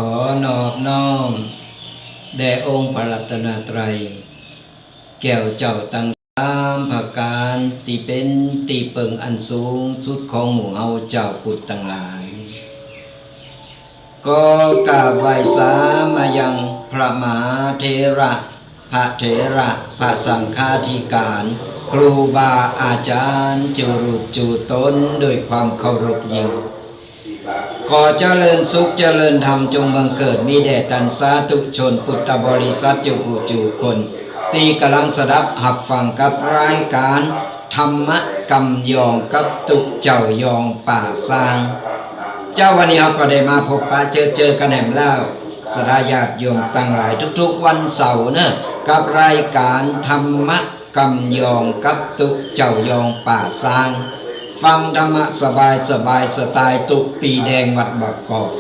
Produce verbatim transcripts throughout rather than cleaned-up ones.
ขอนอบน้อมแด่องค์พระรัตนตรัย แก้วเจ้าตังสามประก๋าน ตี้เป๋นตี้เปิงอันสูงสุดของหมู่เฮาเจ้าปุทธตังหลาย ก็กราบไหว้สามายังพระมหาเถระ พระเถระ พระสังฆาธิการ ครูบาอาจ๋ารย์ จุรูปจุต๋น โดยความเคารพยิ่ง ขอเจริญสุขเจริญธรรมจงบังเกิดมีแด่ต้านสาธุชนปุทธบริษัทจุผู้จุคน ตี้ก่ำลังสดับฮับฟังกับรายก๋านธรรมะกำยองกับตุ๊เจ้ายองป่าซาง เจ๊าวันนี้เฮาก็ได้มาพบปะเจอเจอกั๋นแหมแล้ว ศรัทธาญาติโยมตังหลาย ทุกๆวันเสาร์เนาะ กับรายก๋านธรรมะกำยองกับตุ๊เจ้ายองป่าซาง ฟังธรรมะสบายๆ สไตล์ตุ๊ปีแดงวัดบางกอก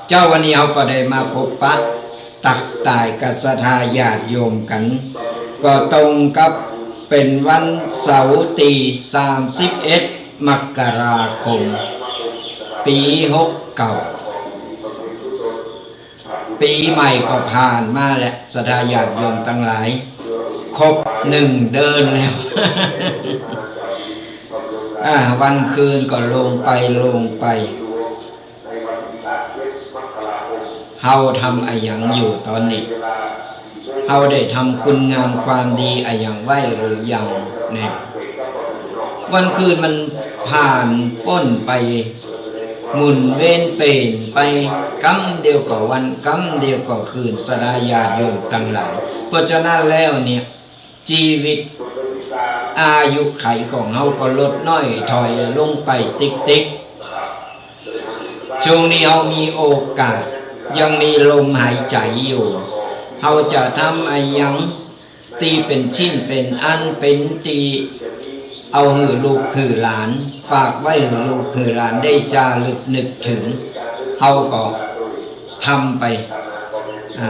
เจ๊าวันนี้เฮาก็ได้มาพบปะตักต้ายกับศรัทธาญาติโยมกั๋น ก็ตรงกับเป๋นวันเสาร์ตี้สามสิบเอ็ด มกราคม ปี๋หกเก้า ปี๋ใหม่ก็ผ่านมาแล้ว ศรัทธาญาติโยมตังหลาย ครบหนึ่งเดือนแล้ว อ่า วันคืนก็ลงไป ลงไป เฮาทำอะหยังอยู่ต๋อนนี้ เฮาได้ทำคุณงามความดีอะหยังไว้หรือยังแน่ วันคืนมันผ่านป๊นไป หมุนเวียนเป๋นไป กำเดียวก็วัน กำเดียวก็คืน ศรัทธาญาติโยมตังหลาย เพราะฉะนั้นแล้วเนี่ย จีวิต อายุขัยของเฮาก็ลดน้อยถอยลงไปติ๊กๆ ช่วงนี้เฮามีโอกาส ยังมีลมหายใจ๋อยู่ เฮาจะทำอะหยังตี้เป๋นชิ้นเป๋นอัน เป๋นตี้เอาหื้อลูกหื้อหลาน ฝากไว้หื้อลูกหื้อหลานได้จ๋ารึกนึกเถิง เฮาก็ ทำไป อ่า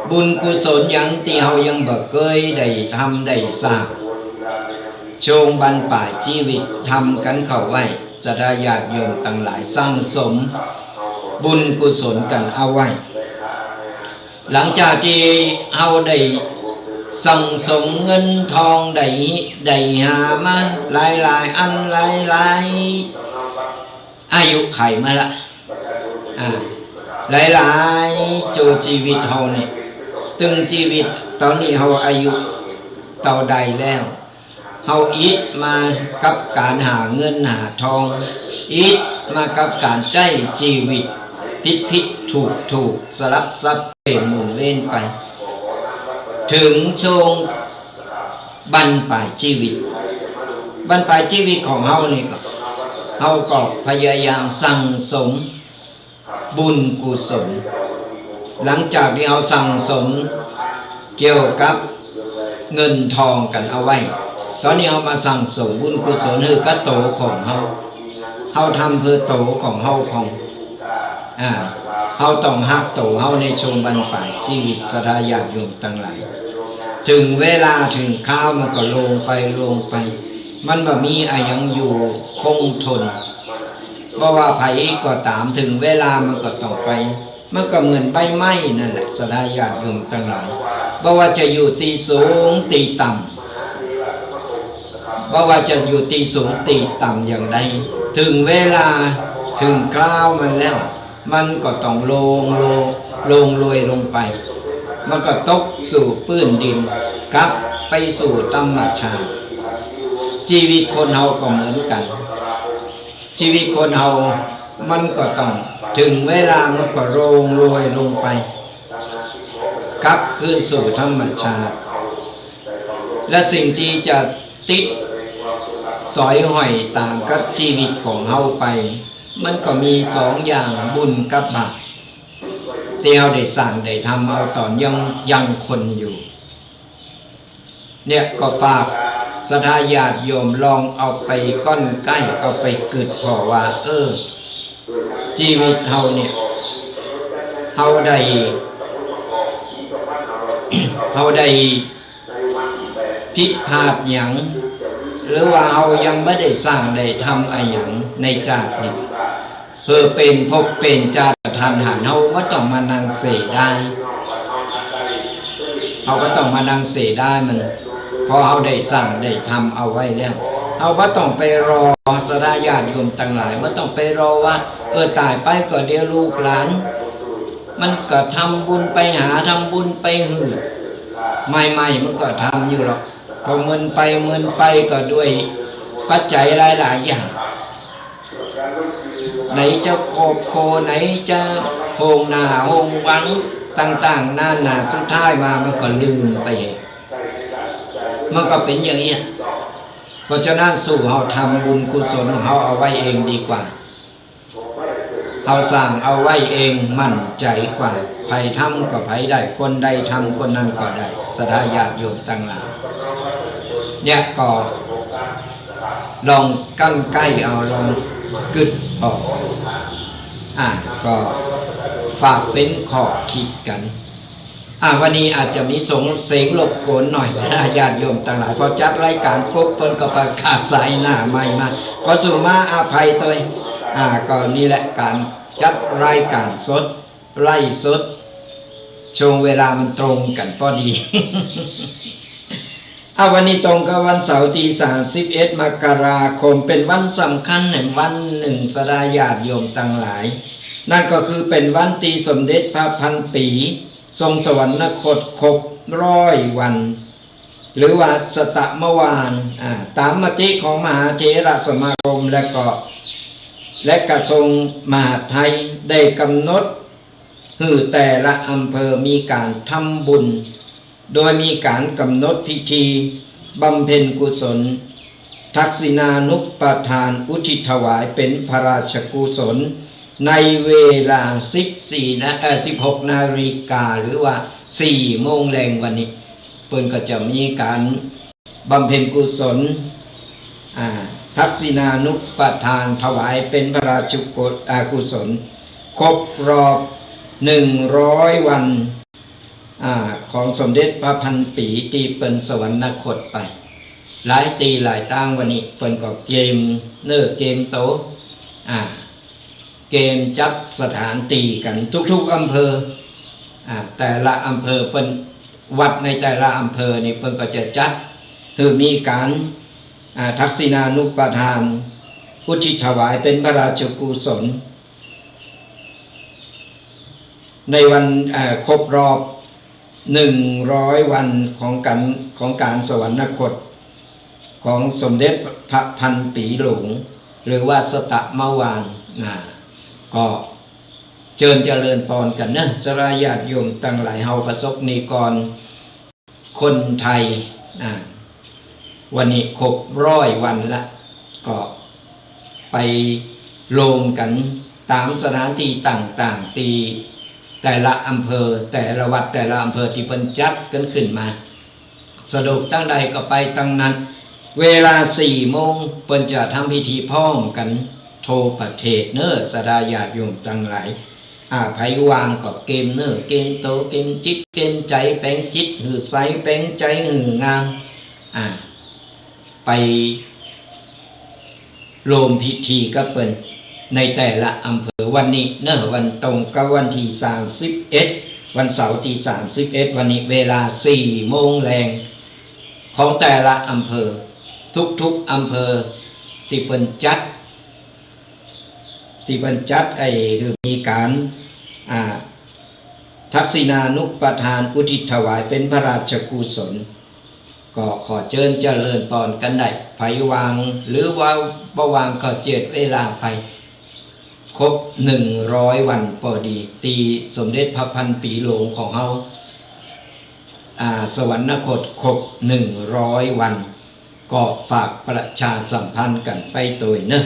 บุญกุศลหยังตี้เฮายังบ่เกยได้ทำได้สร้าง ช่วงบั้นป๋ายจีวิตทำกั๋นเข้าไว้ ศรัทธาญาติโยมตังหลายสั่งสมบุญกุศลกั๋นเอาไว้ หลังจากตี้เฮาได้สั่งสมเงินทองได้ ได้หามาหลายๆ อันหลายๆ อายุขัยมาละ อ่า หลายๆ โจจีวิตเฮาเนี่ย ตึงจีวิตต๋อนนี้เฮาอายุเต้าใดแล้ว เฮาอิดมากับก๋านหาเงินหาทอง อิดมากับก๋านใจ๊จีวิต ผิดๆ ถูกๆ สลับสับเป๋นหมุนเวียนไป เถิงช่วง บั้นป๋ายจีวิต บั้นป๋ายจีวิตของเฮานี่ก็ เฮาก็พยายามสั่งสมบุญกุศล หลังจากตี้เฮาสั่งสมเกี่ยวกับเงินทองกั๋นเอาไว้ ต๋อนนี้เฮามาสั่งสมบุญกุศลหื้อกับโตของเฮา เฮาทำเปื้อโตของเฮาของ อ่า เฮาต้องฮักโตเฮาในช่วงบั้นป๋ายจีวิต ศรัทธาญาติโยมตังหลาย เถิงเวลาเถิงคราวมันก็ลงไป ลงไป มันบ่มีอะหยังอยู่คงทน บ่ว่าใผก็ต๋าม เถิงเวลามันก็ต้องไป มันก็เหมือนใบไม้นั่นแหละ ศรัทธาญาติโยมตังหลาย บ่ว่าจะอยู่ตี้สูงตี้ต่ำ บ่ว่าจะอยู่ตี้สูงตี้ต่ำอย่างใด เถิงเวลาเถิงคราวมันแล้ว มันก็ต้องลง ลง ลงโรยลงไป มันก็ตกสู่ปื้นดิน กลับไปสู่ธรรมชาติ จีวิตคนเฮาก็เหมือนกั๋น จีวิตคนเฮามันก็ต้องเถิงเวลามันก็ลงโรยลงไป กลับคืนสู่ธรรมชาติ และสิ่งตี้จะติดสอยห้อยต๋ามกับจีวิตของเฮาไป มันก็มีสองอย่าง บุญกับบาป ตี้เฮาได้สร้างได้ทำเอาต๋อนยัง ยังคนอยู่ เนี่ยก็ฝากศรัทธาญาติโยมลองเอาไปก้อนใก้ เอาไปกึ๊ดผ่อว่า เออ จีวิตเฮาเนี่ย เฮาได้ เฮาได้ผิดพลาดหยัง หรือว่าเฮายังบ่ได้สร้างได้ทำอะหยังในจาตินี้ เปื้อเป๋นภพเป๋นจาติกะทันหัน เฮาบ่ต้องมานั่งเสียดาย เฮาบ่ต้องมานั่งเสียดายมัน เพราะเฮาได้สร้างได้ทำเอาไว้แล้ว เฮาบ่ต้องไปรอ ศรัทธาญาติโยมตังหลาย บ่ต้องไปรอว่า เออ ต๋ายไปก็เดี๋ยวลูกหลาน มันก็ทำบุญไปหาทำบุญไปหื้อ ใหม่ๆ มันก็ทำอยู่หรอก พอเมินไปเมินไปก็ด้วยปัจจัยหลายๆ อย่าง ไหนจะครอบครัว ไหนจะโฮงหน้าโฮงหวังต่างๆ นานา สุดท้ายมามันก็ลืมไป มันก็เป๋นอย่างเนี้ย เพราะฉะนั้นสู้เฮาทำบุญกุศลของเฮาเอาไว้เองดีกว่า เฮาสร้างเอาไว้เองมั่นใจ๋กว่า ใผทำก็ใผได้ คนใดทำคนนั้นก็ได้ ศรัทธาญาติโยมตังหลาย เนี่ยก็ลองกั๋นไกล้เอา ลองกึ๊ดออก อ่า ก็ฝากเป๋นข้อคิดกั๋น อ่า วันนี้อาจจะมีสง- เสียงรบกวนหน่อย ศรัทธาญาติโยมตังหลาย พอจัดรายก๋านปุ๊บ เปิ้นก็ประกาศสายหน้าไมค์มา ขอสุมาอภัยตวย อ่า ก็นี่แหละก๋านจัดรายก๋านสด ไลฟ์สด ช่วงเวลามันตรงกั๋นพอดี อ่า วันนี้ตรงกับวันเสาร์ตี้สามสิบเอ็ด มกราคม เป๋นวันสำคัญแหมวันนึ่ง ศรัทธาญาติโยมตังหลาย นั่นก็คือเป๋นวันตี้สมเด็จพระพันปี๋ ทรงสวรรคตครบร้อยวัน หรือว่าสตมวาน อ่า ต๋ามมติของมหาเถรสมาคม และก็ และกระทรวงมหาดไทยได้กำหนดหื้อแต่ละอำเภอมีก๋านทำบุญ โดยมีก๋านกำหนดพิธีบำเพ็ญกุศล ทักษิณานุปทานอุทิศถวายเป๋นพระราชกุศล ในเวลาสิบสี่นา- เอ่อ สิบหกนาฬิกา หรือว่าสี่โมงแลงวันนี้ เปิ้นก็จะมีก๋านบำเพ็ญกุศล อ่า ทักษิณานุปทานถวายเป๋นพระราชกุ- อ่า กุศล ครบรอบหนึ่งร้อยวัน อ่า ของสมเด็จพระพันปี๋ตี้เปิ้นสวรรคตไป หลายตี้หลายตาง วันนี้เปิ้นก็เกียมเนื้อเกียมตั๋ว อ่า เกียมจัดสถานตี้กั๋นทุกๆ อำเภอ อ่า แต่ละอำเภอเปิ้น วัดในแต่ละอำเภอนี่เปิ้นก็จะจัดหื้อมีก๋าน อ่า ทักษิณานุปทานอุทิศถวายเป๋นพระราชกุศล ในวัน เอ่อ ครบรอบหนึ่งร้อยวันของก๋าน ของก๋านสวรรคตของสมเด็จพระพันปี๋หลวง หรือว่าสตมวาน นะ ก็เจิญเจริญปอนกั๋นเนาะ ศรัทธาญาติโยมตังหลาย เฮาประสบนิกร คนไทย อ่า วันนี้ครบร้อยวันละ ก็ไปรวมกั๋นต๋ามสถานตี้ต่างๆ ตี้แต่ละอำเภอ แต่ละวัด แต่ละอำเภอตี้เปิ้นจัดกั๋นขึ้นมา สะดวกตางใดก็ไปตางนั้น เวลาสี่โมงเปิ้นจะทำพิธีพร้อมกั๋นทั่วประเทศเนาะ ศรัทธาญาติโยมตังหลาย อ่า ใผว่างก็เกียมเนื้อเกียมตั๋ว เกียมจิตเกียมใจ๋ แป๋งจิตหื้อใส แป๋งใจ๋หื้องาม อ่า ไปรวมพิธีกับเปิ้นในแต่ละอำเภอ วันนี้เนาะ วันตรงกับวันตี้สามสิบเอ็ด วันเสาร์ตี้สามสิบเอ็ด วันนี้เวลาสี่โมงแลง ของแต่ละอำเภอ ทุกๆ อำเภอตี้เปิ้นจัด ตี้เปิ้นจัดไอ้หื้อมีก๋าน อ่า ทักษิณานุปทานอุทิศถวายเป๋นพระราชกุศล ก็ขอเจิญเจริญปอนกั๋นได้ ใผว่าง หรือว่าบ่ว่างก็เจียดเวลาไป ครบหนึ่งร้อยวันปอดี ตี้สมเด็จพระพันปี๋หลวงของเฮา อ่า สวรรคตครบหนึ่งร้อยวัน ก็ฝากประชาสัมพันธ์กั๋นไปตวยเนาะ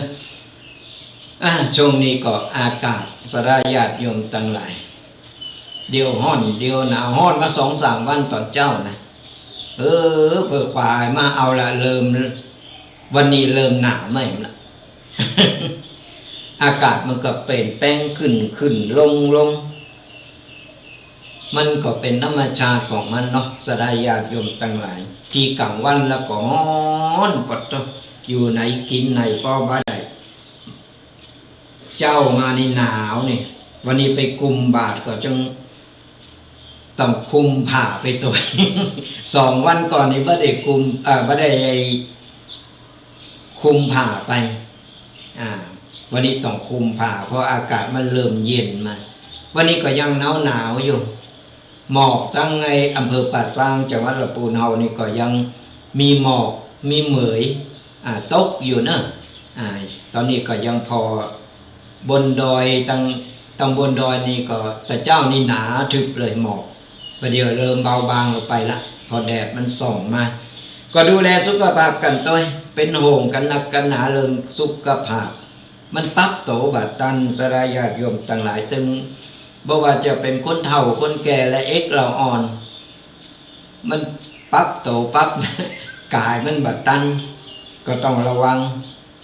อ่า ช่วงนี้ก็อากาศ ศรัทธาญาติโยมตังหลาย เดี๋ยวฮ้อน เดี๋ยวหนาว ฮ้อนมาสองสามวันต๋อนเจ๊านะ เออ เปื้อขวายมาเอาละ เริ่ม วันนี้เริ่มหนาวใหม่ละ อากาศมันก็เปลี่ยนแปลงขึ้นขึ้นลงลง มันก็เป๋นธรรมชาติของมันเนาะ ศรัทธาญาติโยมตังหลาย ตี้ก๋างวันละก็ฮ้อนปอดโต้ อยู่ไหนกิ๋นไหนก็บ่ได้ เจ๊ามานี่หนาวนี่ วันนี้ไปกุมบาตรก็จึงต้องคุมผ้าไปตวย สองวันก่อนนี่บ่ได้กุม เอ่อ บ่ได้คุมผ้าไป อ่า วันนี้ต้องคุมผ้า เพราะอากาศมันเริ่มเย็นมา วันนี้ก็ยังหนาวๆ อยู่ หมอกตังไอ้อำเภอป่าซาง จังหวัดลำพูนเฮานี่ก็ยังมีหมอก มีเหมย อ่า ตกอยู่เนอะ อ่า ตอนนี้ก็ยังผ่อ บนดอย ตัง ตังบนดอยนี่ก็ แต่เจ๊านี่หนาทึบเลยหมอก ประเดี๋ยวเริ่มเบาบางลงไปละ พอแดดมันส่องมา ก็ดูแลสุขภาพกั๋นตวย เป๋นห่วงกั๋นนักกั๋นหนาเรื่องสุขภาพ มันปรับโตบ่ตัน สาราญาติโยมตังหลาย ตึงบ่ว่าจะเป๋นคนเฒ่าคนแก่และเอกเหล่าอ่อน มันปรับโตปรับก๋ายมันบ่ตัน ก็ต้องระวัง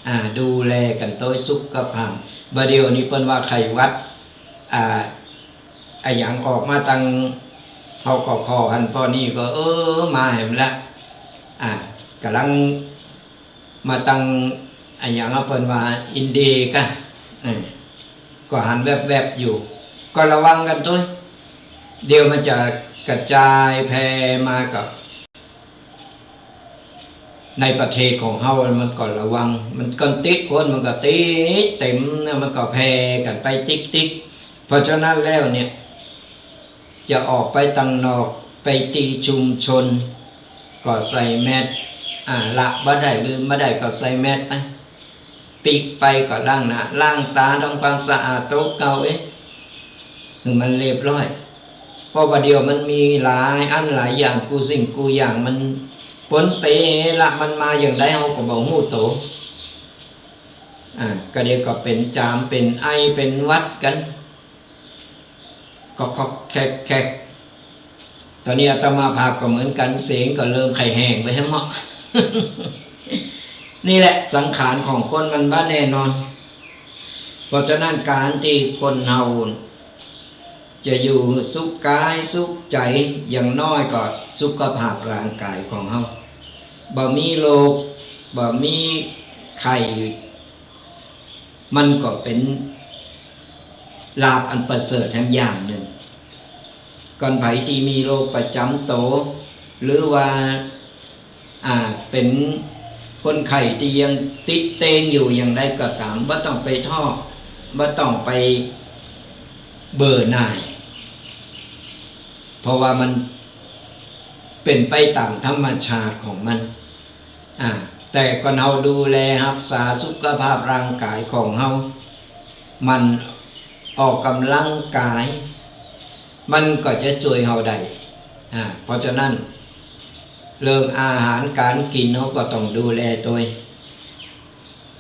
อ่า ดูแลกั๋นตวยสุขภาพ บ่าเดี่ยวนี้เปิ้นว่าไข้หวัด อ่า อะหยังออกมาตัง เฮาก็ผ่อหั้นผ่อนี่ก็ เออ มาแหมละ อ่า ก่ำลังมาตัง อะหยังเปิ้นว่าอินเดียกะ เออ ก็หันแวบๆ อยู่ ก็ระวังกั๋นตวย เดี๋ยวมันจะกระจายแผ่มากับ ในประเทศของเฮามันก็ระวัง มันก็ติดคน มันก็ติดเต็มนะ มันก็แผ่กั๋นไปติ๊กๆ เพราะฉะนั้นแล้วเนี่ย จะออกไปตังนอก ไปตี้ชุมชน ก็ใส่แมสก์ อ่า ละบ่ได้ ลืมบ่ได้ก็ใส่แมสก์ไป ปิ๊กไปก็ล้างหน้า ล้างต๋า ทำความสะอาดโตเก่า เอ๊ะ หื้อมันเรียบร้อย เพราะบ่าเดี่ยวมันมีหลายอันหลายอย่าง กู้สิ่งกู้อย่างมันปนเปละ มันมาอย่างใดเฮาก็บ่ฮู้โต อ่า ก็เดี๋ยวก็เป๋นจาม เป๋นไอ เป๋นหวัดกั๋น ก็คอกแคกแคก ตอนนี้อาตมาภาพก็เหมือนกั๋น เสียงก็เริ่มไข้แห้งไปแหมเนาะ นี่แหละสังขารของคนมันบ่แน่นอน เพราะฉะนั้นก๋านตี้คนเฮาจะอยู่สุขก๋ายสุขใจ๋ อย่างน้อยก็สุขภาพร่างก๋ายของเฮาบ่มีโรค บ่มีไข้ มันก็เป๋นลาภอันประเสริฐแหมอย่างนึ่ง ก่อนใผตี้มีโรคประจ๋ำโต หรือว่า อ่า เป๋นคนไข้ตี้ยังติดเตียงอยู่อย่างใดก็ต๋าม บ่ต้องไปท้อ บ่ต้องไปเบื่อหน่าย เพราะว่ามันเป๋นไปต๋ามธรรมชาติของมัน อ่า แต่ก่อนเฮาดูแลฮักษาสุขภาพร่างก๋ายของเฮา มันออกก๋ำลังก๋าย มันก็จะจ้วยเฮาได้ อ่า เพราะฉะนั้น เรื่องอาหารก๋านกิ๋นเฮาก็ต้องดูแลตวย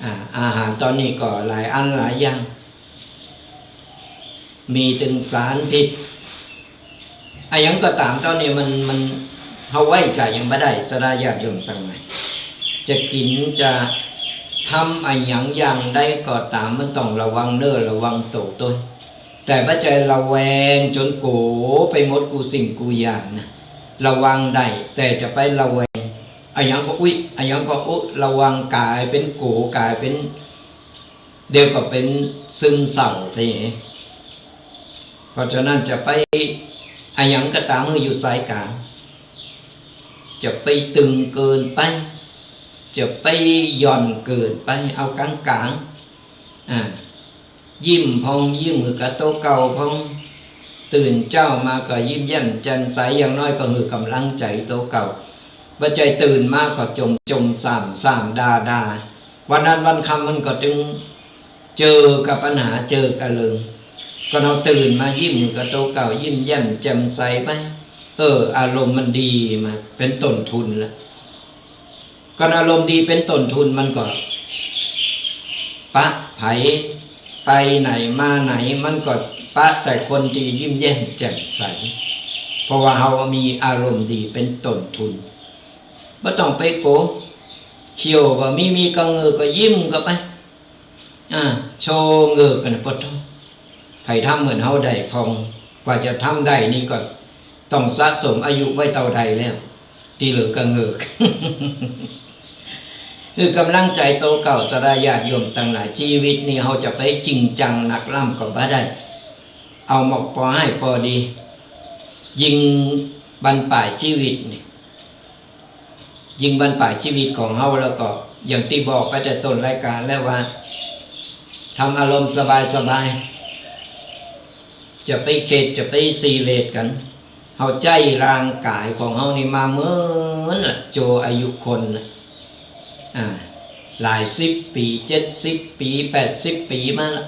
อ่า อาหารต๋อนนี้ก็หลายอันหลายอย่าง มีตึงสารพิษ อะหยังก็ต๋ามต๋อนนี้มัน มัน เฮาไว้ใจ๋หยังบ่ได้ สาราญาติโยมตังหลาย จะกิ๋นจะทำอะหยังอย่างใดก็ต๋าม มันต้องระวังเนื้อระวังโตตวย แต่บ่ใจ้ระแวงจ๋นกั๋วไปหมดกู้สิ่งกู้อย่างนะ ระวังได้ แต่จะไประแวง อะหยังก็อุ๊ย อะหยังก็อุ๊ย ระวังก๋ายเป๋นกั๋ว ก๋ายเป๋น เดี๋ยวก็เป๋นซึมเศร้าทีนี้ เพราะฉะนั้นจะไป อะหยังก็ต๋ามหื้ออยู่สายก๋าง จะไปตึงเกินไป จะไปหย่อนเกินไป เอาก๋างๆ อ่า ยิ้มพ่อง ยิ้มหื้อกับโตเก่าพ่อง ตื่นเจ๊ามาก็ยิ้มแย้มแจ่มใส อย่างน้อยก็หื้อก๋ำลังใจ๋โตเก่า บ่ใจ้ตื่นมาก็จ่มจ่มส่ำส่ำด่าด่า วันนั้นวันค่ำมันก็ตึงเจอกับปัญหา เจอกับเรื่อง ก็เฮาตื่นมายิ้มหื้อกับโตเก่า ยิ้มแย้มแจ่มใสไป เออ อารมณ์มันดีมา เป๋นต้นทุนละ ก็อารมณ์ดีเป๋นต้นทุน มันก็ปะใผ ไปไหนมาไหน มันก็ปะแต่คนตี้ยิ้มแย้มแจ่มใส เพราะว่าเฮามีอารมณ์ดีเป๋นต้นทุน บ่ต้องไปกั๋ว เขี้ยวบ่มี มีก็เหงือกก็ยิ้มเข้าไป อ่า โชว์เหงือกกั๋น ปะโธ่ ใผทำเหมือนเฮาได้พ่อง กว่าจะทำได้นี่ก็ต้องสะสมอายุไว้เต้าใดแล้ว ตี้เหลือก็เหงือก หื้อกำลังใจ๋โตเก่า ศรัทธาญาติโยมตังหลาย จีวิตนี่เฮาจะไปจริงจังนักล้ำก็บ่ได้ เอาหมอกปอให้ปอดี ยิ่งบั้นป๋ายจีวิตนี่ ยิ่งบั้นป๋ายจีวิตของเฮาแล้วก็ อย่างตี้บอกไปแต่ต้นรายก๋านแล้วว่า ทำอารมณ์สบายๆ จะไปเข็ด จะไปซีเรียสกั๋น เฮาใจ๊ร่างก๋ายของเฮานี่มาเหมือนละ โจอายุคนน่ะ อ่า หลายสิบปี๋ เจ็ดสิบปี๋ แปดสิบปี๋มาละ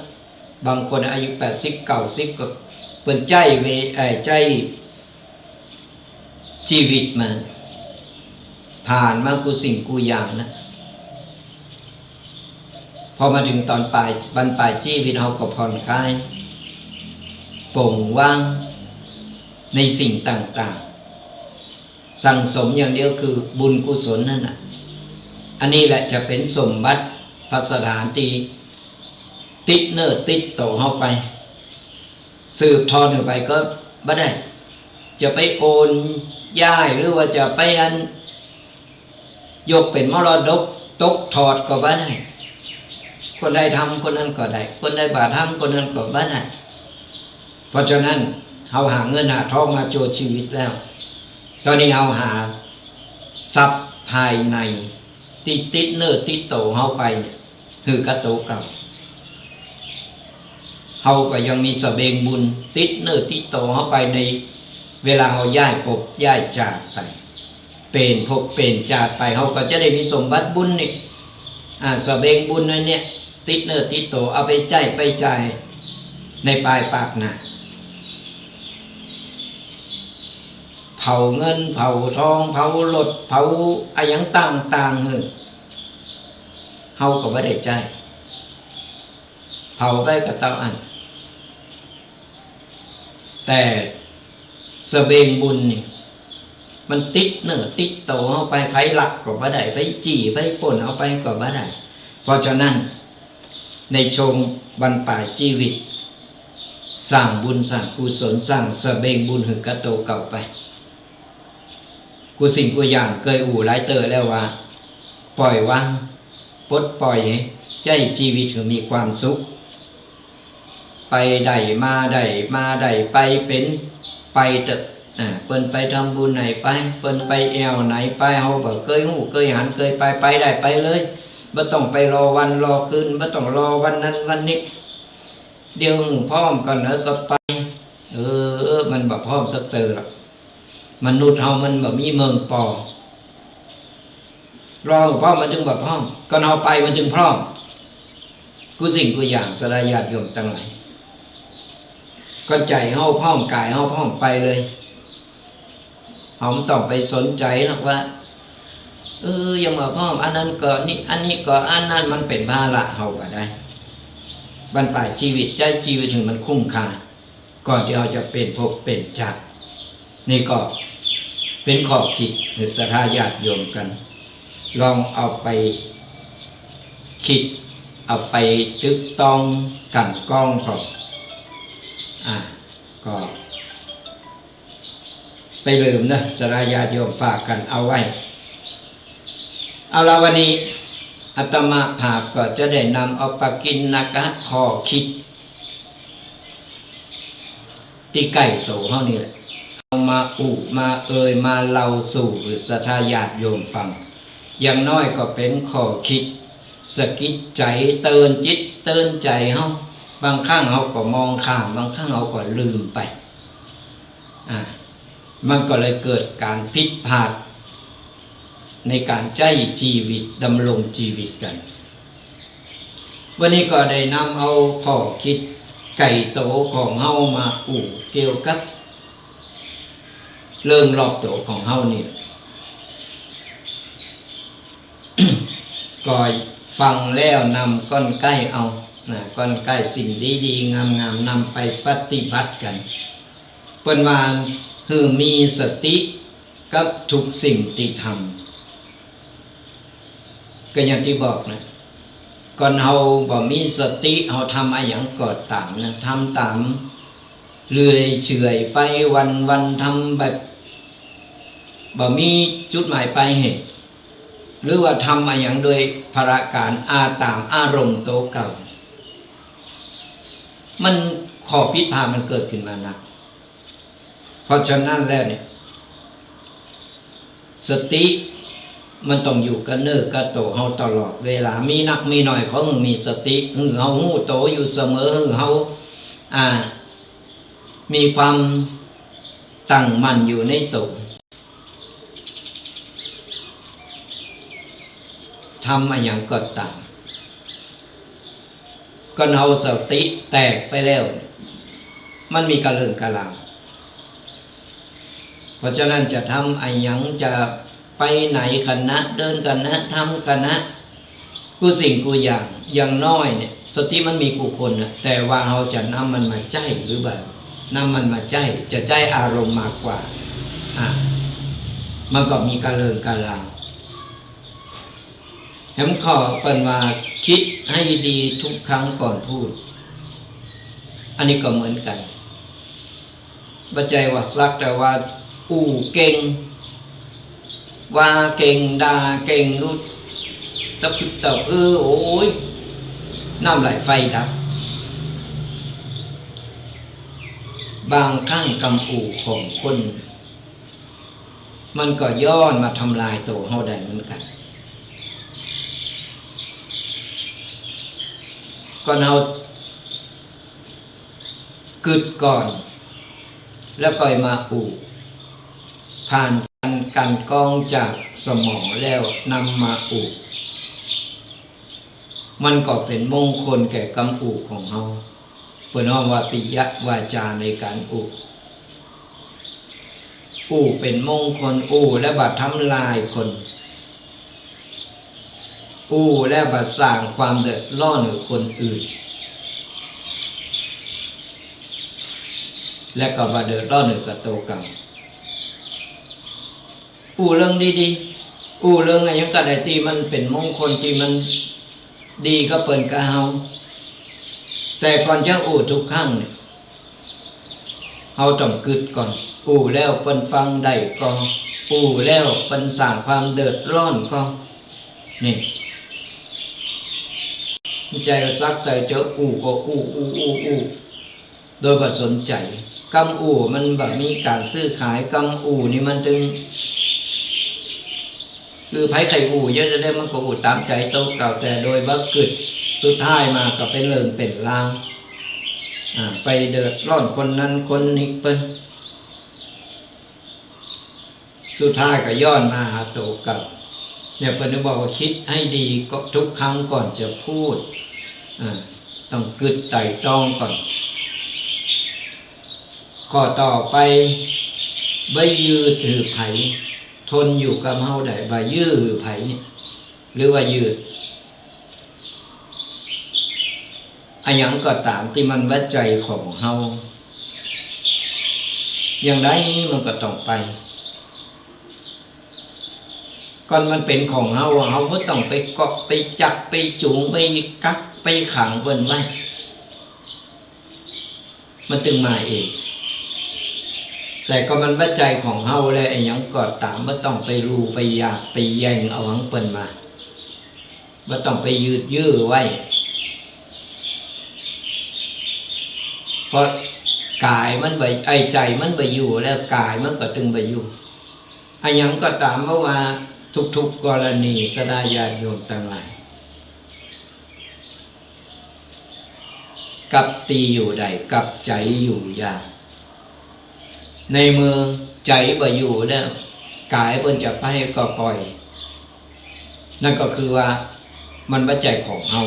บางคนอายุแปดสิบ เก้าสิบ ก็เปิ้นใจ๊เว เอ่อ ใจ๊ จีวิตมา ผ่านมากู้สิ่งกู้อย่างนะ พอมาเถิงต๋อนป๋าย บั้นป๋ายจีวิตเฮาก็ผ่อนคลาย ปล่อยวางในสิ่งต่างๆ สั่งสมอย่างเดียวคือบุญกุศลนั่นน่ะ อันนี้แหละจะเป๋นสมบัติภัสถานตี้ติดเนื้อติดโตเฮาไป สืบทอดหื้อไปก็บ่ได้ จะไปโอนย้าย หรือว่าจะไปอัน ยกเป๋นมรดกตกทอดก็บ่ได้ คนใดทำคนนั้นก็ได้ คนใดบ่ทำคนนั้นก็บ่ได้ เพราะฉะนั้นเฮาหาเงินหาทองมาโจชีวิตแล้ว ต๋อนนี้เฮาหาทรัพย์ภายในตี้ติดเนื้อติดโตเฮาไปเนี่ย หื้อกะโตเก่า เฮาก็ยังมีสะเบงบุญติดเนื้อติดโตเฮาไปในเวลาเฮาย้ายภพย้ายจาติไป เปลี่ยนภพเปลี่ยนจาติไป เฮาก็จะได้มีสมบัติบุญนี่ อ่า สะเบงบุญอันเนี่ย ติดเนื้อติดโต เอาไปใจ๊ไปจ่ายในปายปากหน้า เผาเงิน เผาทอง เผารถ เผาอะหยังต่างๆ หื้อ เฮาก็บ่ได้ใจ๊ เผาไปก็เต้าอั้น แต่สะเบงบุญนี่ มันติดเนื้อติดโตเฮาไป ใผลักก็บ่ได้ ใผจี้ใผป้นเอาไปก็บ่ได้ เพราะฉะนั้น ในช่วงบั้นป๋ายจีวิต สร้างบุญสร้างกุศล สร้างสะเบงบุญหื้อกะโตเก่าไป กู้สิ่งกู้อย่างเกยอู้หลายเตื้อแล้วว่า ปล่อยวาง ปลดปล่อย ใจ๊จีวิตหื้อมีความสุข ไปได้มาได้ มาได้ไปเป๋น ไปเต๊อะ อ่า เปิ้นไปทำบุญไหนไป เปิ้นไปแอ่วไหนไป เฮาบ่เกยฮู้เกยหันเกยไป ไปได้ไปเลย บ่ต้องไปรอวันรอคืน บ่ต้องรอวันนั้นวันนี้ เดี๋ยวหื้อพร้อมก่อนแล้วก็ไป เออ มันบ่พร้อมสักเตื้อหรอก มนุษย์เฮามันบ่มีเมิงปอ รอหื้อพร้อมมันจึงบ่พร้อม ก่อนเฮาไปมันจึงพร้อม กู้สิ่งกู้อย่าง ศรัทธาญาติโยมตังหลาย ก่อนใจ๋เฮาพร้อม ก๋ายเฮาพร้อมไปเลย เฮาบ่ต้องไปสนใจ๋หรอกว่า เออ ยังบ่พร้อม อันนั้นก็นี่ อันนี้ก็อันนั้น มันเป๋นภาระเฮาบ่ได้ บั้นป๋ายจีวิต ใจ๊จีวิตหื้อมันคุ้มค่า ก่อนตี้เฮาจะเป๋นภพเป๋นจาติ นี่ก็เป๋นข้อคิดหื้อศรัทธาญาติโยมกั๋น ลองเอาไปคิด เอาไปตึกตองกลั่นกรองผ่อง อ่า ก็บ่ลืมเนาะ ศรัทธาญาติโยมฝากกั๋นเอาไว้ เอาละ วันนี้อาตมาภาพก็จะได้นำเอาปกิณกะข้อคิด ตี้ใก้โตเฮานี่แหละ เอามาอู้มาเอ่ยมาเล่าสู่ศรัทธาญาติโยมฟัง อย่างน้อยก็เป๋นข้อคิดสะกิดใจ๋ เตือนจิตเตือนใจ๋เฮา บางครั้งเฮาก็มองข้าม บางครั้งเฮาก็ลืมไป อ่า มันก็เลยเกิดก๋านผิดพลาดในก๋านใจ๊จีวิต ดำรงจีวิตกั๋น วันนี้ก็ได้นำเอาข้อคิดใก้โตของเฮามาอู้เกี่ยวกับเรื่องรอบโตของเฮานี่ ก็ฟังแล้วนำก้อนใก้เอา นะ ก้อนใก้สิ่งดีๆ งามๆ นำไปปฏิบัติกั๋น เปิ้นว่าหื้อมีสติกับทุกสิ่งตี้ทำ ก็อย่างตี้บอกนะ ก่อนเฮาบ่มีสติ เฮาทำอะหยังก็ต๋ามนะ ทำต๋ามเลื่อยเฉื่อยไปวันๆ ทำแบบบ่มีจุดหมายปลายเหตุ หรือว่าทำอะหยังโดยพละก๋านอาต๋ามอารมณ์โตเก่า มันข้อผิดพลาดมันเกิดขึ้นมานัก เพราะฉะนั้นแล้วเนี่ย สติมันต้องอยู่กับเนื้อกับตั๋วเฮาตลอดเวลา มีนักมีน้อยขอหื้อมีสติ หื้อเฮาฮู้ตั๋วอยู่เสมอ หื้อเฮา อ่า มีความตั้งมั่นอยู่ในตั๋ว ทำอะหยังก็ต๋าม ก่อนเฮาสติแตกไปแล้ว มันมีกะเริงกะราง เพราะฉะนั้นจะทำอะหยัง จะไปไหนขณะเดินขณะทำขณะกู้สิ่งกู้อย่าง อย่างน้อยเนี่ย สติมันมีกู้คนน่ะ แต่ว่าเฮาจะนำมันมาใจ๊หรือบ่ นำมันมาใจ๊ จะใจ๊อารมณ์มากกว่า อ่ะ มันก็มีกะเริงกะราง แหมข้อเปิ้นว่า "คิดให้ดีทุกครั้งก่อนพูด" อันนี้ก็เหมือนกั๋น บ่ใจ้ว่าสักแต่ว่าอู้เก่ง ว่าเก่ง ด่าเก่ง ตะพึดตะเออ โอ้ย น้ำไหลไฟดับ บางครั้งกำอู้ของคน มันก็ย้อนมาทำลายตั๋วเฮาได้เหมือนกั๋น ก่อนเฮากึ๊ดก่อน แล้วก็มาอู้ ผ่านการกลั่นกรองจากสมองแล้วนำมาอู้ มันก็เป๋นมงคลแก่กำอู้ของเฮา เปิ้นฮ้องว่าปิยวาจาในก๋านอู้ อู้เป๋นมงคล อู้แล้วบ่ทำลายคน อู้แล้วบ่สร้างความเดือดร้อนหื้อคนอื่น และก็บ่เดือดร้อนหื้อกับตั๋วเก่า อู้เรื่องดีๆ อู้เรื่องอะหยังก็ได้ตี้มันเป๋นมงคล ตี้มันดีกับเปิ้นกับเฮา แต่ก่อนจะอู้ทุกครั้งเนี่ย เฮาต้องกึ๊ดก่อน อู้แล้วเปิ้นฟังได้ก่อ อู้แล้วเปิ้นสร้างความเดือดร้อนก่อ นี่ บ่ใจ้สักแต่จะอู้ก็อู้ อู้ อู้ อู้ โดยบ่สนใจ๋ กำอู้มันบ่มีก๋านซื้อขาย กำอู้นี่มันตึง คือใผใค่อู้เยอะจะได้ มันก็อู้ต๋ามใจ๋โตเก่า แต่โดยบ่กึ๊ด สุดท้ายมาก็เป๋นเรื่องเป๋นราว อ่า ไปเดือดร้อนคนนั้นคนนี้เปิ้น สุดท้ายก็ย้อนมาหาตั๋วเก่า เนี่ยเปิ้นถึงบอกว่าคิดให้ดีก็ทุกครั้งก่อนจะพูด อ่า ต้องกึ๊ดไตร่ตรองก่อน ข้อต่อไป บ่ยืดหื้อใผ ทนอยู่กับเฮาได้ บ่ยืดหื้อใผเนี่ย หรือว่ายืด อะหยังก็ต๋ามตี้มันบ่ใจ้ของเฮา อย่างใดมันก็ต้องไป ก่อนมันเป๋นของเฮา เฮาบ่ต้องไปเกาะ ไปจับ ไปจูง ไปกัก ไปขังเปิ้นไว้ มันตึงมาเอง แต่ก่อนมันบ่ใจ้ของเฮาแล้ว อะหยังก็ต๋าม บ่ต้องไปลู่ ไปอยาก ไปแย่งเอาของเปิ้นมา บ่ต้องไปยืดยื้อไว้ เพราะก๋ายมันบ่ ไอ้ใจ๋มันบ่อยู่แล้ว ก๋ายมันก็ตึงบ่อยู่ อะหยังก็ต๋าม เพราะว่าทุกๆ กรณี ศรัทธาญาติโยมตังหลาย กับตี้อยู่ได้ กับใจ๋อยู่ยาก ในเมื่อใจ๋บ่อยู่แล้ว ก๋ายเปิ้นจะไปก็ปล่อย นั่นก็คือว่ามันบ่ใจ้ของเฮา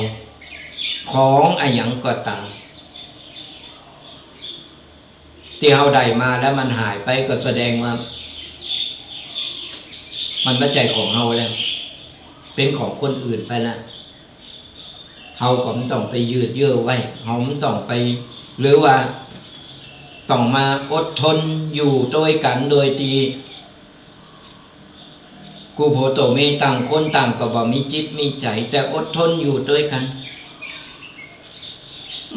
ของอะหยังก็ต๋าม ตี้เฮาได้มาแล้วมันหายไปก็แสดงว่า มันบ่ใจ้ของเฮาแล้ว เป๋นของคนอื่นไปแล้ว เฮาก็บ่ต้องไปยืดเยื้อไว้ เฮาบ่ต้องไป หรือว่าต้องมาอดทนอยู่ตวยกั๋นโดยตี้ กู้โผโตเมต่างคนต่างก็บ่มีจิตมีใจ๋ แต่อดทนอยู่ตวยกั๋น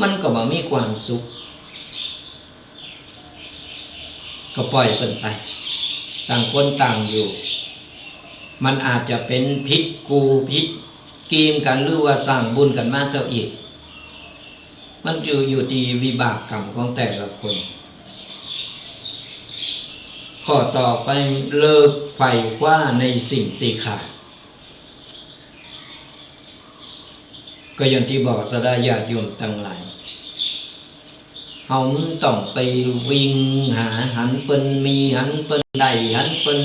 มันก็บ่มีความสุข ก็ปล่อยเปิ้นไป ต่างคนต่างอยู่ มันอาจจะเป๋นผิดกู่ผิดกีมกั๋น หรือว่าสร้างบุญกั๋นมาเต้าอี้ มันอยู่ อยู่ตี้วิบากกรรมของแต่ละคน ข้อต่อไป เลิกไขว่คว้าในสิ่งตี้ขาด ก็อย่างตี้บอกสะดาญาติโยมตังหลาย เฮาบ่ต้องไปวิ่งหา หันเปิ้นมี หันเปิ้นได้ หันเปิ้น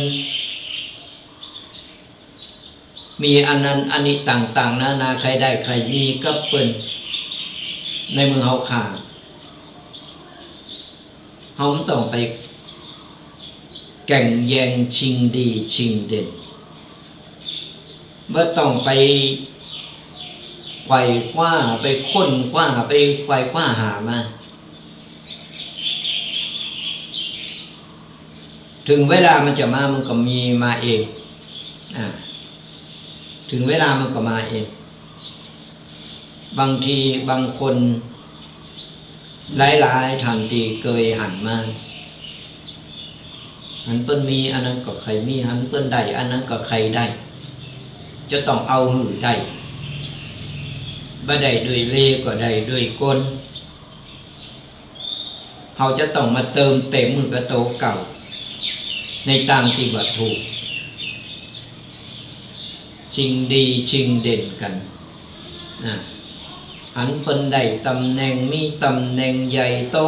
มีอันนั้นอันนี้ต่างๆ นานา ใค่ได้ใค่มีกับเปิ้น ในเมื่อเฮาขาด เฮาบ่ต้องไปแก่งแย่งชิงดีชิงเด่น บ่ต้องไปไขว่คว้า ไปค้นคว้า ไปไขว่คว้าหามา เถิงเวลามันจะมา มันก็มีมาเอง อ่า เถิงเวลามันก็มาเอง บางทีบางคน หลายๆ ท่านตี้เกยหันมา หันเปิ้นมีอันนั้นก็ใค่มี หันเปิ้นได้อันนั้นก็ใค่ได้ จะต้องเอาหื้อได้ บ่ได้โดยเล่ห์ก็ได้โดยกล เฮาจะต้องมาเติมเต็มหื้อกับโตเก่า ในตางตี้บ่ถูก ชิงดีชิงเด่นกั๋น นะ หันเปิ้นได้ตำแหน่ง มีตำแหน่งใหญ่โต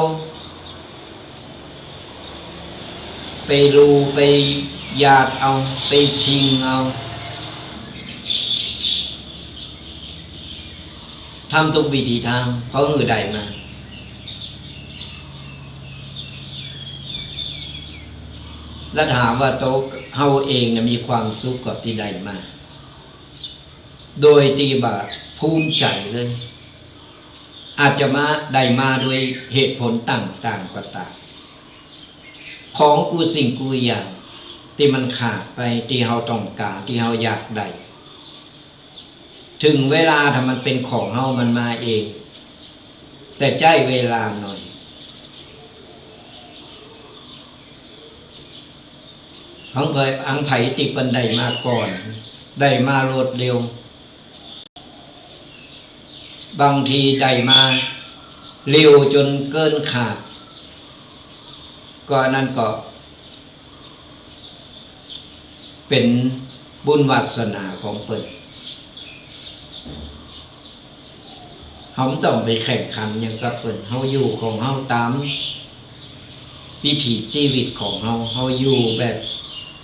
ไปลู่ ไปหยาดเอา ไปชิงเอา ทำกู้วิธีตาง เพราะหื้อได้มา แล้วถามว่าโตเฮาเองน่ะมีความสุขกับตี้ได้มา โดยตี้บ่ภูมิใจ๋เลย อาจจะมา ได้มาโดยเหตุผลต่างๆ ก็ต๋าม ของกู้สิ่งกู้อย่างตี้มันขาดไป ตี้เฮาต้องก๋าน ตี้เฮาอยากได้ เถิงเวลาถ้ามันเป๋นของเฮา มันมาเอง แต่ใจ๊เวลาหน่อย ของใผ ของใผตี้เปิ้นได้มาก่อน ได้มารวดเร็ว บางทีได้มาเร็วจ๋นเกินขาด ก็อันนั้นก็ เป๋นบุญวาสนาของเปิ้น เฮาบ่ต้องไปแข่งขันหยังกับเปิ้น เฮาอยู่ของเฮาต๋ามวิถีจีวิตของเฮา เฮาอยู่แบบ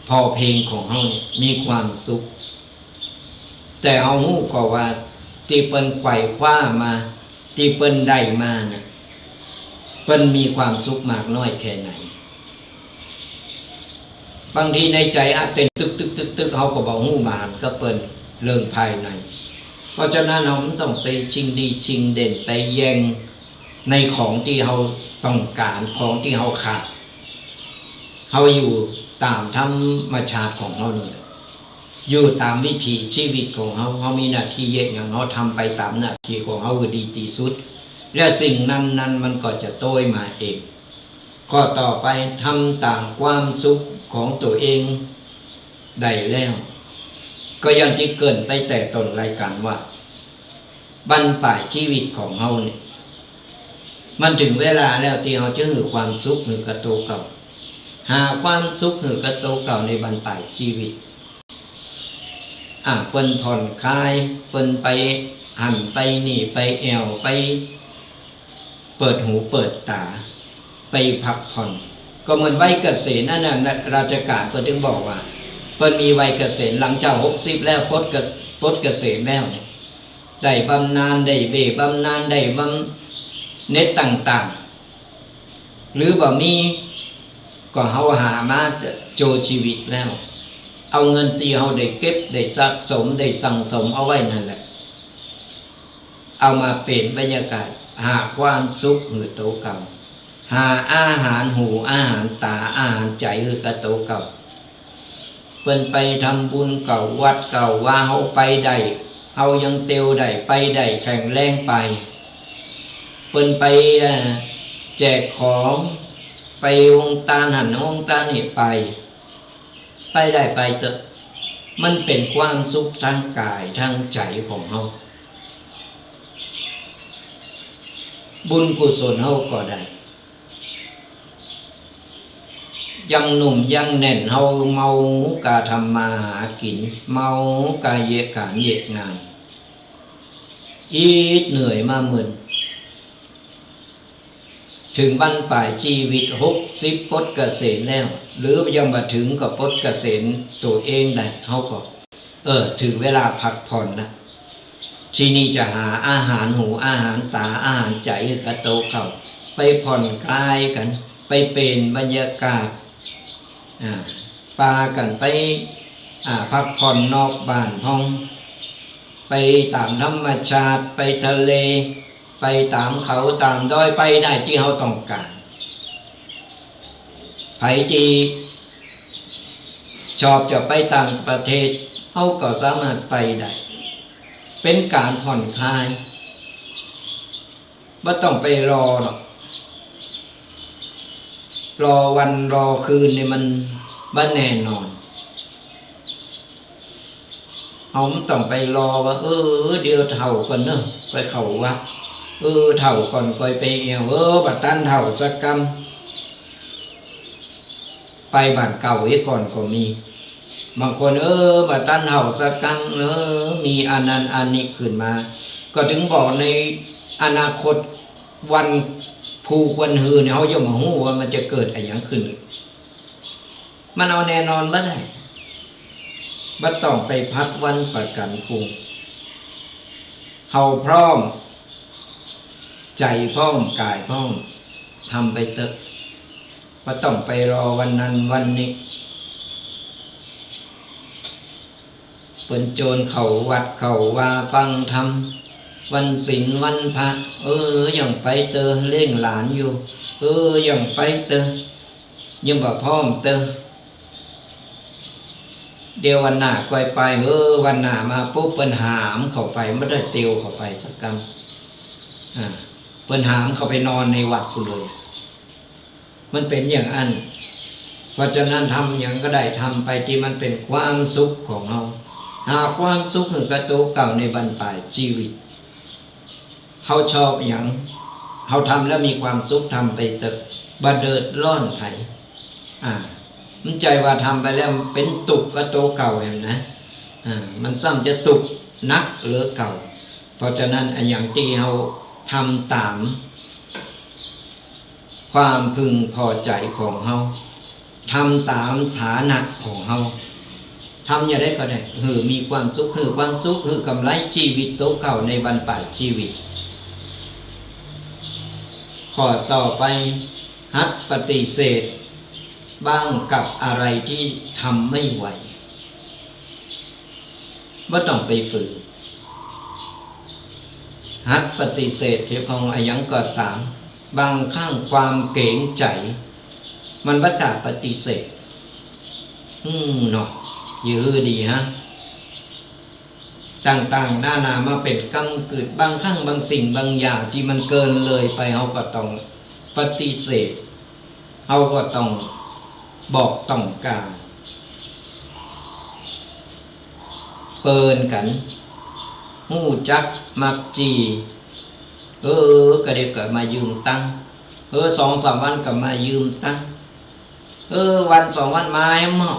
พอเพียงของเฮาเนี่ย มีความสุข แต่เฮาฮู้ก่อว่าตี้เปิ้นไขว่คว้ามา ตี้เปิ้นได้มาเนี่ย เปิ้นมีความสุขมากน้อยแค่ไหน บางทีในใจ๋อาจเต้นตึกๆๆๆ เฮาก็บ่ฮู้บ่หันกับเปิ้นเรื่องภายใน เพราะฉะนั้นเฮาบ่ต้องไปชิงดีชิงเด่น ไปแย่งในของตี้เฮาต้องก๋าน ของตี้เฮาขาด เฮาอยู่ต๋ามธรรมชาติของเฮานี่แหละ อยู่ต๋ามวิถีจีวิตของเฮา เฮามีหน้าตี้เยียะหยัง เฮาทำไปต๋ามหน้าตี้ของเฮาหื้อดีตี้สุด แล้วสิ่งนั้นๆ มันก็จะโต้ยมาเอง ข้อต่อไป ทำต๋ามความสุขของตั๋วเองได้แล้ว ก็อย่างตี้เกริ่นไปแต่ต้นรายก๋านว่า บั้นป๋ายจีวิตของเฮาเนี่ย มันเถิงเวลาแล้วตี้เฮาจะหื้อความสุขหื้อกับตั๋วเก่า หาความสุขหื้อกับตั๋วเก่าในบั้นป๋ายจีวิต อ่ะ เปิ้นผ่อนคลาย เปิ้นไปหั้นไปนี่ ไปแอ่ว ไปเปิดหูเปิดต๋า ไปพักผ่อน ก็เหมือนวัยเกษียณนั่นน่ะ ราชก๋านเปิ้นเถิงบอกว่า เปิ้นมีวัยเกษียณ หลังจากหกสิบแล้ว ปลดเก ปลดเกษียณแล้วเนี่ย ได้บำนาญ ได้เบ้ยบำนาญ ได้บำเหน็จต่างๆ หรือบ่มี ก็เฮาหามาจะโจชีวิตแล้ว เอาเงินตี้เฮาได้เก็บ ได้สะสม ได้สั่งสมเอาไว้นั่นแหละ เอามาเป๋นบรรยากาศ หาความสุขหื้อตั๋วเก่า หาอาหารหูอาหารต๋า อาหารใจ๋หื้อกับตั๋วเก่า เปิ้นไปทำบุญเก่าวัดเก่าวา เฮาไปได้ เฮายังเตียวได้ ไปได้ แข็งแรงไป เปิ้นไป เอ่อ แจกของ ไปโฮงตานหั้นโฮงตานนี่ไป ไปได้ไปเต๊อะ มันเป๋นความสุขตางก๋ายตางใจ๋ของเฮา บุญกุศลเฮาก็ได้ ยังหนุ่มยังแน่น เฮาเมากาทำมาหากิ๋น เมากาเยียะก๋านเยียะงาน อิดเหนื่อยมาเมิน เถิงบั้นป๋ายจีวิต หกสิบ ปลดเกษียณแล้ว หรือยังบ่เถิงก็ปลดเกษียณตั๋วเองได้ เฮาก็ เออ เถิงเวลาพักผ่อนละ ทีนี้จะหาอาหารหูอาหารต๋าอาหารใจ๋หื้อกับตั๋วเก่า ไปผ่อนคลายกั๋น ไปเปลี่ยนบรรยากาศ อ่า ปากั๋นไป อ่า พักผ่อนนอกบ้านพ่อง ไปต๋ามธรรมชาติ ไปทะเล ไปต๋ามเขาต๋ามดอย ไปได้ตี้เฮาต้องก๋าน ใผตี้ชอบจะไปต่างประเทศ เฮาก็สามารถไปได้ เป๋นก๋านผ่อนคลาย บ่ต้องไปรอหรอก รอวันรอคืนนี่มันบ่แน่นอน เฮาบ่ต้องไปรอว่า เออ เดี๋ยวเฒ่าก่อนเนาะ ไปเข้าวัด เออ เฒ่าก่อนก่อยไปแอ่ว เออ บ่ตันเฒ่าสักกำ ไปบ้านเก่าเหียก่อนก็มี บางคน เออ บ่ตันเฒ่าสักกำ เออ มีอันนั้นอันนี้ขึ้นมา ก็เถิงบอกในอนาคต วันผูกวันหือเนี่ย เฮายังบ่ฮู้ว่ามันจะเกิดอะหยังขึ้น มันเอาแน่นอนบ่ได้ บ่ต้องไปผัดวันประกั๋นพรุ่ง เฮาพร้อม ใจ๋พร้อม ก๋ายพร้อม ทำไปเต๊อะ บ่ต้องไปรอวันนั้นวันนี้ เปิ้นโจรเข้าวัดเข้าวาฟังธรรม วันศีลวันพระ เออ ยังไปเต๊อะ เลี้ยงหลานอยู่ เออ ยังไปเต๊อะ ยังบ่พร้อมเต๊อะ เดี๋ยววันหน้าก่อยไป เออ วันหน้ามาปุ๊บ เปิ้นหามเข้าไป บ่ได้เตียวเข้าไปสักกำ อ่า เปิ้นหามเข้าไปนอนในวัดพู้นเลย มันเป๋นอย่างอั้น เพราะฉะนั้นทำหยังก็ได้ ทำไปตี้มันเป๋นความสุขของเฮา หาความสุขหื้อกับตั๋วเก่าในบั้นป๋ายจีวิต เฮาชอบหยัง เฮาทำแล้วมีความสุข ทำไปเต๊อะ บ่เดือดร้อนใผ อ่า บ่ใจ้ว่าทำไปแล้วเป๋นตุ๊กข์กับตั๋วเก่าหั้นนะ อ่า มันซ้ำจะตุ๊กข์หนักเหลือเก่า เพราะฉะนั้นอะหยังตี้เฮาทำต๋าม ความพึงพอใจ๋ของเฮา ทำต๋ามฐานะของเฮา ทำอย่างใดก็ได้ หื้อมีความสุข หื้อความสุข หื้อก๋ำไรจีวิตตั๋วเก่าในบั้นป๋ายจีวิต ข้อต่อไป หัดปฏิเสธบ้างกับอะไรที่ทำไม่ไหว บ่ต้องไปฝืน หัดปฏิเสธเหียพ่อง อะหยังก็ต๋าม บางครั้งความเกรงใจ๋ มันบ่กล้าปฏิเสธ อืม เนาะ อย่าหื้อดีฮะ ต่างๆ นานามาเป๋นกำกึ่ด บางครั้งบางสิ่งบางอย่างตี้มันเกินเลยไป เฮาก็ต้องปฏิเสธ เฮาก็ต้องบอกต้องกล่าว เปิ้นกั๋น ฮู้จักมักจี่ เออ กะเดียวก็มายืมตังค์ เออ สองสามวันก็มายืมตังค์ เออ วันสองวันมาแหมเนาะ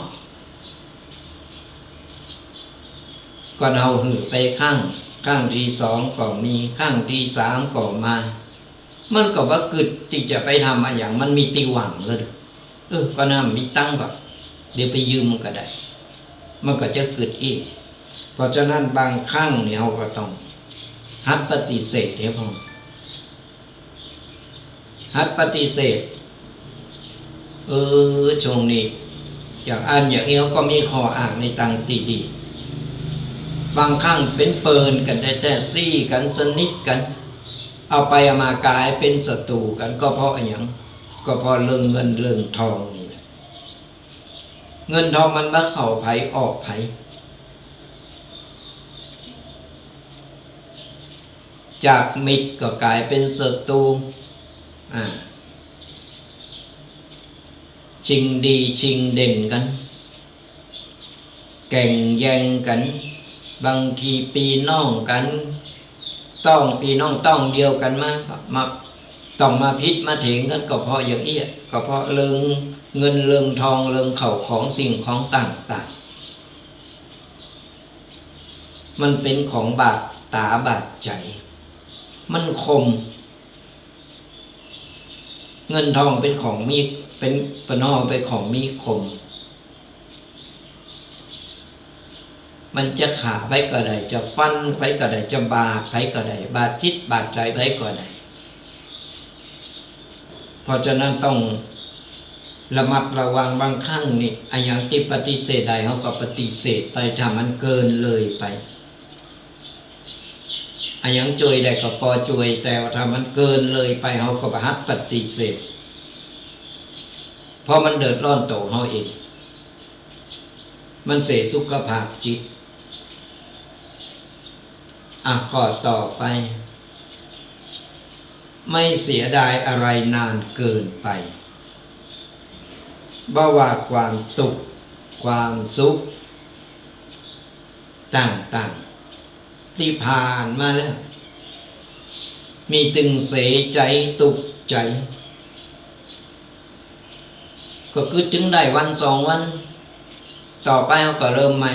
ก่อนเฮาหื้อไปครั้ง ครั้งตี้สองก็มี ครั้งตี้สามก็มา มันก็บ่กึ๊ดตี้จะไปทำอะหยัง มันมีตี้หวังแล้ว เออ ก็น้ำมีตังค์ก็ เดี๋ยวไปยืมมันก็ได้ มันก็จะกึ๊ดอี้ เพราะฉะนั้นบางครั้งนี่เฮาก็ต้องหัดปฏิเสธเหียพ่อง หัดปฏิเสธ เออ ช่วงนี้ อย่างอั้นอย่างอี้ เฮาก็มีข้ออ้างในตางตี้ดี บางครั้งเป๋นเปิ้นกั๋นแต๊ๆ ซี้กั๋น สนิทกั๋น เอาไปเอามากลายเป๋นศัตรู๋กั๋น ก็เพราะอะหยัง ก็เพราะเรื่องเงินเรื่องทองนี่แหละ เงินทองมันบ่เข้าใผออกใผ จากมิตรก็กลายเป๋นศัตรู๋ อ่า ชิงดีชิงเด่นกั๋น แก ข่งแย่งกั๋น บางทีปี้น้องกั๋น ต๊องปี้น้องต๊องเดียวกั๋นมา มา ต้องมาผิดมาเถียงกั๋น ก็เพราะอย่างอี้ ก็เพราะเรื่องเงินเรื่องทอง เรื่องเข้าของสิ่งของต่างๆ มันเป๋นของบาดต๋าบาดใจ๋ มันคม เงินทองเป๋นของมี เป๋น เป๋นหน้อเป๋นของมีคม มันจะฆ่าใผก็ได้ จะฟันใผก็ได้ จะบาดใผก็ได้ บาดจิตบาดใจ๋ใผก็ได้ เพราะฉะนั้นต้องระมัดระวัง บางครั้งนี่ อะหยังตี้ปฏิเสธได้ เฮาก็ปฏิเสธไป ถ้ามันเกินเลยไป อะหยังจ้วยได้ก็ปอจ้วย แต่ว่าถ้ามันเกินเลยไป เฮาก็บ่หัดปฏิเสธ เพราะมันเดือดร้อนตั๋วเฮาเอง มันเสียสุขภาพจิต อ่ะ ข้อต่อไป ไม่เสียดายอะไรนานเกินไป บ่ว่าความตุ๊กข์ ความสุข ต่างๆ ตี้ผ่านมาแล้ว มีตึงเสียใจ๋ ตุ๊กข์ใจ๋ ก็กึ๊ดเถิงได้วันสองวัน ต่อไปเฮาก็เริ่มใหม่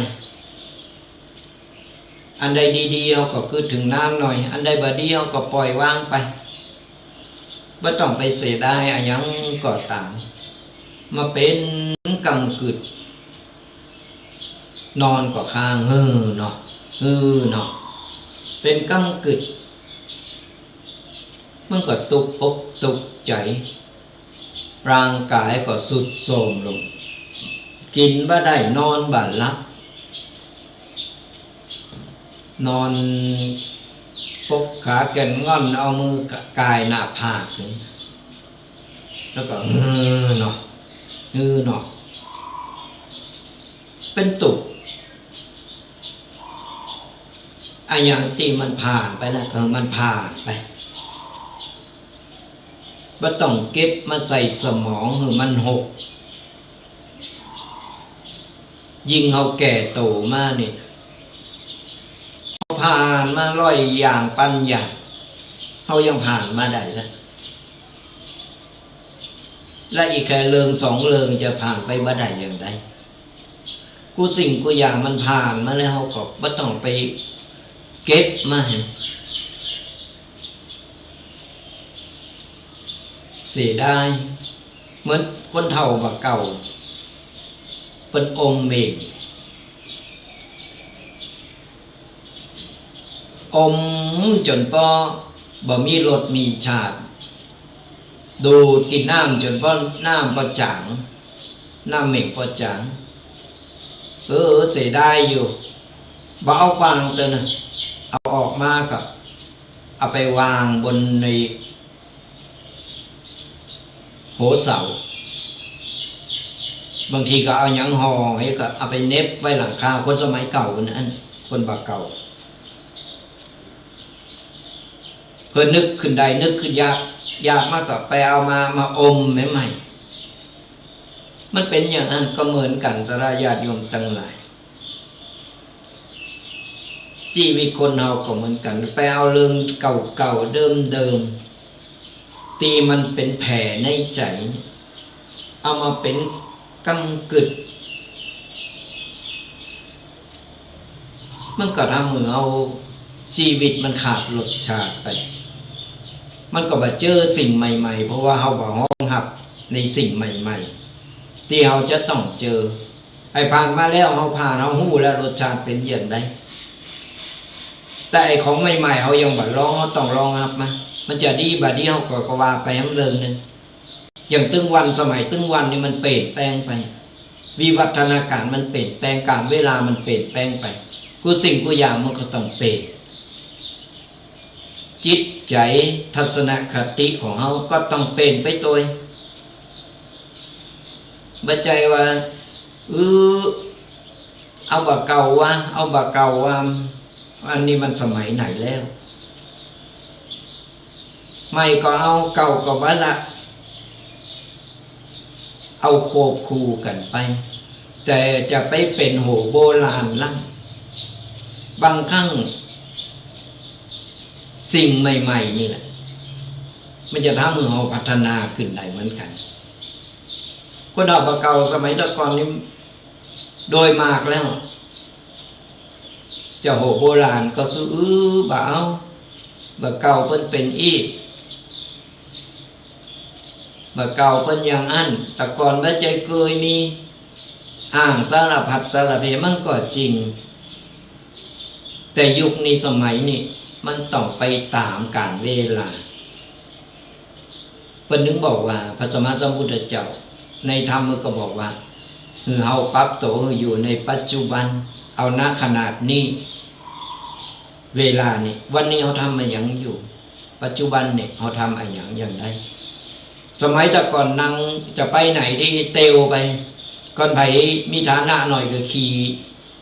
อันใดดีๆ เฮาก็กึ๊ดเถิงนานหน่อย อันใดบ่ดีเฮาก็ปล่อยวางไป บ่ต้องไปเสียดายอะหยังก็ต๋าม มาเป๋นก้ำกึ่ด นอนก็ค้าง เฮ้อเนาะ เฮ้อเนาะ เป๋นก้ำกึ่ด มันก็ตุ๊กอกตุ๊กใจ๋ ร่างก๋ายก็ทรุดโทรมลง กิ๋นบ่ได้ นอนบ่หลับ นอนปกขาแก่นง่อน เอามือก่ายหน้าผาก แล้วก็เฮ้อเนาะ เฮ้อเนาะ เป๋นตุ๊กข์ อะหยังตี้มันผ่านไปนะ เออ มันผ่านไป บ่ต้องเก็บมาใส่สมองหื้อมันหก ยิ่งเฮาแก่โตมานี่ เฮาผ่านมาร้อยอย่างปันอย่าง เฮายังผ่านมาได้ละ และอีกแค่เรื่องสองเรื่องจะผ่านไปบ่ได้อย่างใด กู้สิ่งกู้อย่างมันผ่านมาแล้ว เฮาก็บ่ต้องไปเก็บมาหื้อเสียดาย เหมือนคนเฒ่าบ่าเก่า เปิ้นอมเหม่ง อมจ๋นป้อบ่มีรสมีชาติ ดูดกิ๋นน้ำจ๋นป้อน้ำป้อจ๋าง น้ำเหม่งป้อจ๋าง เออ เสียดายอยู่ บ่เอาขว้างเตื้อนะ เอาออกมาก็เอาไปวางบนใน หัวเสา บางทีก็เอาหยังห่อไว้ ก็เอาไปเหน็บไว้หลังคา คนสมัยเก่านั้น คนบ่าเก่า เปิ้นนึกขึ้นได้ นึกขึ้นอยาก อยากมาก็ไปเอามา มาอมใหม่ๆ มันเป๋นอย่างนั้นก็เหมือนกั๋น สาระญาติโยมตังหลาย จีวิตคนเฮาก็เหมือนกั๋น ไปเอาเรื่องเก่าๆ เดิมๆ ตี้มันเป๋นแผลในใจ๋ เอามาเป๋นก้ำกึ่ด มันก็ทำหื้อเอาจีวิตมันขาดรสชาติไป มันก็บ่เจอสิ่งใหม่ๆ เพราะว่าเฮาบ่ฮ้องฮับในสิ่งใหม่ๆ ตี้เฮาจะต้องเจอ ไอ้ผ่านมาแล้ว เฮาผ่าน เฮาฮู้แล้วรสชาติเป๋นอย่างใด แต่ไอ้ของใหม่ๆ เฮายังบ่ลอง เฮาต้องลองฮับมัน มันจะดีบ่ดี เฮาก็ ก็ว่าไปแหมเรื่องนึ่ง อย่างตึงวัน สมัยตึงวันนี่มันเปลี่ยนแปลงไป วิวัฒนาการมันเปลี่ยนแปลง กาลเวลามันเปลี่ยนแปลงไป กู้สิ่งกู้อย่างมันก็ต้องเปลี่ยน จิตใจ๋ ทัศนคติของเฮาก็ต้องเปลี่ยนไปตวย บ่ใจ้ว่า เออ เอาบ่าเก่าว่า เอาบ่าเก่าว่า อันนี้มันสมัยไหนแล้ว ใหม่ก็เอา เก่าก็บ่ละ เอาควบคู่กั๋นไป แต่จะไปเป๋นโหโบราณละ บางครั้งสิ่งใหม่ๆ นี่แหละ มันจะทำหื้อเฮาพัฒนาขึ้นได้เหมือนกั๋น คนเฒ่าบ่าเก่าสมัยตะก่อนนี่ โดยมากแล้ว จะโหโบราณก็คือ อื้อ บ่าเอา บ่าเก่าเปิ้นเป๋นอี้ บ่าเก่าเปิ้นอย่างอั้น ตะก่อนบ่ใจ้เกยมี อ้างสารพัดสารเพ มันก็จริง แต่ยุคนี้สมัยนี้ มันต้องไปต๋ามก๋าลเวลา เปิ้นถึงบอกว่า พระสัมมาสัมพุทธเจ้า ในธรรมมันก็บอกว่า หื้อเฮาปรับตั๋วหื้ออยู่ในปัจจุบัน เอา ณ ขณะนี้ เวลานี้ วันนี้เฮาทำอะหยังอยู่ ปัจจุบันนี้เฮาทำอะหยังอย่างใด สมัยตะก่อนนั่งจะไปไหนตี้เตียวไป ก่อนใผมีฐานะหน่อยก็ขี่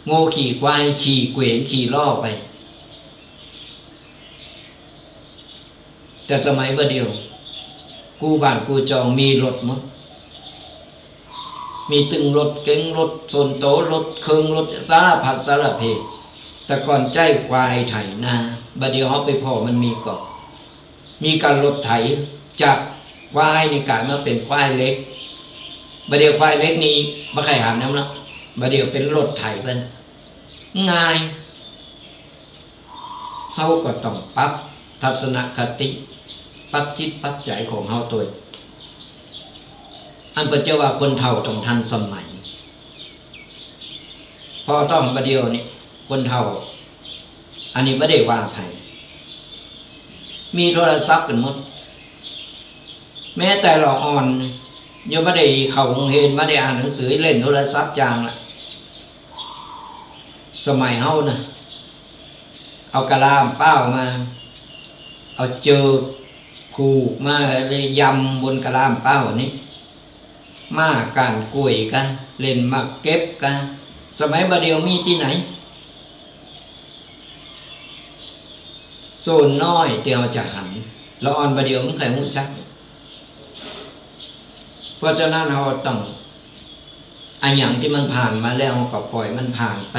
โง่ขี่ควาย ขี่เกวียน ขี่ล้อไป แต่สมัยบ่าเดี่ยว กู้บ้านกู้จองมีรถหมด มีตึงรถเก๋ง รถส่วนตั๋ว รถเครื่อง รถสารพัดสารเพ แต่ก่อนใจ๊ควายไถนา บ่าเดี่ยวเฮาไปผ่อมันมีก่อ มีก๋าลรถไถ จากควายนี่ก๋ายมาเป๋นควายเหล็ก บ่าเดี่ยวควายเหล็กนี่บ่ใค่หันนำละ บ่าเดี่ยวเป๋นรถไถเปิ้น ง่าย เฮาก็ต้องปรับทัศนคติ ปรับจิตปรับใจ๋ของเฮาตวย อันเปิ้นจะว่าคนเฒ่าต้องทันสมัย ผ่อต้องบ่าเดี่ยวนี่ คนเฒ่า อันนี้บ่ได้ว่าใผ มีโทรศัพท์กั๋นหมด แม้แต่ละอ่อน ยังบ่ได้เข้าโฮงเฮียน บ่ได้อ่านหนังสือ เล่นโทรศัพท์จางละ สมัยเฮานะ เอากะลาอ้ำเป้ามา เอาเจือกผูกมา แล้วยำบนกะลาอ้ำเป้านี่ หม้าก้านก๋วยกา เล่นหมากเก็บกา สมัยบ่าเดี่ยวมีตี้ไหน ส่วนน้อยตี้เฮาจะหัน ละอ่อนบ่าเดี่ยวมันใค่ฮู้จัก เพราะฉะนั้นเฮาต้อง อะหยังตี้มันผ่านมาแล้วก็ปล่อยมันผ่านไป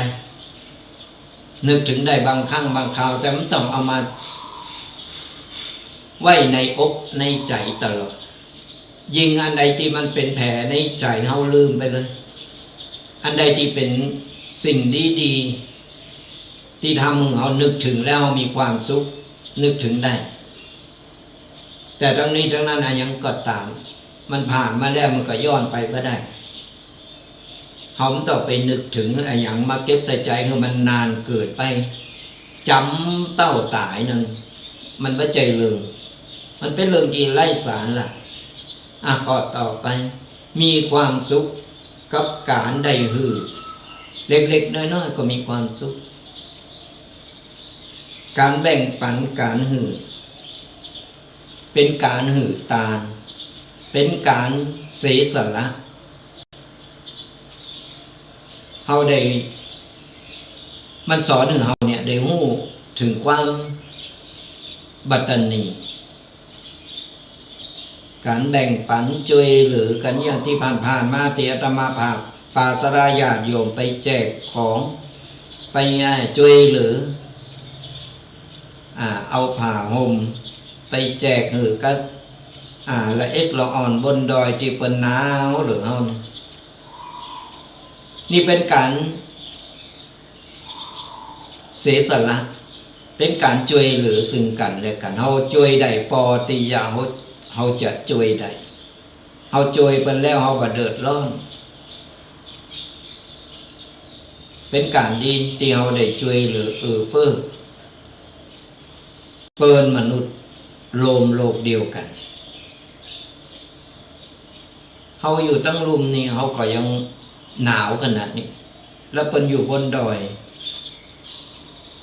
นึกถึงได้บางครั้งบางคราว แต่มันต้องเอามาไว้ในอกในใจ๋ตลอด ยิ่งอันใดตี้มันเป๋นแผลในใจ๋เฮาลืมไปเลย อันใดตี้เป๋นสิ่งดีๆ ตี้ทำหื้อเฮานึกถึงแล้วมีความสุข นึกถึงได้ แต่ทั้งนี้ทั้งนั้นอะหยังก็ต๋าม มันผ่านมาแล้วมันก็ย้อนไปบ่ได้ เฮาบ่ต้องไปนึกถึงอะหยังมาเก็บใส่ใจ๋หื้อมันนานเกินไป จ๋ำเต้าต๋ายนั่น มันบ่ใจ้เรื่อง มันเป๋นเรื่องตี้ไร้สาระ อ่ะ ข้อต่อไป มีความสุขกับก๋านได้หื้อ เล็กๆ น้อยๆ ก็มีความสุข ก๋านแบ่งปัน ก๋านหื้อ เป๋นก๋านหื้อตาน เป๋นก๋านเสียสละ เฮาได้ มันสอนหื้อเฮาเนี่ยได้ฮู้เถิงความบัตตะหนี ก๋านแบ่งปันจ้วยเหลือกั๋น อย่างตี้ผ่านๆ มาตี้อาตมาภาพปาสราญาติโยมไปแจกของ ไป อ่า จ้วยเหลือ อ่า เอาผ้าห่มไปแจกหื้อกับ อ่า ละเอ็กละอ่อนบนดอยตี้เปิ้นหนาวเหลือเฮานี่ นี่เป๋นก๋านเสียสละ เป๋นก๋านจ้วยเหลือซึ่งกั๋นและกั๋น เฮาจ้วยได้ปอตี้จะ เฮา เฮาจะจ้วยได้ เฮาจ้วยเปิ้นแล้วเฮาบ่เดือดร้อน เป๋นก๋านดีตี้เฮาได้จ้วยเหลือเอื้อเฟื้อ เปิ้นมนุษย์ร่วมโลกเดียวกั๋น เฮาอยู่ตังลุ่มนี่เฮาก็ยังหนาวขนาดนี้ แล้วเปิ้นอยู่บนดอย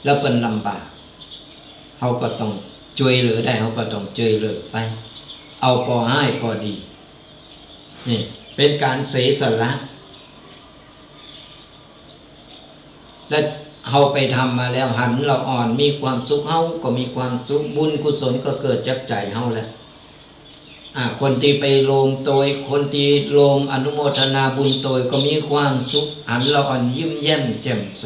แล้วเปิ้นลำบาก เฮาก็ต้องจ้วยเหลือได้ เฮาก็ต้องจ้วยเหลือไป เอาปอฮ้ายปอดี นี่เป๋นก๋านเสียสละ และเฮาไปทำมาแล้ว หันละอ่อนมีความสุข เฮาก็มีความสุข บุญกุศลก็เกิดจากใจ๋เฮาแล้ว อ่า คนตี้ไปโลมโตย คนตี้โลมอนุโมทนาบุญโตยก็มีความสุข หันละอ่อนยิ้มแย้มแจ่มใส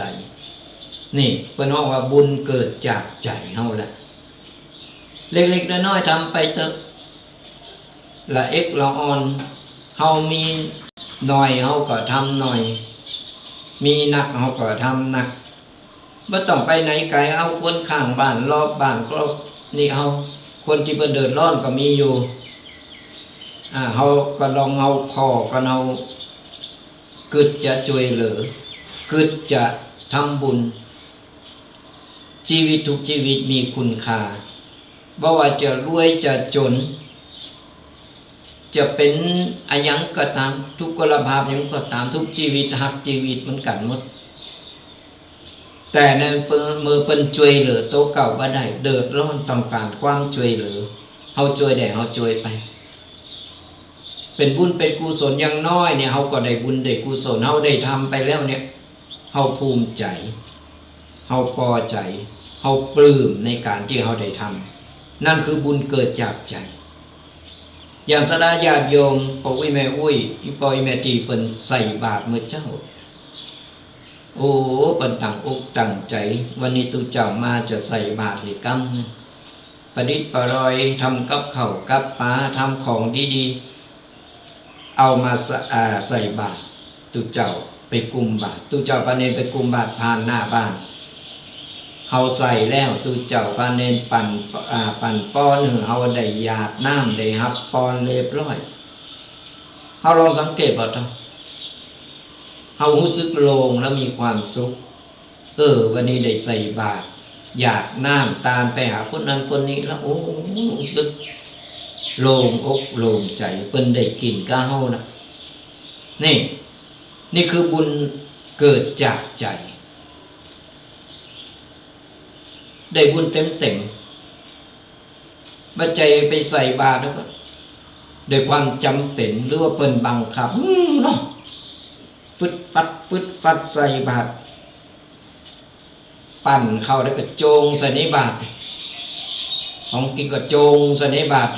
นี่เปิ้นฮ้องว่าบุญเกิดจากใจ๋เฮาแหละ เล็กๆ น้อยๆ ทำไปเต๊อะ ละเอ็กละอ่อน เฮามีหน่อยเฮาก็ทำหน่อย มีนักเฮาก็ทำนัก บ่ต้องไปไหนไก๋ เอาคนข้างบ้านรอบบ้านก็ นี่เฮา คนตี้เปิ้นเดือดร้อนก็มีอยู่ อ่า เฮาก็ลองเอาผ่อกั๋น เฮากึ๊ดจะจ้วยเหลือ กึ๊ดจะทำบุญ จีวิตกู้จีวิตมีคุณค่า บ่ว่าจะรวยจะจ๋น จะเป๋นอะหยังก็ต๋าม ทุกขลภาพหยังก็ต๋าม กู้จีวิตฮักจีวิตเหมือนกั๋นหมด แต่ในเมื่อเปิ้นจ้วยเหลือตั๋วเก่าบ่ได้ เดือดร้อนต้องก๋านความจ้วยเหลือ เฮาจ้วยได้เฮาจ้วยไป เป๋นบุญเป๋นกุศลอย่างน้อยเนี่ย เฮาก็ได้บุญได้กุศล เฮาได้ทำไปแล้วเนี่ย เฮาภูมิใจ๋ เฮาปอใจ๋ เฮาปลื้มในก๋านตี้เฮาได้ทำ นั่นคือบุญเกิดจากใจ๋ อย่างศรัทธาญาติโยม ป้ออุ๊ยแม่อุ๊ย อี่ป้ออี่แม่ตี้เปิ้นใส่บาตรเมื่อเจ๊า โอ้ เปิ้นตั้งอกตั้งใจ๋ วันนี้ตุ๊เจ้ามาจะใส่บาตรหื้อก้ำ ประดิษฐ์ประดอย ทำกับข้าวกับป๋า ทำของดีๆ เอามาสะ อ่า ใส่บาตร ตุ๊เจ้าไปกุมบาตร ตุ๊เจ้าพระเณรไปกุมบาตรผ่านหน้าบ้าน เฮาใส่แล้ว ตุ๊เจ้าพระเณรปั๋น อ่า ปั๋นปอนหื้อเฮาได้หยาดน้ำ ได้ฮับปอนเรียบร้อย เฮาลองสังเกตบ่เต้า เฮาฮู้สึกโล่งแล้วมีความสุข เออ วันนี้ได้ใส่บาตร หยาดน้ำตานไปหาคนนั้นคนนี้แล้ว โอ้ ฮู้สึกโล่งอกโล่งใจ๋ เปิ้นได้กิ๋นกับเฮานะ นี่ นี่คือบุญเกิดจากใจ๋ ได้บุญเต็มๆ บ่ใจ้ไปใส่บาตรแล้วก็ ด้วยความจ๋ำเป๋น หรือว่าเปิ้นบังคับ อืม เนาะ ฟึดฟัด ฟึดฟัดใส่บาตร ปั๋นข้าวแล้วก็โจงใส่ในบาตร ของกิ๋นก็โจงใส่ในบาตร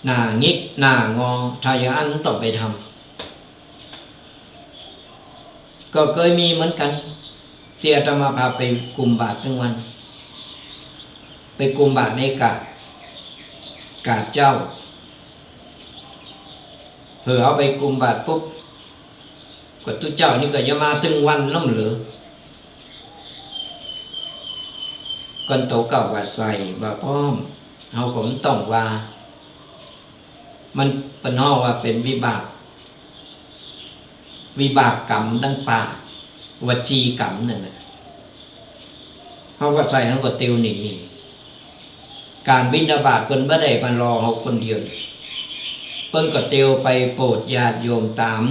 หน้าหงิกหน้างอ ถ้าอย่างอั้นต้องไปทำ ก็เกยมีเหมือนกั๋น ตี้อาตมาภาพไปกุมบาตรตึงวัน ไปกุมบาตรในกาด กาดเจ๊า เผลอเอาไปกุมบาตรปุ๊บ ก็ตุ๊เจ้านี่ก็จะมาตึงวันล้ำเหลือ ก่อนตั๋วเก่าว่าใส่ว่าพร้อม เฮาก็บ่ต้องว่า มันเปิ้นฮ้องว่าเป๋นวิบาก วิบากกรรมตังปาก วจีกรรมนั่นแหละ เฮาก็ใส่ เฮาก็เตียวหนี ก๋านบิณฑบาตเปิ้นบ่ได้มารอเฮาคนเดียว เปิ้นก็เตียวไปโปรดญาติโยมต๋าม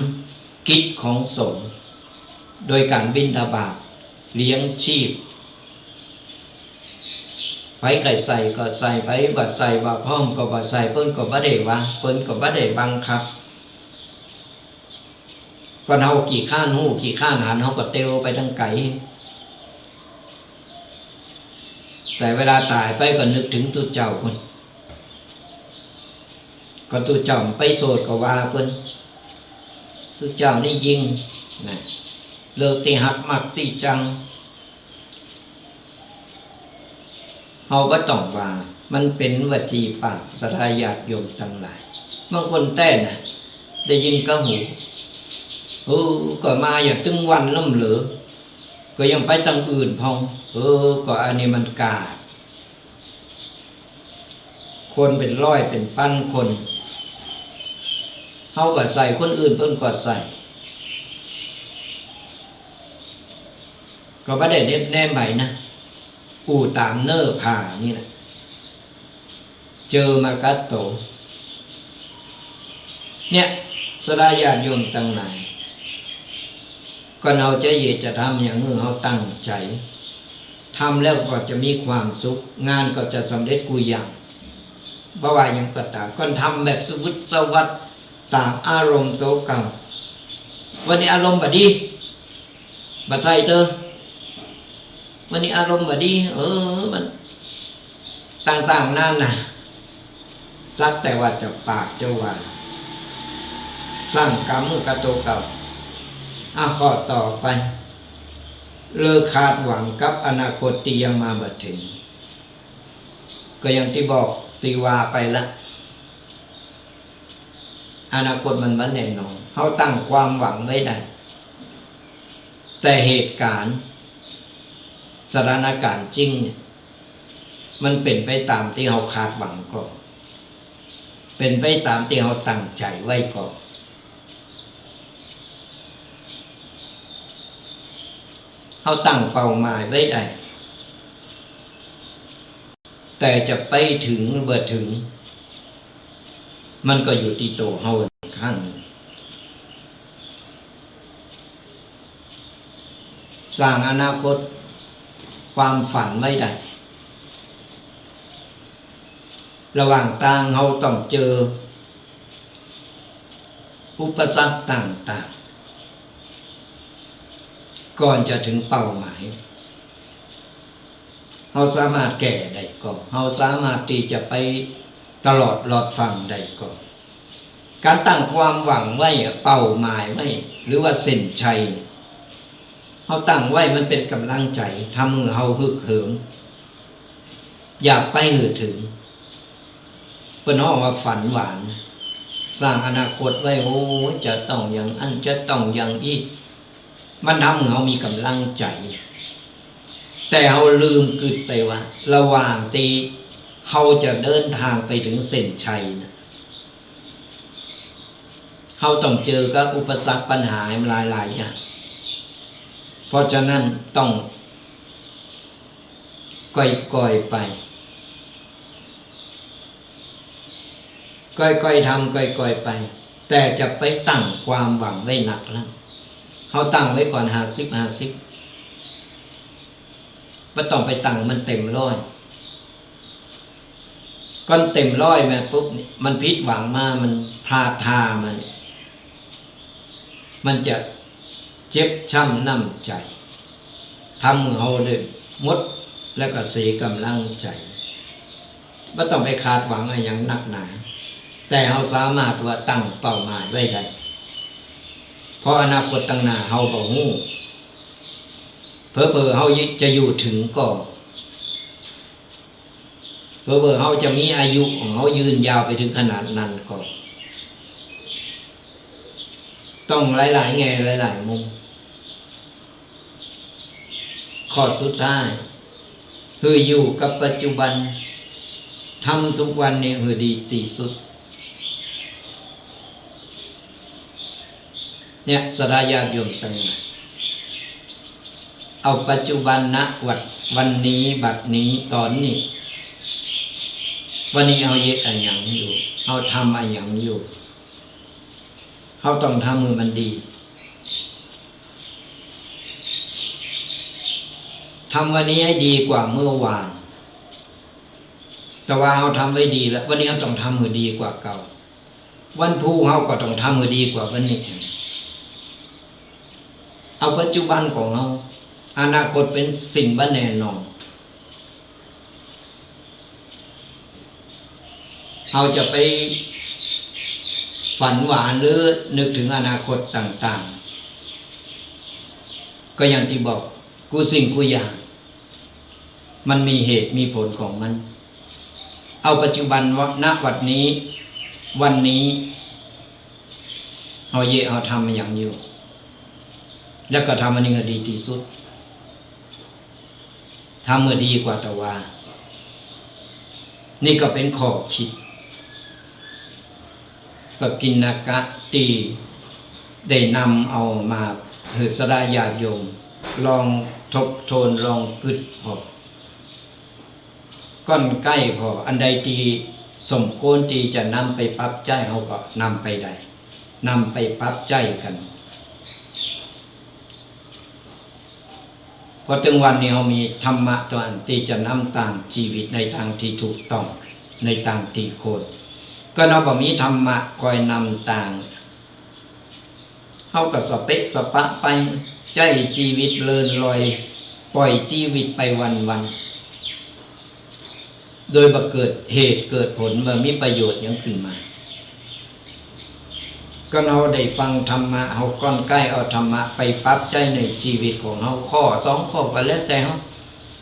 กิจของสงฆ์ โดยก๋านบิณฑบาตเลี้ยงชีพ ใผใค่ใส่ก็ใส่ ใผบ่ใส่ว่าพร้อมก็บ่ใส่ เปิ้นก็บ่ได้ว่า เปิ้นก็บ่ได้บังคับ ก่อนเฮาขี้คร้านฮู้ ขี้คร้านหัน เฮาก็เตียวไปตังไก๋ แต่เวลาต๋ายไปก็นึกเถิงตุ๊เจ้าพุ้น ก็ตุ๊เจ้าไปโสดก็ว่าเปิ้น ตุ๊เจ้านี่ยิ่งนะ เลิกตี้ฮักมักตี้จั่ง เฮาบ่ต้องว่า มันเป๋นวจีปาก ศรัทธาญาติโยมตังหลาย บางคนแต๊นะ ได้ยินกะหู เออ ก็มาอย่างตึงวันล้ำเหลือ ก็ยังไปตังอื่นพ่อง เออ ก็อันนี้มันกาด คนเป๋นร้อยเป๋นปันคน เฮาก็ใส่ คนอื่นเปิ้นก็ใส่ ก็บ่ได้เน็บแนมใผนะ อู้ต๋ามเน้อผ่านี่แหละ เจอมากั๊ดโต เนี่ย ศรัทธาญาติโยมตังหลาย ก่อนเฮาจะเหยียดจะทำอย่างหื้อเฮาตั้งใจ๋ ทำแล้วก็จะมีความสุข งานก็จะสำเร็จกู้อย่าง บ่ว่าหยังก็ต๋าม ก่อนทำแบบสะวึดสะวัด ต๋ามอารมณ์ตั๋วเก่า วันนี้อารมณ์บ่ดี บ่ใส่เต๊อะ วันนี้อารมณ์บ่ดี เออ มัน ต่างๆ นานา สักแต่ว่าจะปากจะว่า สร้างกรรมหื้อกับตั๋วเก่า อ่ะ ข้อต่อไป เลิกคาดหวังกับอนาคตตี้ยังมาบ่เถิง ก็อย่างตี้บอกตี้ว่าไปละ อนาคตมันบ่แน่นอน เฮาตั้งความหวังไว้ได้ แต่เหตุการณ์ สถานการณ์จริงเนี่ย มันเป๋นไปต๋ามตี้เฮาคาดหวังก่อ เป๋นไปต๋ามตี้เฮาตั้งใจ๋ไว้ก่อ เฮาตั้งเป้าหมายไว้ได้ แต่จะไปเถิงหรือบ่เถิง มันก็อยู่ตี้ตั๋วเฮาข้างหนึ่ง สร้างอนาคต ความฝันไว้ได้ ระหว่างตางเฮาต้องเจออุปสรรคต่างๆ ก่อนจะเถิงเป้าหมาย เฮาสามารถแก้ได้ก่อ เฮาสามารถตี้จะไปตลอดรอดฟั่งได้ก่อ ก๋านตั้งความหวังไว้อะ เป้าหมายไว้ หรือว่าเส้นชัยเนี่ย เฮาตั้งไว้มันเป๋นก๋ำลังใจ๋ ทำหื้อเฮาฮึกเหิม อยากไปหื้อเถิง เปิ้นฮ้องว่าฝันหวาน สร้างอนาคตไว้ โอ้ จะต้องอย่างอั้น จะต้องอย่างอี้ มันทำหื้อเฮามีก๋ำลังใจ๋ แต่เฮาลืมกึ๊ดไปว่า ระหว่างตี้เฮาจะเดินตางไปเถิงเส้นชัยนะ เฮาต้องเจอกับอุปสรรคปัญหาหลายๆ อย่าง เพราะฉะนั้นต้อง ก่อยๆ ไป ก่อยๆ ทำ ก่อยๆ ไป แต่จะไปตั้งความหวังไว้นักละ เฮาตั้งไว้ก่อนห้าสิบ ห้าสิบ บ่ต้องไปตั้งมันเต๋มร้อย ก่อนเต๋มร้อยมาปุ๊บเนี่ย มันผิดหวังมา มันพลาดท่ามาเนี่ย มันจะเจ็บช้ำน้ำใจ๋ ทำหื้อเฮาได้หมด แล้วก็เสียก๋ำลังใจ๋ บ่ต้องไปคาดหวังอะหยังนักหนา แต่เฮาสามารถว่าตั้งเป้าหมายไว้ได้ เพราะอนาคตตางหน้าเฮาบ่ฮู้ เผลอๆ เฮาจะอยู่เถิงก่อ เผลอๆ เฮาจะมีอายุของเฮายืนยาวไปเถิงขนาดนั้นก่อ ต้องหลายๆ แง่ หลายๆ มุม ข้อสุดท้าย หื้ออยู่กับปัจจุบัน ทำทุกวันนี้หื้อดีตี้สุด เนี่ย ศรัทธาญาติโยมตังหลาย เอาปัจจุบันนะ วัน วันนี้ บัดนี้ ต๋อนนี้ วันนี้เฮาเยียะอะหยังอยู่ เฮาทำอะหยังอยู่ เฮาต้องทำหื้อมันดี ทำวันนี้หื้อดีกว่าเมื่อวาน แต่ว่าเฮาทำไว้ดีแล้ว วันนี้เฮาต้องทำหื้อดีกว่าเก่า วันพูกเฮาก็ต้องทำหื้อดีกว่าวันนี้ เอาปัจจุบันของเฮา อนาคตเป๋นสิ่งบ่แน่นอน เฮาจะไปฝันหวานหรือนึกเถิงอนาคตต่างๆ ก็อย่างตี้บอก กู้สิ่งกู้อย่าง มันมีเหตุมีผลของมัน เอาปัจจุบันว่า ณ วันนี้ วันนี้ เฮาเยียะเฮาทำอะหยังอยู่ แล้วก็ทำอันนี้หื้อดีตี้สุด ทำหื้อดีกว่าตะวา นี่ก็เป๋นข้อคิด ปกิณกะตี้ได้นำเอามาหื้อศรัทธาญาติโยม ลองทบทวน ลองกึ๊ดผ่อ ก้อนใก้ผ่อ อันใดตี้สมควรตี้จะนำไปปรับใจ๊ เฮาก็นำไปได้ นำไปปรับใจ๊กั๋น เพราะตึงวันนี้เฮามีธรรมะตั๋วอั้นตี้จะนำตางจีวิตในตางตี้ถูกต้อง ในตางตี้ควร ก็เฮาบ่มีธรรมะคอยนำตาง เฮาก็สะเปะสะปะไป ใจ๊จีวิตเลินลอย ป่อยจีวิตไปวันๆ โดยบ่เกิดเหตุเกิดผล บ่มีประโยชน์หยังขึ้นมา ก็เฮาได้ฟังธรรมะ เฮาก้อนใก้เอาธรรมะไปปรับใจ๊ในจีวิตของเฮา ข้อสองข้อก็แล้วแต่เฮา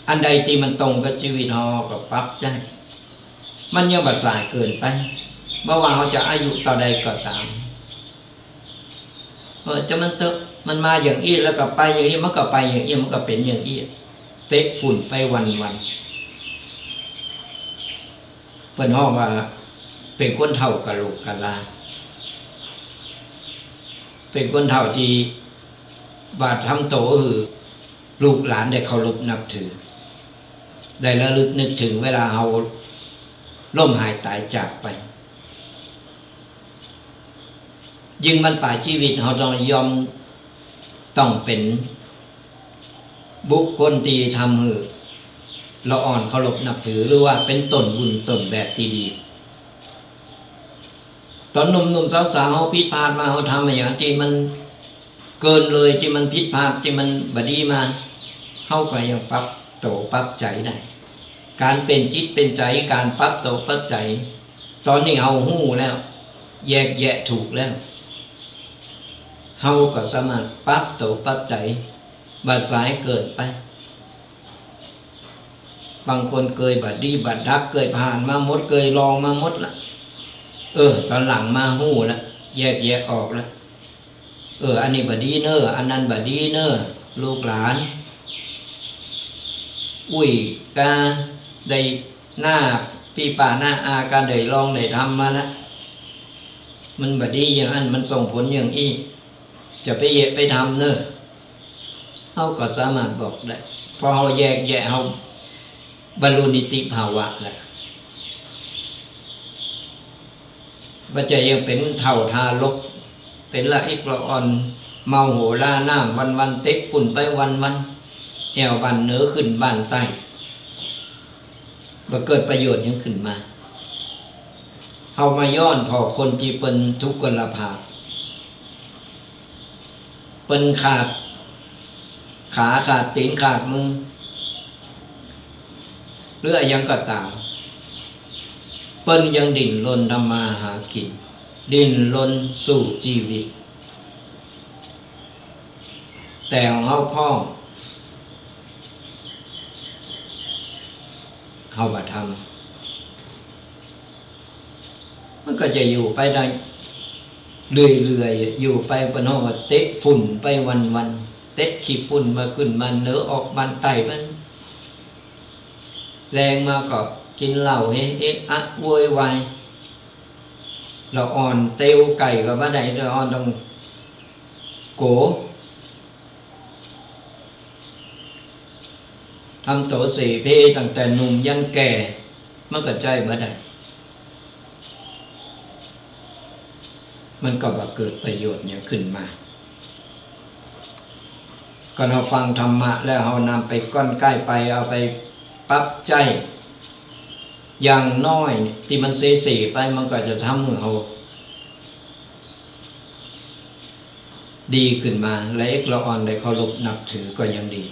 อันใดตี้มันตรงกับจีวิตเฮาก็ปรับใจ๊ มันยังบ่สายเกินไป บ่ว่าเฮาจะอายุเต้าใดก็ต๋าม เออ จะมันเต๊อะ มันมาอย่างอี้แล้วก็ไปอย่างอี้ มันก็ไปอย่างอี้ มันก็เป๋นอย่างอี้ เตะฝุ่นไปวันๆ เปิ้นฮ้องว่าเป๋นคนเฒ่ากะโหลกกะลา เป๋นคนเฒ่าตี้บ่าทำโตหื้อลูกหลานได้เคารพนับถือ ได้ระลึกนึกเถิงเวลาเฮาล้มหายต๋ายจากไป ยิ่งบรรปลายจีวิตเฮาต้องย่อมต้องเป๋นบุคคลตี้ทำหื้อละอ่อนเคารพนับถือ หรือว่าเป๋นต้นบุญต้นแบบตี้ดี ต๋อนหนุ่มๆ สาวๆ เฮาผิดพลาดมา เฮาทำอะหยังตี้มันเกินเลย ตี้มันผิดพลาด ตี้มันบ่ดีมา เฮาก็ยังปรับโตปรับใจ๋ได้ ก๋านเป๋นจิตเป๋นใจ๋ ก๋านปรับโตปรับใจ๋ ต๋อนนี้เฮาฮู้แล้ว แยกแยะถูกแล้ว เฮาก็สามารถปรับโตปรับใจ๋ บ่สายเกินไป บางคนเกยบ่ดีบ่ดัก เกยผ่านมาหมด เกยลองมาหมดละ เออ ต๋อนหลังมาฮู้ละ แยกแยะออกละ เออ อันนี้บ่ดีเน่อ อันนั้นบ่ดีเน่อ ลูกหลาน อุ้ยกาได้ น้าปี้ป้าน้าอาก็ได้ลองได้ทำมาละ มันบ่ดีอย่างอั้น มันส่งผลอย่างอี้ จะไปเยียะไปทำเน่อ เฮาก็สามารถบอกได้ พอเฮาแยกแยะ เฮาบรรลุนิติภาวะแล้ว บ่ใจ้ยังเป๋นเฒ่าทารก เป๋นละอิกละอ่อน เมาหัวลาน้ำวันๆ เตะฝุ่นไปวันๆ แอ่วบ้านเหนือขึ้นบ้านใต้ บ่เกิดประโยชน์หยังขึ้นมา เฮามาย้อนผ่อคนตี้เปิ้นทุกขลภาพ เปิ้นขาดขาขาดตี๋นขาดมือ หรืออะหยังก็ต๋าม เปิ้นยังดิ้นรนทำมาหากิ๋น ดิ้นรนสู้จีวิต แต่ของเฮาพร่อง เฮาบ่ทำ มันก็จะอยู่ไปได้เรื่อยๆ อยู่ไป เปิ้นฮ้องว่าเตะฝุ่นไปวันๆ เตะขี้ฝุ่นมาขึ้นบ้านเหนือออกบ้านใต้ มันแลงมาก็กิ๋นเหล้าเฮเอะอะโวยวาย ละอ่อนเตียวไก่ก็บ่ได้ ละอ่อนต้องโก๋ ทำโตเสเพตั้งแต่หนุ่มยันแก่ มันก็ใจ๊บ่ได้ มันก็บ่เกิดประโยชน์หยังขึ้นมา ก็เฮาฟังธรรมะแล้วเฮานำไปก้อนใก้ไป เอาไปปรับใจ๊ อย่างน้อยเนี่ย ตี้มันเสๆ ไป มันก็จะทำหื้อเฮา ดีขึ้นมา ละเอกละอ่อนได้เคารพนับถือก็ยังดี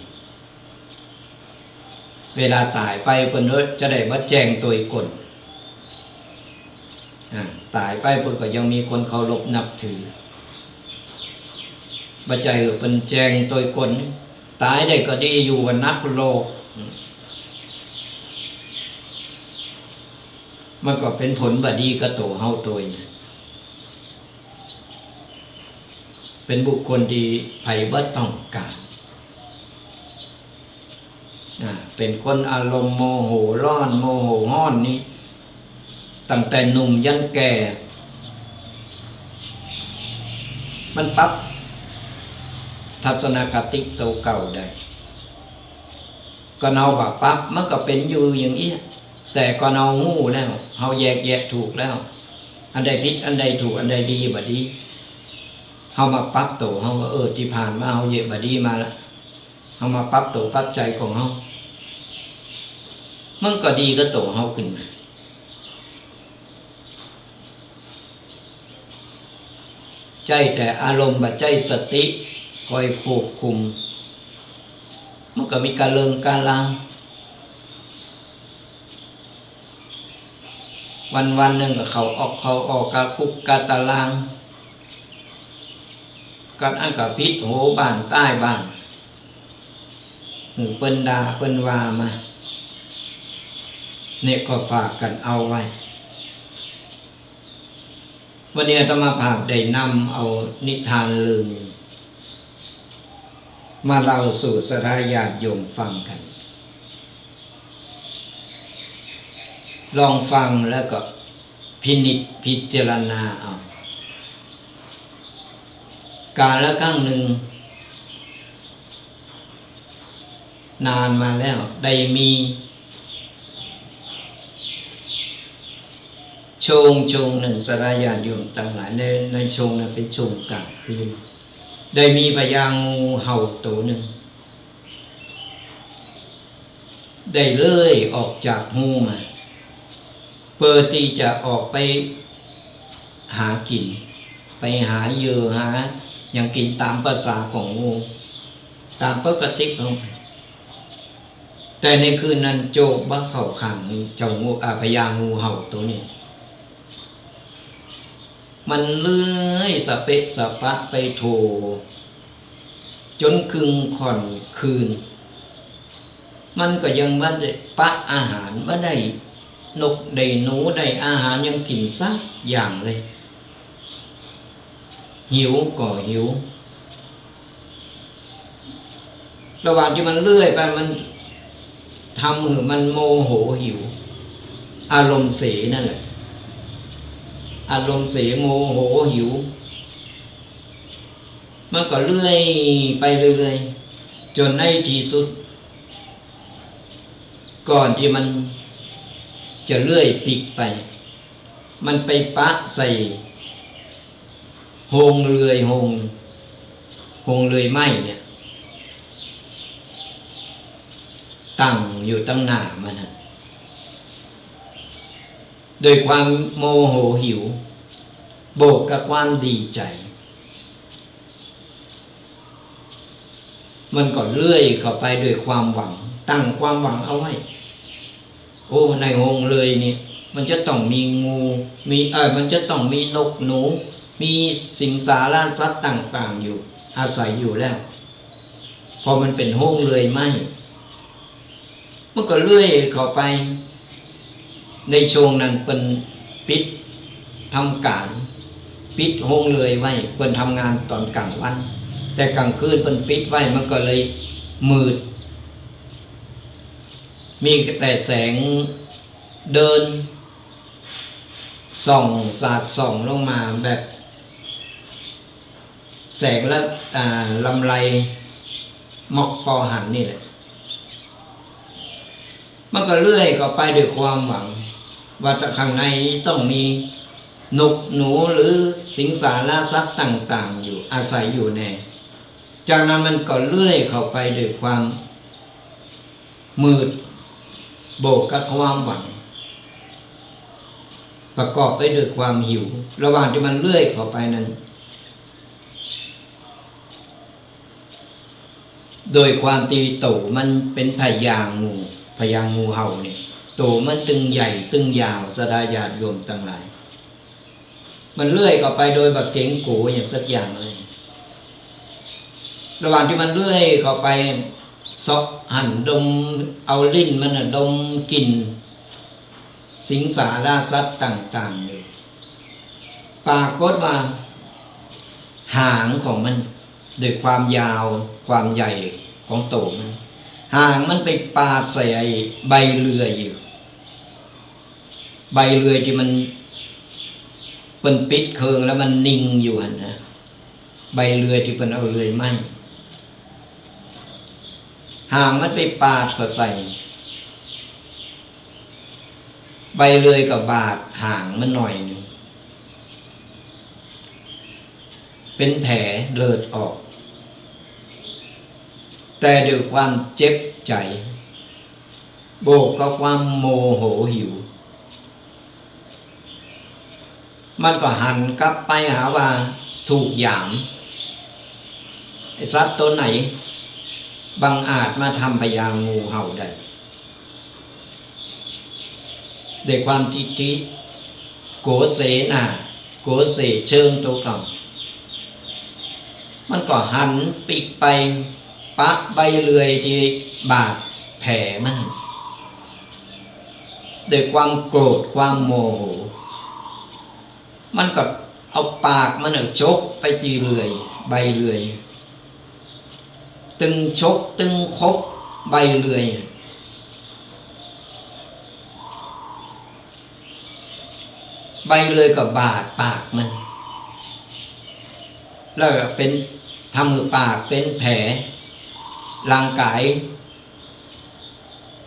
เวลาต๋ายไปเปิ้นจะได้บ่แจ้งตวยก้น อ่า ต๋ายไปเปิ้นก็ยังมีคนเคารพนับถือ บ่ใจ้เปิ้นแจ้งตวยก้น ต๋ายได้ก็ดี อยู่ว่านักโลก มันก็เป๋นผลบ่ดีกับตั๋วเฮาตวยนะ เป๋นบุคคลตี้ใผบ่ต้องก๋าน อ่า เป๋นคนอารมณ์โมโหร้อน โมโหฮ้อนนี่ ตั้งแต่หนุ่มยันแก่ มันปรับทัศนคติตั๋วเก่าได้ ก็เฮาบ่ปรับ มันก็เป๋นอยู่อย่างเอี้ย แต่ก็เฮาฮู้แล้ว เฮาแยกแยะถูกแล้ว อันใดผิด อันใดถูก อันใดดี บ่ดี เฮามาปรับตั๋วเฮาว่า เออ ตี้ผ่านมาเฮาเยียะบ่ดีมาละ เฮามาปรับตั๋วปรับใจ๋ของเฮา มันก็ดีกับตั๋วเฮาขึ้นมา ใจ๊แต่อารมณ์บ่ใจ๊สติคอยควบคุม มันก็มีก๋าเริงก๋าลาง วันๆ นึ่งก็เข้าออกเข้าออก กะคุกกะตะราง กั๋นอั้นก็ผิดโหบ้านใต้บ้าน หื้อเปิ้นด่าเปิ้นว่ามา เนี่ยก็ฝากกั๋นเอาไว้ วันนี้อาตมาภาพได้นำเอานิทานเรื่องนึ่ง มาเล่าสู่ศรัทธาญาติโยมฟังกั๋น ลองฟังแล้วก็พินิจพิจารณาเอา กาลครั้งนึ่ง นานมาแล้ว ได้มี โชง โชงนึ่ง ศรัทธาญาติโยมตังหลาย ใน ในโชงนั้นเป๋นโชงก๋างคืน ได้มีพญางูเห่าโตนึ่ง ได้เลื้อยออกจากฮูมา เปื้อตี้จะออกไปหากิ๋น ไปหาเหยื่อหาหยังกิ๋นต๋ามประสาของงู ต๋ามปกติของมัน แต่ในคืนนั้นโจคบ่เข้าข้างเจ้างู อ่า พญางูเห่าโตนี้ มันเลื้อยสะเปะสะปะไปโถ่ จ๋นเกิ่งค่อนคืน มันก็ยังบ่ได้ปะอาหาร บ่ได้นกได้หนูได้อาหารหยังกิ๋นสักอย่างเลย หิวก็หิว ระหว่างตี้มันเลื้อยไป มันทำหื้อมันโมโหหิว อารมณ์เสนั่นแหละ อารมณ์เสโมโหหิว มันก็เลื้อยไปเรื่อยๆ จ๋นในตี้สุด ก่อนตี้มันจะเลื้อยปิ๊กไป มันไปปะใส่โฮงเลื่อยโฮง โฮงเลื่อยไม้เนี่ย ตั้งอยู่ตังหน้ามันฮะ โดยความโมโหหิว บวกกับความดีใจ๋ มันก็เลื่อยเข้าไปโดยความหวัง ตั้งความหวังเอาไว้ โอ้ ในโฮงเลื่อยนี่ มันจะต้องมีงู มี เอ่อ มันจะต้องมีนกหนู มีสิงสารสัตว์ต่างๆ อยู่ อาศัยอยู่แล้ว เพราะมันเป๋นโฮงเลื่อยไม้ มันก็เลื่อยเข้าไป ในช่วงนั้นเปิ้นปิดทำก๋าน ปิดโฮงเลื่อยไว้ เปิ้นทำงานต๋อนก๋างวัน แต่ก๋างคืนเปิ้นปิดไว้ มันก็เลยมืด มีแต่แสงเดือนส่อง สาดส่องลงมาแบบ แสงละ อ่า ลำไร ม็อกปอหันนี่แหละ มันก็เลื่อยเข้าไปด้วยความหวัง ว่าจะข้างในนี้ต้องมีนกหนูหรือสิงสารสัตว์ต่างๆ อยู่ อาศัยอยู่แน่ จากนั้นมันก็เลื่อยเข้าไปด้วยความมืด บวกกับความหวัง ประกอบไปด้วยความหิว ระหว่างตี้มันเลื่อยเข้าไปนั้น โดยความตี้โตมันเป๋นพญางู พญางูเห่าเนี่ย โตมันตึงใหญ่ตึงยาว ศรัทธาญาติโยมตังหลาย มันเลื่อยเข้าไปโดยบ่เก๋งกั๋วหยังสักอย่างเลย ระหว่างตี้มันเลื่อยเข้าไป เซาะหั้นดม เอาลิ้นมันน่ะดมกลิ่น สิงสารสัตว์ต่างๆ อยู่ ปรากฏว่าหางของมัน ด้วยความยาวความใหญ่ของโตมัน หางมันไปปาดใส่ไอ้ใบเลื่อยอยู่ ใบเลื่อยตี้มัน เปิ้นปิดเคิงแล้วมันนิ่งอยู่หั้นนะ ใบเลื่อยตี้เปิ้นเอาเลื่อยไม้ หางมันไปปาดเข้าใส่ ใบเลื่อยก็บาดหางมันหน่อยนึ่ง เป๋นแผลเลือดออก แต่ด้วยความเจ็บใจ๋ บวกกับความโมโหหิว มันก็หันกลับไปหาว่าถูกหยาม ไอ้สัตว์ต๋นไหน บังอาจมาทำพญางูเห่าได้ ด้วยความทิฐิ โกเสนา โกเสเชิงตั๋วเก่า มันก็หันปิ๊กไปปะใบเลื่อยตี้บาดแผลมัน ด้วยความโกรธความโมโห มันก็เอาปากมันน่ะจกไปตี้เลื่อย ใบเลื่อย ตึงจกตึงขบใบเลื่อย ใบเลื่อยก็บาดปากมัน แล้วก็เป๋น ทำหื้อปากเป๋นแผล ร่างก๋าย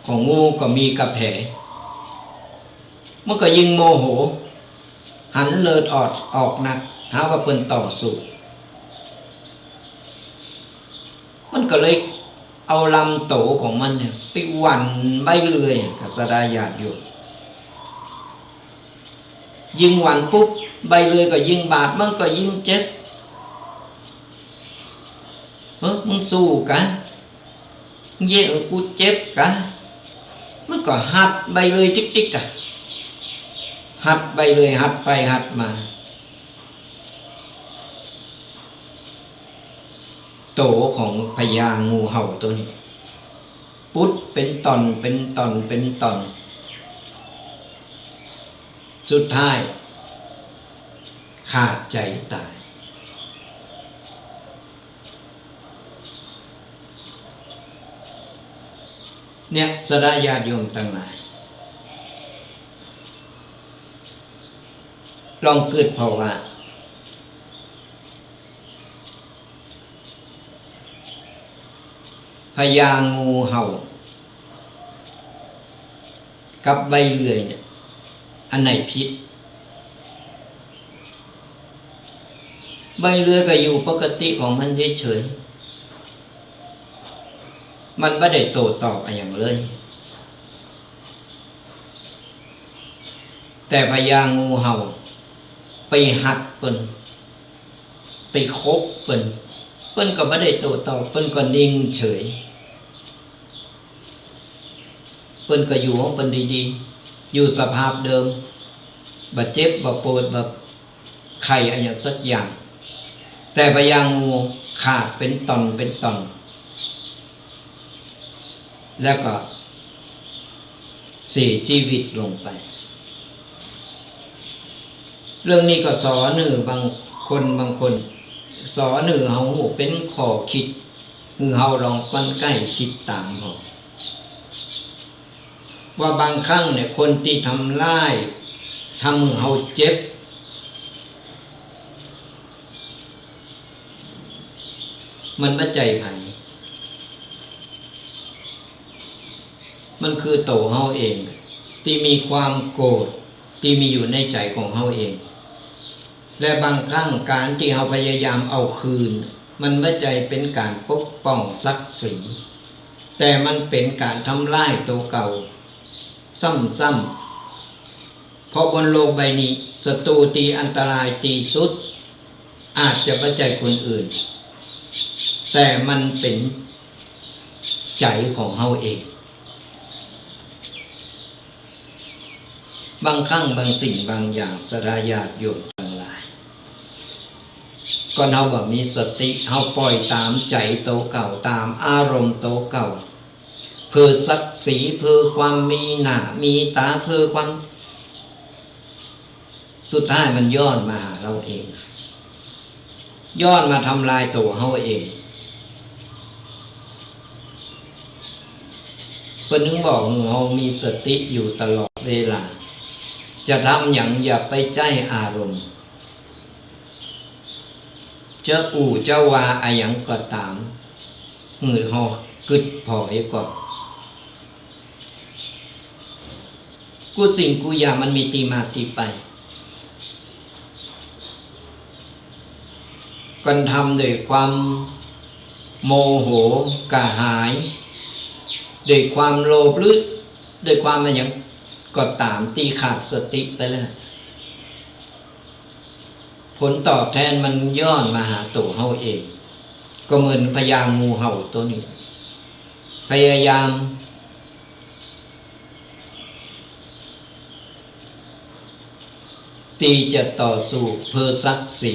ของงูก็มีก้าแผล มันก็ยิ่งโมโห หันเลือดออก ออกนัก หาว่าเปิ้นต่อสู้ มันก็เลยเอาลำโตของมันเนี่ยไปหวั่นใบเลื่อย กะศรัทธาญาติโยม ยิ่งหวั่นปุ๊บ ใบเลื่อยก็ยิ่งบาด มันก็ยิ่งเจ็บ เฮ้ย มึงสู้กะ มึงเยียะหื้อกูเจ็บกะ มันก็หัดใบเลื่อยติ๊กๆ กะ หัดใบเลื่อย หัดไปหัดมา โตของพญางูเห่าตั๋วนี้ ปุดเป๋นต่อน เป๋นต่อน เป๋นต่อน สุดท้ายขาดใจ๋ต๋าย เนี่ย ศรัทธาญาติโยมตังหลาย ลองกึ๊ดผ่อว่า พญางูเห่ากับใบเลื่อยเนี่ย อันไหนผิด ใบเลื่อยก็อยู่ปกติของมันเฉยๆ มันบ่ได้โต้ตอบอะหยังเลย แต่พญางูเห่าไปหัดเปิ้น ไปขบเปิ้น เปิ้นก็บ่ได้โต้ตอบ เปิ้นก็นิ่งเฉย เปิ้นก็อยู่ของเปิ้นดีๆ อยู่สภาพเดิม บ่เจ็บ บ่ปวด บ่ไข้อะหยังสักอย่าง แต่พญางูขาดเป๋นต่อน เป๋นต่อน แล้วก็เสียชีวิตลงไป เรื่องนี้ก็สอนหื้อบางคน บางคน สอนหื้อเฮาฮู้เป๋นข้อคิด หื้อเฮาลองปรนใก้กึ๊ดต๋ามเฮา ว่าบางครั้งเนี่ย คนตี้ทำร้าย ทำหื้อเฮาเจ็บ มันบ่ใจ้ใผ มันคือตั๋วเฮาเอง ตี้มีความโกรธ ตี้มีอยู่ในใจ๋ของเฮาเอง และบางครั้งก๋านตี้เฮาพยายามเอาคืน มันบ่ใจ้เป๋นก๋านปกป้องศักดิ์ศรี แต่มันเป๋นก๋านทำร้ายตั๋วเก่า ซ้ำๆ เพราะบนโลกใบนี้ ศัตรูตี้อันตรายตี้สุด อาจจะบ่ใจ้คนอื่น แต่มันเป๋นใจ๋ของเฮาเอง บางครั้งบางสิ่งบางอย่าง ศรัทธาญาติโยมตังหลาย ก่อนเฮาบ่มีสติ เฮาป่อยต๋ามใจ๋ตั๋วเก่า ต๋ามอารมณ์ตั๋วเก่า เพื่อศักดิ์ศรี เพื่อความมีหน้ามีต๋า เพื่อความ สุดท้ายมันย้อนมาหาเฮาเอง ย้อนมาทำลายตั๋วเฮาเอง เปิ้นถึงบอกหื้อเฮามีสติอยู่ตลอดเวลา จะทำหยังอย่าไปใจ๊อารมณ์ จะอู้จะว่าอะหยังก็ต๋าม หื้อเฮากึ๊ดผ่อเหียก่อน กู้สิ่งกู้อย่างมันมีตี้มาตี้ไป ก่อนทำด้วยความโมโหกระหาย ด้วยความโลภหรือด้วยความอะหยังก็ต๋ามตี้ขาดสติไปแล้ว ผลตอบแทนมันย้อนมาหาตั๋วเฮาเอง ก็เหมือนพญางูเห่าตั๋วนี้ พยายาม ตี้จะต่อสู้เปื้อศักดิ์ศรี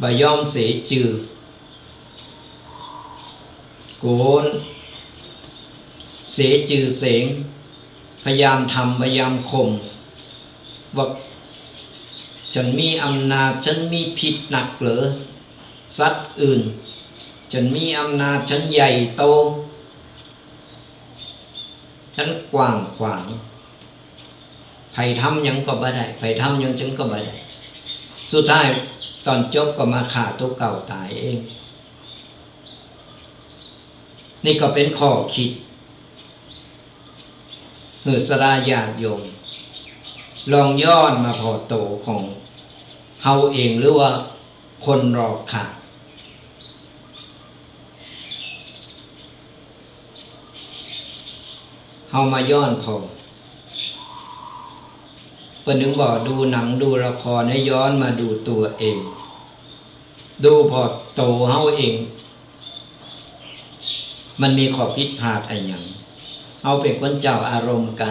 บ่ยอมเสียจื้อ โก๋นเสียจื้อเสียง พยายามทำ พยายามข่ม ว่า ฉันมีอำนาจ ฉันมีพิษนักเหลือสัตว์อื่น ฉันมีอำนาจ ฉันใหญ่โต ฉันกว้างขวาง ใผทำหยังก็บ่ได้ ใผทำหยังฉันก็บ่ได้ สุดท้ายต๋อนจบก็มาฆ่าตั๋วเก่าต๋ายเอง นี่ก็เป๋นข้อคิด หื้อศรัทธาญาติโยม ลองย้อนมาผ่อตั๋วของเฮาเอง หรือว่าคนรอบข้าง เฮามาย้อนผ่อ เปิ้นถึงบอกดูหนังดูละครให้ย้อนมาดูตั๋วเอง ดูผ่อตั๋วเฮาเอง มันมีข้อผิดพลาดอะหยัง เฮาเป๋นคนเจ้าอารมณ์กา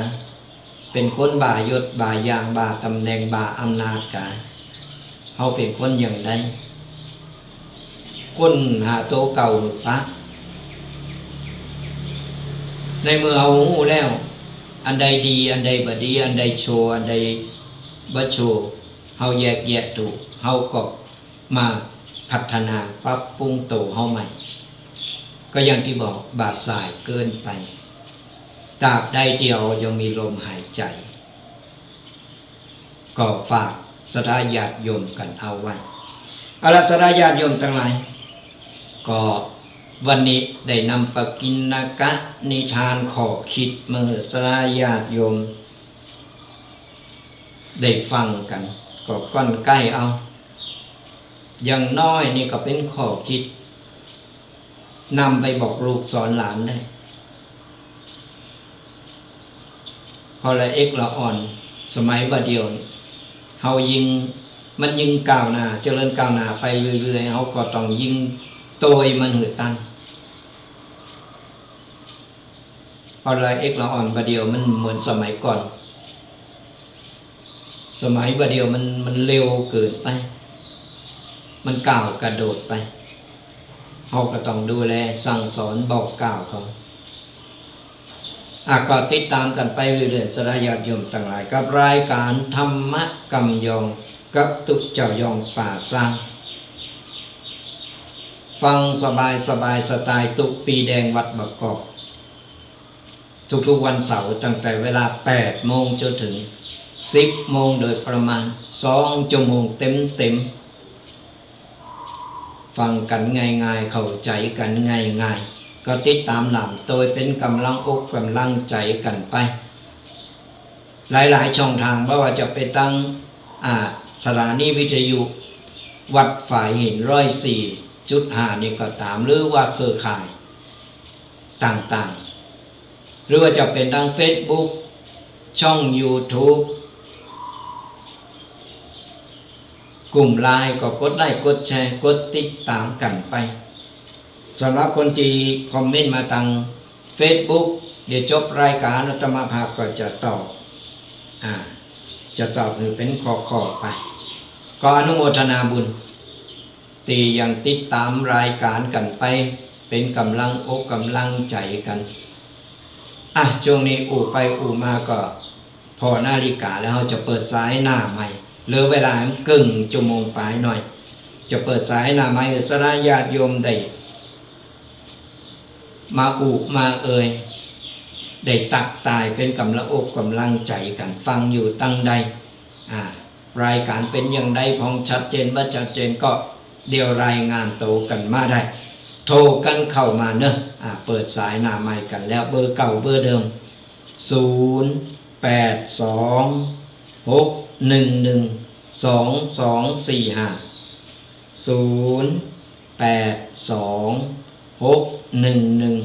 เป๋นคนบ่ายศบ่ายาง บ่าต๋ำแหน่ง บ่าอำนาจกา เฮาเป๋นคนอย่างใด ค้นหาตั๋วเก่าหื้อปะ ในเมื่อเฮาฮู้แล้ว อันใดดี อันใดบ่ดี อันใดโชว์ อันใดบ่โชว์ เฮาแยกแยะถูก เฮาก็มาพัฒนาปรับปรุงตั๋วเฮาใหม่ ก็อย่างตี้บอก บ่สายเกินไป ตราบใดตี้เฮายังมีลมหายใจ๋ ก็ฝากศรัทธาญาติโยมกั๋นเอาไว้ เอาละ ศรัทธาญาติโยมตังหลาย ก็วันนี้ได้นำปกิณณกนิทานข้อคิดมาหื้อศรัทธาญาติโยมได้ฟังกั๋น ก็ก้อนใก้เอา อย่างน้อยนี่ก็เป๋นข้อคิด นำไปบอกลูกสอนหลานได้ เพราะละเอกละอ่อน สมัยบ่าเดี่ยวนี้ เฮายิ่ง มันยิ่งก้าวหน้า เจริญก้าวหน้าไปเรื่อยๆ เฮาก็ต้องยิ่งโตยมันหื้อตัน เพราะละเอกละอ่อนบ่าเดี่ยวมันเหมือนสมัยก่อน สมัยบ่าเดี่ยวมัน มันเร็วเกินไป มันก้าวกระโดดไป เฮาก็ต้องดูแลสั่งสอนบอกกล่าวเขา อ่ะ ก็ติดต๋ามกั๋นไปเรื่อยๆ ศรัทธาญาติโยมตังหลาย กับรายก๋านธรรมะกำยอง กับตุ๊เจ้ายองป่าซาง ฟังสบายๆ สไตล์ตุ๊ปีแดงวัดบางกอก ทุกๆ วันเสาร์ ตั้งแต่เวลาแปดโมงจ๋นเถิงสิบโมงโดยประมาณ สองจั่วโมงเต็มๆ ฟังกั๋นง่ายๆ เข้าใจ๋กั๋นง่ายๆ ก็ติดต๋ามหลามโตยเป๋นก๋ำลังอกก๋ำลังใจ๋กั๋นไป หลายๆ ช่องตาง บ่ว่าจะเป๋นตาง อ่า สถานีวิทยุวัดฝายหินร้อยสี่จุดห้านี่ก็ต๋าม หรือว่าเครือข่ายต่างๆ หรือว่าจะเป๋นตางเฟซบุ๊ก ช่องยูทูบ กลุ่มไลน์ ก็กดไลก์ กดแชร์ กดติดต๋ามกั๋นไป สำหรับคนตี้คอมเมนต์มาตางเฟซบุ๊ก เดี๋ยวจบรายก๋านอาตมาภาพก็จะตอบ อ่า จะตอบหื้อเป๋นข้อๆ ไป ก็อนุโมทนาบุญ ตี้ยังติดต๋ามรายก๋านกั๋นไป เป๋นก๋ำลังอกก๋ำลังใจ๋กั๋น อ่ะ ช่วงนี้อู้ไปอู้มาก็ผ่อนาฬิกาแล้ว เฮาจะเปิดสายหน้าใหม่ เหลือเวลาเกิ่งจั่วโมงป๋ายหน่อย จะเปิดสายหน้าใหม่ ศรัทธาญาติโยมได้ มาอู้มาเอ่ย ได้ตั๊กตายเป๋นก๋ำลังอกก๋ำลังใจ๋กั๋น ฟังอยู่ตางใด อ่า รายก๋านเป๋นอย่างใด พ่องชัดเจนบ่ชัดเจนก็เดี๋ยวรายงานตั๋วกั๋นมาได้ โทรกั๋นเข้ามาเนาะ อ่า เปิดสายหน้าใหม่กั๋นแล้ว เบอร์เก่าเบอร์เดิม ศูนย์ แปด สอง หก หนึ่ง หนึ่ง สอง สอง สี่ ห้า ศูนย์ แปด สอง หก หนึ่ง หนึ่ง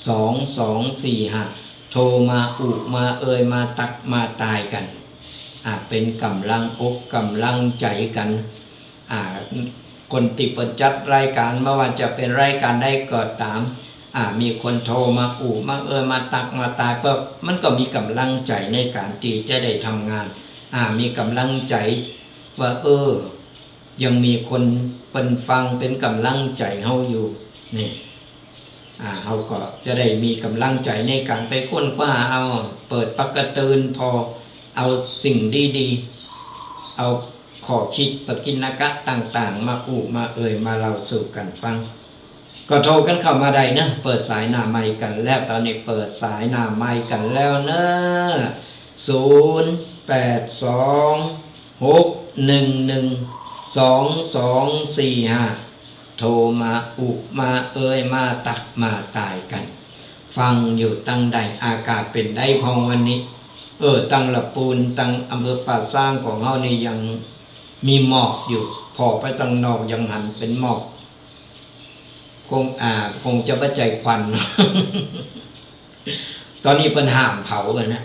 สอง สอง สี่ ห้า โทรมาอู้มาเอ่ย มาตั๊กมาตายกั๋น อ่า เป๋นก๋ำลังอกก๋ำลังใจ๋กั๋น อ่า คนตี้เปิ้นจัดรายก๋าน บ่ว่าจะเป๋นรายก๋านใดก็ต๋าม อ่า มีคนโทรมาอู้มาเอ่ย มาตักมาตาย เปิ้น มันก็มีก๋ำลังใจ๋ในก๋านตี้จะได้ทำงาน อ่า มีก๋ำลังใจ๋ว่า เออ ยังมีคนเปิ้นฟัง เป๋นก๋ำลังใจ๋เฮาอยู่ นี่ อ่า เฮาก็จะได้มีก๋ำลังใจ๋ในก๋านไปค้นคว้าเอา เปิดปากก๋าตื่นผ่อเอาสิ่งดีๆ เอาข้อคิดปกิณกะต่างๆ มาอู้มาเอ่ย มาเล่าสู่กั๋นฟัง ก็โทรกั๋นเข้ามาได้เนาะ เปิดสายหน้าไมค์กั๋นแล้ว ต๋อนนี้เปิดสายหน้าไมค์กั๋นแล้วเนาะ ศูนย์ แปด สอง หก หนึ่ง หนึ่ง สอง สอง สี่ ห้า โทรมาอู้มาเอ่ย มาตักมาตายกั๋น ฟังอยู่ตังใด อากาศเป๋นใดพ่องวันนี้ เออ ตังละปูน ตังอำเภอป่าซางของเฮานี่ยังมีหมอกอยู่ ผ่อไปตังนอกยังหันเป๋นหมอก คง อ่า คงจะบ่ใจ้ควัน ต๋อนนี้เปิ้นห้ามเผากั๋นนะ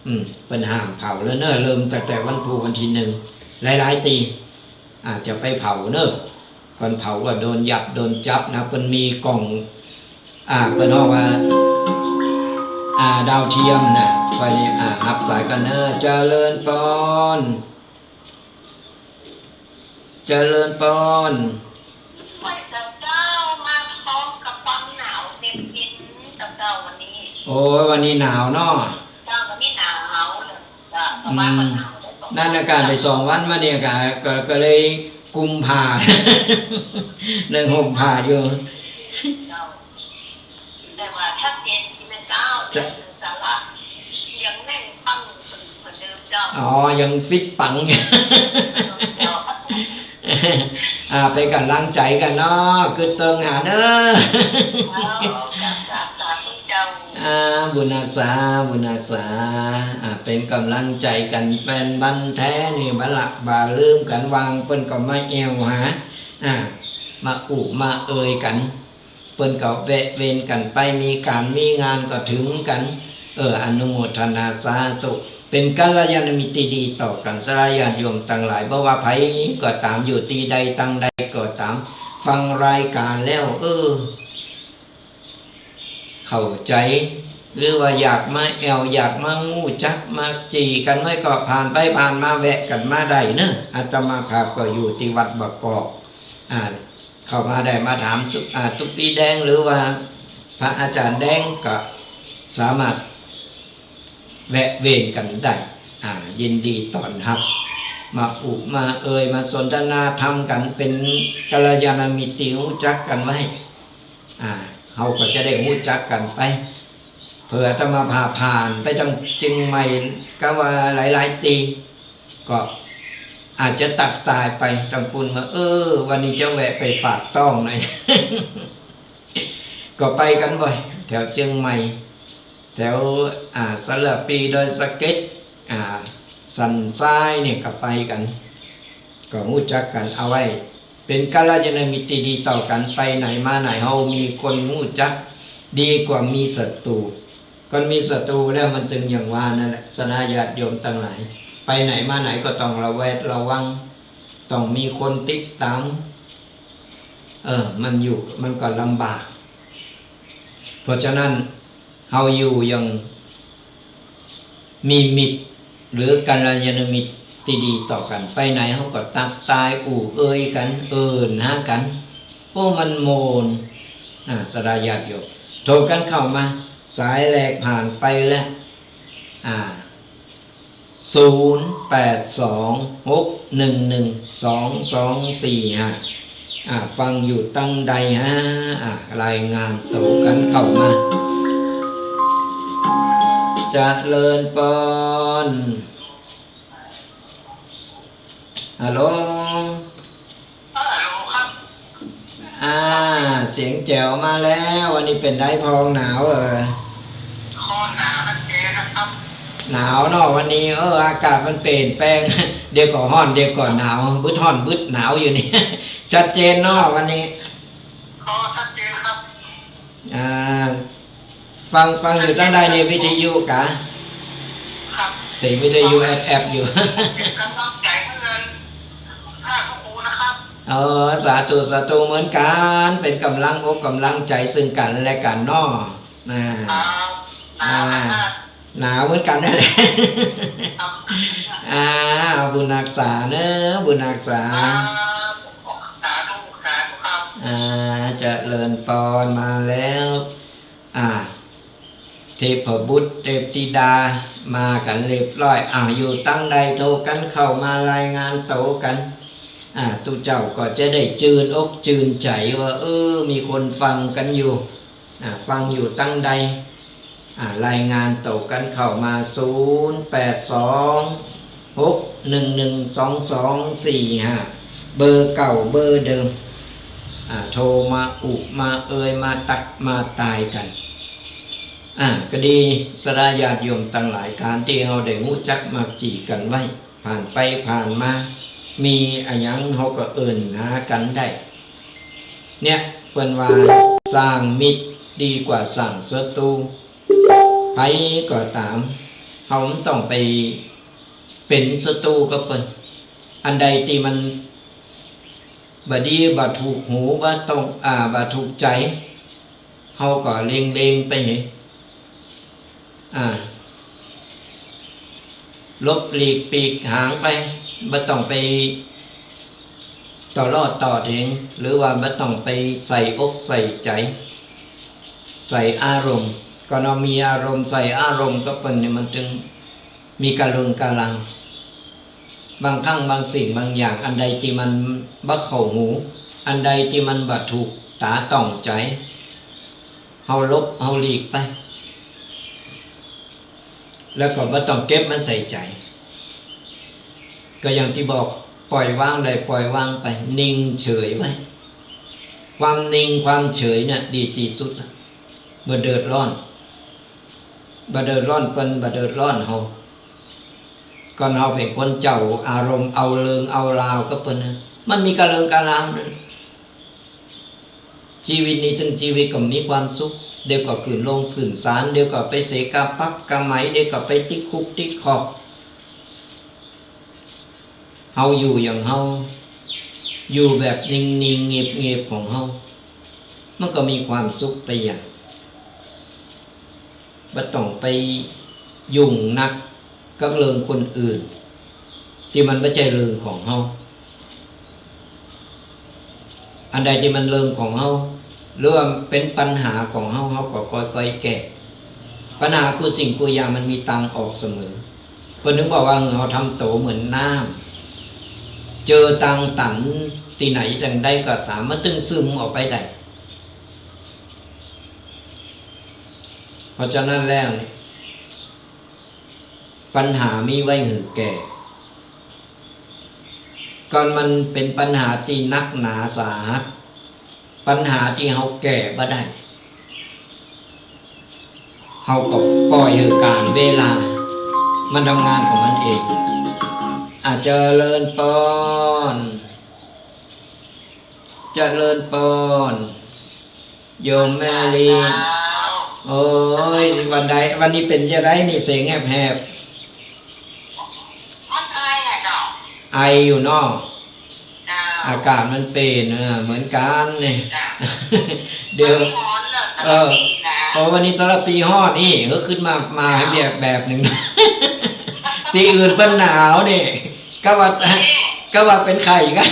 อืม เปิ้นห้ามเผาแล้วเนาะ เริ่มตั้งแต่วันพูกวันตี้หนึ่ง หลายๆ ตี้ อาจจะไปเผาเนาะ ก่อนเผาก็โดนยับโดนจับนะ เปิ้นมีกล้อง อ่า เปิ้นฮ้องว่า อ่า ดาวเทียมนะ ข้อยนี่ อ่า ฮับสายก่อนเนาะ เจริญปอน เจริญปอน ไหว้เจ้า มาพร้อมกับความหนาวเหน็บกินเจ้า วันนี้ โอ้ย วันนี้หนาวเนาะ เจ้า วันนี้หนาวเลย เจ้า อืม สบายกว่าหนาวเลย นั่นอากาศได้สองวันมาเนี่ย ก็ ก็ ก็เลยกุมผ้า นั่งห่มผ้าอยู่ เจ้า แต่ว่าชัดเจนดีนะเจ้า จะ สาระยังแน่นปังเหมือนเดิมเจ้า อ๋อ ยังฟิตปัง เจ้า อ่า เป๋นก๋ำลังใจ๋กั๋นเนาะ กึ๊ดเติงหาเนาะ เจ้า กราบ กราบ สาธุเจ้า อ่า บุญฮักษา บุญฮักษา อ่า เป๋นก๋ำลังใจ๋กั๋น แฟนพันธุ์แท้นี่ บ่ละบ่าลืมกั๋น ว่างเปิ้นก็มาแอ่วหา อ่า มาอู้มาเอ่ยกั๋น เปิ้นก็แวะเวียนกั๋นไป มีก๋านมีงานก็เถิงกั๋น เออ อนุโมทนาสาธุ เป๋นกัลยาณมิตรตี้ดีต่อกั๋น สาธารณะญาติโยมตังหลาย บ่ว่าใผก็ต๋าม อยู่ตี้ใดตังใดก็ต๋าม ฟังรายก๋านแล้ว เออ เข้าใจ๋ หรือว่าอยากมาแอ่ว อยากมาฮู้จัก มาจี่กั๋นไว้ก็ผ่านไปผ่านมา แวะกั๋นมาได้เนาะ อาตมาภาพก็อยู่ตี้วัดบ่ากอก อ่า เข้ามาได้ มาถามตุ๊ อ่า ตุ๊กปี้แดง หรือว่าพระอาจ๋ารย์แดง ก็สามารถแวะเวียนกั๋นได้ อ่า ยินดีต้อนฮับ มาอู้มาเอ่ย มาสนทนาธรรมกั๋น เป๋นกัลยาณมิตรตี้ฮู้จักกั๋นไว้ อ่า เฮาก็จะได้ฮู้จักกั๋นไป เผื่ออาตมาภาพผ่านไปตังเจียงใหม่ ก็ว่าหลายๆ ตี้ ก็อาจจะตักตายไปตังปู้นว่า เออ วันนี้จะแวะไปฝากต๊องหน่อย ก็ไปกั๋นบ่อย แถวเจียงใหม่ แถว อ่า สะระพี ดอยสะเก็ด อ่า สันทรายเนี่ยก็ไปกั๋น ก็ฮู้จักกั๋นเอาไว้ เป๋นกัลยาณมิตรตี้ดีต่อกั๋น ไปไหนมาไหนเฮามีคนฮู้จัก ดีกว่ามีศัตรู๋ ก่อนมีศัตรู๋แล้วมันจึงอย่างว่านั่นแหละ สาธารณะญาติโยมตังหลาย ไปไหนมาไหนก็ต้องระแวดระวัง ต้องมีคนติดต๋าม เออ มันอยู่ มันก็ลำบาก เพราะฉะนั้น เฮาอยู่อย่างมีมิตร หรือกัลยาณมิตรตี้ดีต่อกั๋น ไปไหนเฮาก็ตักตาย อู้เอ่ยกั๋น เอิ้นหากั๋น โอ้ มันโมน อ่า สาธารณะญาติโยม โทรกั๋นเข้ามา สายแรกผ่านไปแล้ว อ่า ศูนย์ แปด สอง หก หนึ่ง หนึ่ง สอง สอง สี่ ห้า อ่า ฟังอยู่ตังใดฮะ อ่า รายงานตั๋วกั๋นเข้ามา เจริญปอน ฮัลโหล ฮัลโหลครับ อ่า เสียงแจ๋วมาแล้ว วันนี้เป๋นใดพ่อง หนาวเอ่ย ก็หนาวนะเจ๊นะครับ หนาวเนาะวันนี้ เออ อากาศมันเปลี่ยนแปลง เดี๋ยวก็ฮ้อน เดี๋ยวก็หนาว บึดฮ้อน บึดหนาวอยู่นี่ ชัดเจนเนาะวันนี้ ก็ชัดเจนครับ อ่า ฟัง ฟังอยู่ตังใดนี่ วิทยุกา ครับ เสียงวิทยุแอบๆ อยู่ เป๋นก๋ำลังใจ๋หื้อ อ่า ทุกคนนะครับ เออ สาธุ สาธุ เหมือนกั๋น เป๋นก๋ำลังอกก๋ำลังใจ๋ซึ่งกั๋นและกั๋นเนาะ อ่า ครับ อ่า หนาวเหมือนกั๋นนั่นแหละ ครับ อ่า บุญฮักษาเนาะ บุญฮักษา ครับ สาธุ สาธุครับ อ่า เจริญปอน มาแล้ว อ่า เทพบุตรเทพธิดามากั๋นเรียบร้อย อ้าว อยู่ตังใดโทรกั๋นเข้ามารายงานตั๋วกั๋น อ่า ตุ๊เจ้าก็จะได้จืนอกจืนใจ๋ว่า เออ มีคนฟังกั๋นอยู่ อ่า ฟังอยู่ตังใด อ่า รายงานตั๋วกั๋นเข้ามา ศูนย์แปดสอง หกหนึ่งหนึ่งสองสองสี่ห้า เบอร์เก่าเบอร์เดิม อ่า โทรมาอุมาเอยมาตั๊กมาตายกั๋น อ่า ก็ดีสะดาญาติโยมตังหลาย ก๋านตี้เฮาได้ฮู้จักมักจี๋กั๋นไว้ ผ่านไปผ่านมา มีอะหยังเฮาก็เอิ้นหากั๋นได้ เนี่ย เปิ้นว่าสร้างมิตรดีกว่าสร้างศัตรู ใผก็ต๋าม เฮาบ่ต้องไปเป๋นศัตรูกับเปิ้น อันใดตี้มันบ่ดี บ่ถูกหู บ่ต้อง อ่า บ่ถูกใจ๋ เฮาก็เล็งๆ ไปเห อ่า หลบหลีกปีกหางไป บ่ต้องไปต่อล้อต่อเถียง หรือว่าบ่ต้องไปใส่อกใส่ใจ๋ ใส่อารมณ์ ก็เฮามีอารมณ์ ใส่อารมณ์กับเปิ้นนี่มันจึงมีกะเริงกะรัง บางครั้งบางสิ่งบางอย่าง อันใดตี้มันบ่เข้าหู อันใดตี้มันบ่ถูกต๋าต้องใจ๋ เฮาหลบ เฮาหลีกไป แล้วก็บ่ต้องเก็บมาใส่ใจ๋ ก็อย่างตี้บอก ปล่อยวางได้ปล่อยวางไป นิ่งเฉยไว้ ความนิ่งความเฉยเนี่ยดีตี้สุดละ บ่เดือดร้อน บ่เดือดร้อนเปิ้น บ่เดือดร้อนเฮา ก่อนเฮาเป๋นคนเจ้าอารมณ์ เอาเริงเอาราวกับเปิ้นนะ มันมีกะเริงกะราวนั้น จีวิตนี้ตึงจีวิตก็มีความสุข เดี๋ยวก็ขึ้นโรงขึ้นศาล เดี๋ยวก็ไปเสียกาปั๊บกาไหม เดี๋ยวก็ไปติดคุกติดคอก เฮาอยู่อย่างเฮา อยู่แบบนิ่งๆ เงียบๆ ของเฮา มันก็มีความสุขไปอย่าง บ่ต้องไปยุ่งนักกับเรื่องคนอื่น ตี้มันบ่ใจ้เรื่องของเฮา อันใดตี้มันเรื่องของเฮา หรือว่าเป๋นปัญหาของเฮา เฮาก็ก้อยๆ แก้ ปัญหากู้สิ่งกู้อย่างมันมีตางออกเสมอ เปิ้นถึงบอกว่า เฮาทำตั๋วเหมือนน้ำ เจอตางตันตี้ไหนจั่งใดก็ต๋าม มันตึงซึมออกไปได้ เพราะฉะนั้นแล้วเนี่ย ปัญหามีไว้หื้อแก้ ก่อนมันเป๋นปัญหาตี้หนักหนาสาหัส ปัญหาตี้เฮาแก้บ่ได้ เฮาก็ปล่อยหื้อก๋าลเวลา มันทำงานของมันเอง อ่ะ เจริญปอน เจริญปอน โยมแม่ลี โอ้ย วันใด วันนี้เป๋นจาใดนี่ เสียงแหบๆ มันไออะเจ้า ไออยู่เนาะ เจ้า อากาศมันเป๋น เออ เหมือนกั๋นนี่ เจ้า เดี๋ยว วันนี้ฮ้อนเนอะ เออ สำหรับปี๋นะ โอ้ วันนี้สำหรับปี๋ฮ้อนนี่ เออ ขึ้นมา มาให้แบบ แบบนึ่ง ตี้อื่นเปิ้นหนาวนี่ ก็ว่า นี่ ก็ว่าเป๋นไข้กั๋น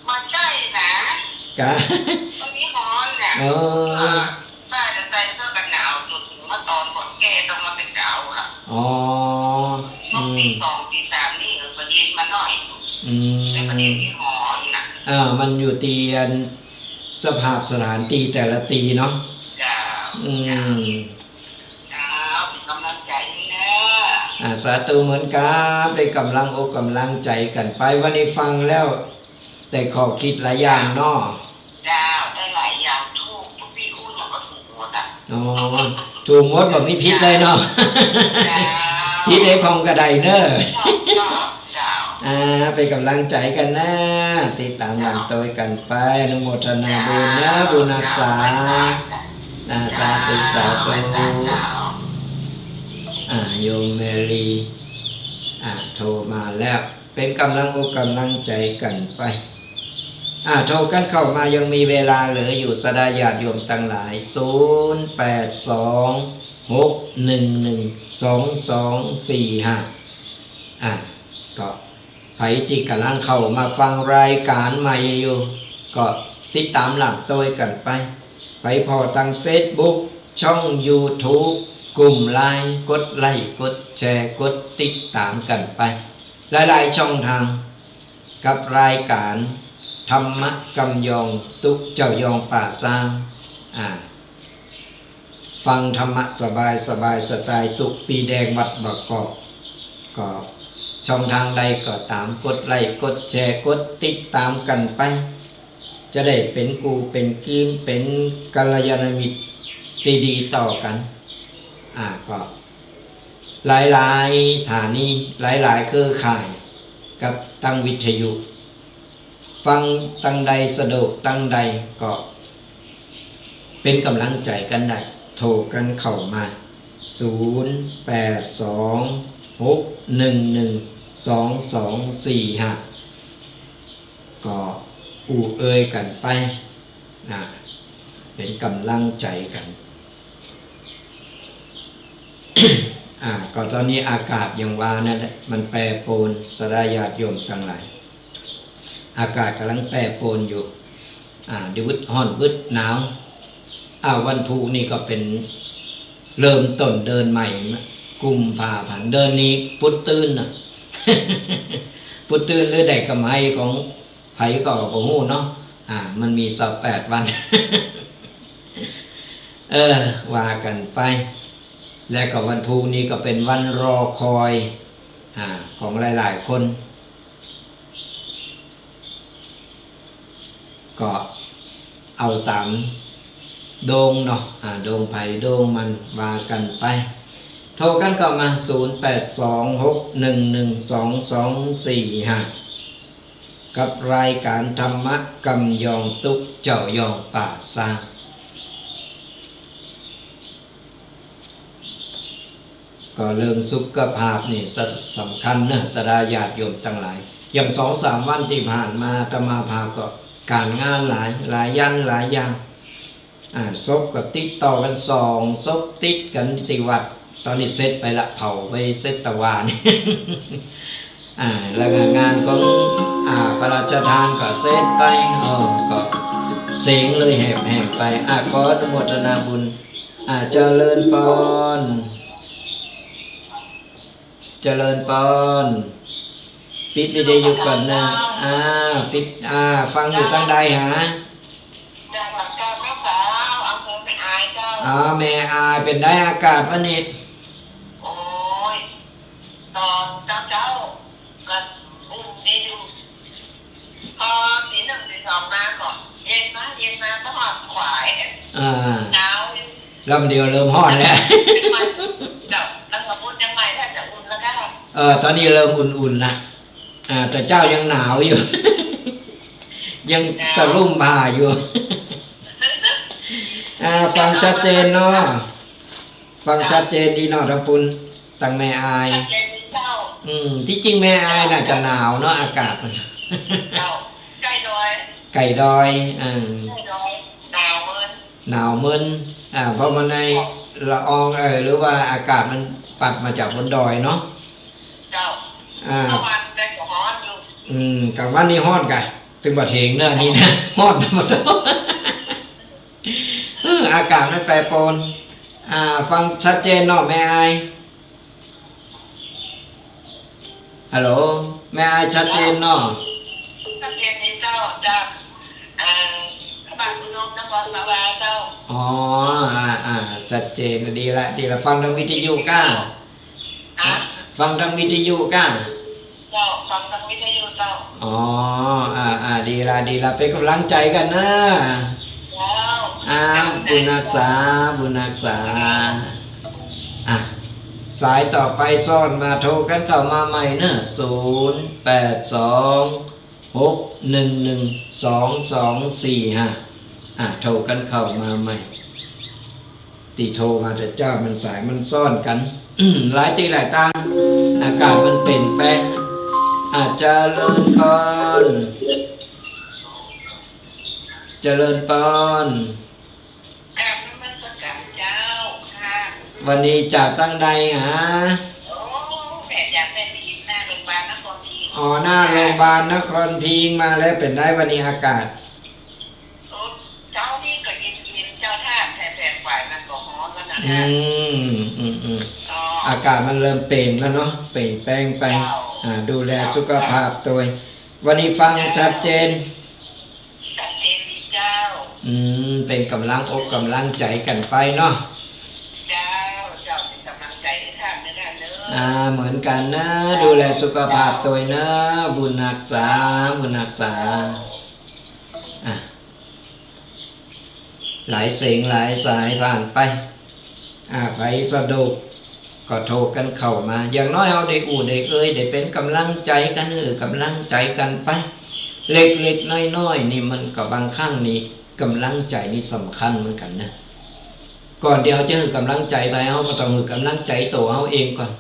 บ่ใจ้นะ กะ วันนี้ฮ้อนน่ะ เออ ป้าจะใส่เสื้อกันหนาว จุดมาตอนก่อนแก้ต้องมาเป็นหนาวล่ะ อ๋อ นอก อืม ตีสองตีสามนี่ เออ ก็เย็นมาหน่อย อืม แต่ก็เย็นตี้หออยู่น่ะ อ่า มันอยู่ตี้อันสภาพสถานตี้แต่ละตี้เนาะ เจ้า อืม เจ้า เจ้า เป๋นก๋ำลังใจ๋ให้เน้อ อ่า สาธุเหมือนกั๋น เป๋นก๋ำลังอกก๋ำลังใจ๋กั๋นไป วันนี้ฟังแล้ว ได้ข้อคิดหลายอย่างเนาะ เจ้า ได้หลายอย่าง ถูก ทุกตี้อู้หยังก็ถูกหมดอะ อ๋อ ถูกหมด บ่มีผิดเลยเนาะ เจ้า ผิดไอ้พ่องก็ได้เน้อ เจ้า เจ้า อ่า เป๋นก๋ำลังใจ๋กั๋นนะ ติดต๋ามหลังโตยกั๋นไป อนุโมทนาบุญนะ บุญฮักษา อ่า สาธุ สาธุ อ่า โยมแม่ลี อ่า โทรมาแล้ว เป๋นก๋ำลังอกก๋ำลังใจ๋กั๋นไป อ่า โทรกั๋นเข้ามา ยังมีเวลาเหลืออยู่ ศรัทธาญาติโยมตังหลาย ศูนย์ แปด สอง หก หนึ่ง หนึ่ง สอง สอง สี่ ห้า อ่า ก็ใผตี้ก่ำลังเข้ามาฟังรายก๋านใหม่อยู่ ก็ติดต๋ามล่ำโต้ยกั๋นไป ไปผ่อตางเฟซบุ๊ก ช่องยูทูบ กลุ่มไลน์ กดไลก์ กดแชร์ กดติดต๋ามกั๋นไป หลายๆ ช่องตาง กับรายก๋าน ธรรมะกำยองตุ๊เจ้ายองป่าซาง อ่า ฟังธรรมะสบายๆ สไตล์ตุ๊ปีแดงวัดบางกอก ก็ช่องตางใดก็ต๋าม กดไลก์ กดแชร์ กดติดต๋ามกั๋นไป จะได้เป๋นกู้เป๋นกี๋ เป๋นกัลยาณมิตรตี้ดีต่อกั๋น อ่า ก็ หลายๆ สถานี หลายๆ เครือข่าย กับตางวิทยุ ฟังตางใดสะดวกตางใดก็เป๋นก๋ำลังใจ๋กั๋นได้ โทรกั๋นเข้ามา ศูนย์ แปด สอง หก หนึ่ง หนึ่ง สอง สอง สี่ ห้า ก็อู้เอ่ยกั๋นไป อ่า เป๋นก๋ำลังใจ๋กั๋น อ่า ก็ต๋อนนี้อากาศอย่างว่านั่นแหละ มันแปรปรวน ศรัทธาญาติโยมตังหลาย อากาศก่ำลังแปรปรวนอยู่ อ่า เดี๋ยววึดฮ้อนวึดหนาว อ่า วันพูกนี่ก็เป๋นเริ่มต้นเดือนใหม่นะ กุมภาพันธ์ เดือนนี้ปุ๊ดตื้นนะ ปุ๊ดตื้นหรือได้ก๋ำไรของใผก็บ่ฮู้เนาะ อ่า มันมีซาวแปดวัน เออ ว่ากั๋นไป และก็วันพูกนี้ก็เป๋นวันรอคอย อ่า ของหลายๆ คน ก็เอาต๋ามดวงเนาะ อ่า ดวงใผดวงมัน ว่ากั๋นไป โทรกั๋นเข้ามา ศูนย์ แปด สอง หก หนึ่ง หนึ่ง สอง สอง สี่ ห้า กับรายก๋านธรรมะกำยองตุ๊เจ้ายองป่าซาง ก็เรื่องสุขภาพนี่สำ สำคัญนะ ศรัทธาญาติโยมตังหลาย อย่างสองสามวันตี้ผ่านมา อาตมาภาพก็ก๋านงานหลาย หลายอย่าง หลายอย่าง อ่า ศพก็ติดต่อกั๋นสองศพติดกั๋นตี้วัด ต๋อนนี้เสร็จไปละ เผาไปเสร็จตะวานี่ อ่า แล้วก็งานของ อ่า พระราชทานก็เสร็จไป อ๋อ ก็เสียงเลยแหบแห้งไป อ่า ขออนุโมทนาบุญ อ่า เจริญปอน เจริญปอน ปิดวิทยุก่อนนะ อ่า ปิด อ่า ฟังอยู่ตางใดหา จากหลักเกล้าแม่สาว อำเภอแม่อายเจ้า อ๋อ แม่อาย เป๋นไดอากาศวันนี้ โอ้ย ต๋อนเจ๊าๆ ก็อุ่นดีอยู่ พอตี๋หนึ่งตี๋สองมาก็เย็นมา เย็นมา ก็หอบขวาย อ่า หนาวอยู่ ลำเดียวเริ่มฮ้อนแล้ว เจ้า ตั้งแต่พูดยังไงถ้าจะอุ่นแล้วก็ เออ ต๋อนนี้เริ่มอุ่นๆ ละ อ่า แต่เจ๊ายังหนาวอยู่ ยัง หนาว ตะลุ่มบ่าอยู่ อ่า ฟังชัดเจนเนาะ ฟังชัดเจนดีเนาะ ตางปุ้น ตางแม่อาย ชัดเจนดีเจ้า อืม ตี้จริงแม่อายน่าจะหนาวเนาะ อากาศมัน เจ้า ใก้ดอย ใก้ดอย อืม ใก้ดอย หนาวเมิน หนาวเมิน อ่า เพราะมันในละออง เออ หรือว่าอากาศมันปัดมาจากบนดอยเนาะ เจ้า อ่า กลางวันก็ฮ้อนอยู่ อืม กลางวันนี่ฮ้อนกะ ตึงบ่าเถียงเนาะ นี่นะ ฮ้อนบ่ต้อง เออ อากาศมันแปรปรวน อ่า ฟังชัดเจนเนาะ แม่อาย ฮัลโหล แม่อาย ชัดเจนเนาะ ชัดเจนดีเจ้า จาก เอ่อ พระบาทอุดมนครสวรรค์เจ้า อ๋อ อ่า อ่า ชัดเจน ดีละ ดีละ ฟังตางวิทยุก้า ฮะ ฟังตางวิทยุก้า เจ้า ฟังตางวิทยุเจ้า อ๋อ อ่า อ่า ดีละ ดีละ เป๋นก๋ำลังใจ๋กั๋นนะ เจ้า อ่า บุญฮักษา บุญฮักษา อ่ะ สายต่อไปซ้อนมา โทรกั๋นเข้ามาใหม่เนาะ ศูนย์ แปด สอง หก หนึ่ง หนึ่ง สอง สอง สี่ ห้า อ่ะ โทรกั๋นเข้ามาใหม่ ตี้โทรมาแต่เจ๊ามันสายมันซ้อนกั๋น หลายตี้หลายตาง อากาศมันเปลี่ยนแปลง อ่ะ เจริญปอน เจ เจริญปอน กราบนมัสการเจ้าค่ะ วันนี้จากตังใดหา โอ้ แม่จากแม่ริม หน้าโรงพยาบาลนครพิงค์ อ๋อ หน้าโรงพยาบาลนครพิงค์มาแล้ว เป๋นไดวันนี้อากาศ โอ้ เจ๊านี้ก็เย็นๆ เจ้า ถ้าแถบๆ ฝ่ายมันก็ฮ้อนแล้วนะ อืม อืม อืม อ๋อ อากาศมันเริ่มเป๋นแล้วเนาะ เป๋นแปลงไป เจ้า อ่า ดูแลสุขภาพตวย วันนี้ฟังชัดเจน ชัดเจนดีเจ้า อืม เป๋นก๋ำลังอกก๋ำลังใจ๋กั๋นไปเนาะ เจ้า เจ้า เป๋นก๋ำลังใจ๋หื้อข้าเน้อ อ่า เหมือนกั๋นนะ ดูแลสุขภาพตวยเน้อ บุญฮักษา บุญฮักษา อ่ะ หลายเสียงหลายสายผ่านไป อ่า ใผสะดวกก็โทรกั๋นเข้ามา อย่างน้อยเฮาได้อู้ได้เอ่ย ได้เป๋นก๋ำลังใจ๋กั๋น หื้อก๋ำลังใจ๋กั๋นไป เล็กๆ น้อยๆ นี่มันก็บางครั้งนี่ก๋ำลังใจ๋นี่สำคัญเหมือนกั๋นนะ ก่อนตี้เฮาจะหื้อก๋ำลังใจ๋ใผ เฮาก็ต้องหื้อก๋ำลังใจ๋ตั๋วเฮาเองก่อน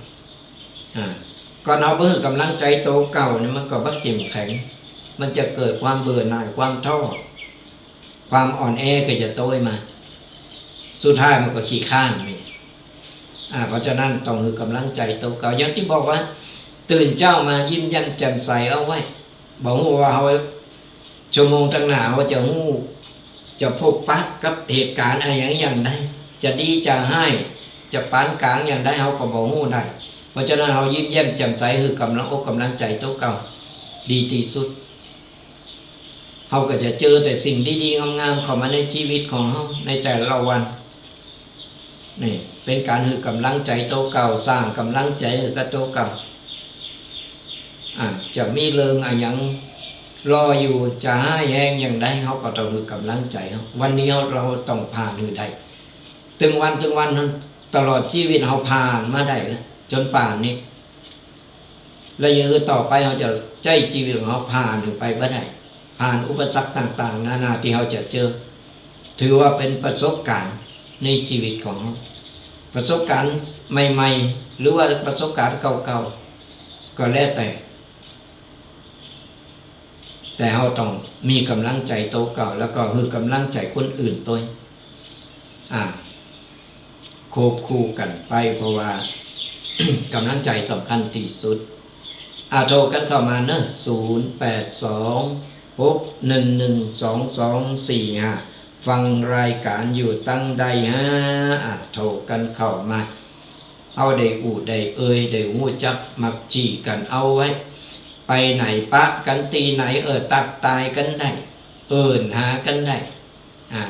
อ่า ก่อนเฮาบ่หื้อก๋ำลังใจ๋ตั๋วเก่านี่มันก็บ่เข้มแข็ง มันจะเกิดความเบื่อหน่าย ความท้อ ความอ่อนแอก็จะโต้ยมา สุดท้ายมันก็ขี้คร้านนี่ อ่า เพราะฉะนั้นต้องหื้อก๋ำลังใจ๋ตั๋วเก่า อย่างตี้บอกว่า ตื่นเจ๊ามายิ้มแย้มแจ่มใสเอาไว้ บ่ฮู้ว่าเฮา ชั่วโมงตังหน้าเฮาจะฮู้ จะพบปะกับเหตุก๋ารณ์อะหยังอย่างใด จะดีจะฮ้าย จะปานก๋างอย่างใด เฮาก็บ่ฮู้ได้ เพราะฉะนั้นเฮายิ้มแย้มแจ่มใส หื้อก๋ำลังอกก๋ำลังใจ๋ตั๋วเก่า ดีตี้สุด เฮาก็จะเจอแต่สิ่งดีๆ งามๆ เข้ามาในจีวิตของเฮาในแต่ละวัน นี่เป๋นก๋านหื้อก๋ำลังใจ๋ตั๋วเก่า สร้างก๋ำลังใจ๋หื้อกับตั๋วเก่า อ่า จะมีเรื่องอะหยังรออยู่ จะฮ้ายแฮงอย่างใด เฮาก็ต้องหื้อก๋ำลังใจ๋เฮา วันนี้เฮา เฮาต้องผ่านหื้อได้ ตึงวันตึงวันนั้น ตลอดจีวิตเฮาผ่านมาได้นะ จ๋นป่านนี้ และอย่างหื้อต่อไปเฮาจะใจ๊จีวิตของเฮาผ่านหื้อไปบ่ได้ ผ่านอุปสรรคต่างๆ นานาตี้เฮาจะเจอ ถือว่าเป๋นประสบก๋ารณ์ในจีวิตของเฮา ประสบก๋ารณ์ใหม่ๆ หรือว่าประสบก๋ารณ์เก่าๆ ก็แล้วแต่ แต่เฮาต้องมีก๋ำลังใจ๋ตั๋วเก่า แล้วก็หื้อก๋ำลังใจ๋คนอื่นตวย อ่า ควบคู่กั๋นไป เพราะว่า ก๋ำลังใจ๋สำคัญตี้สุด อ่า โทรกั๋นเข้ามาเนาะ ศูนย์แปดสอง หกหนึ่งหนึ่ง สองสองสี่ห้า ฟังรายก๋านอยู่ตังใดฮะ อ่า โทรกั๋นเข้ามา เฮาได้อู้ได้เอ่ย ได้ฮู้จักมักจี้กั๋นเอาไว้ ไปไหนปะกั๋นตี้ไหน เออ ตั๊กตายกั๋นได้ เอิ้นหากั๋นได้ อ่า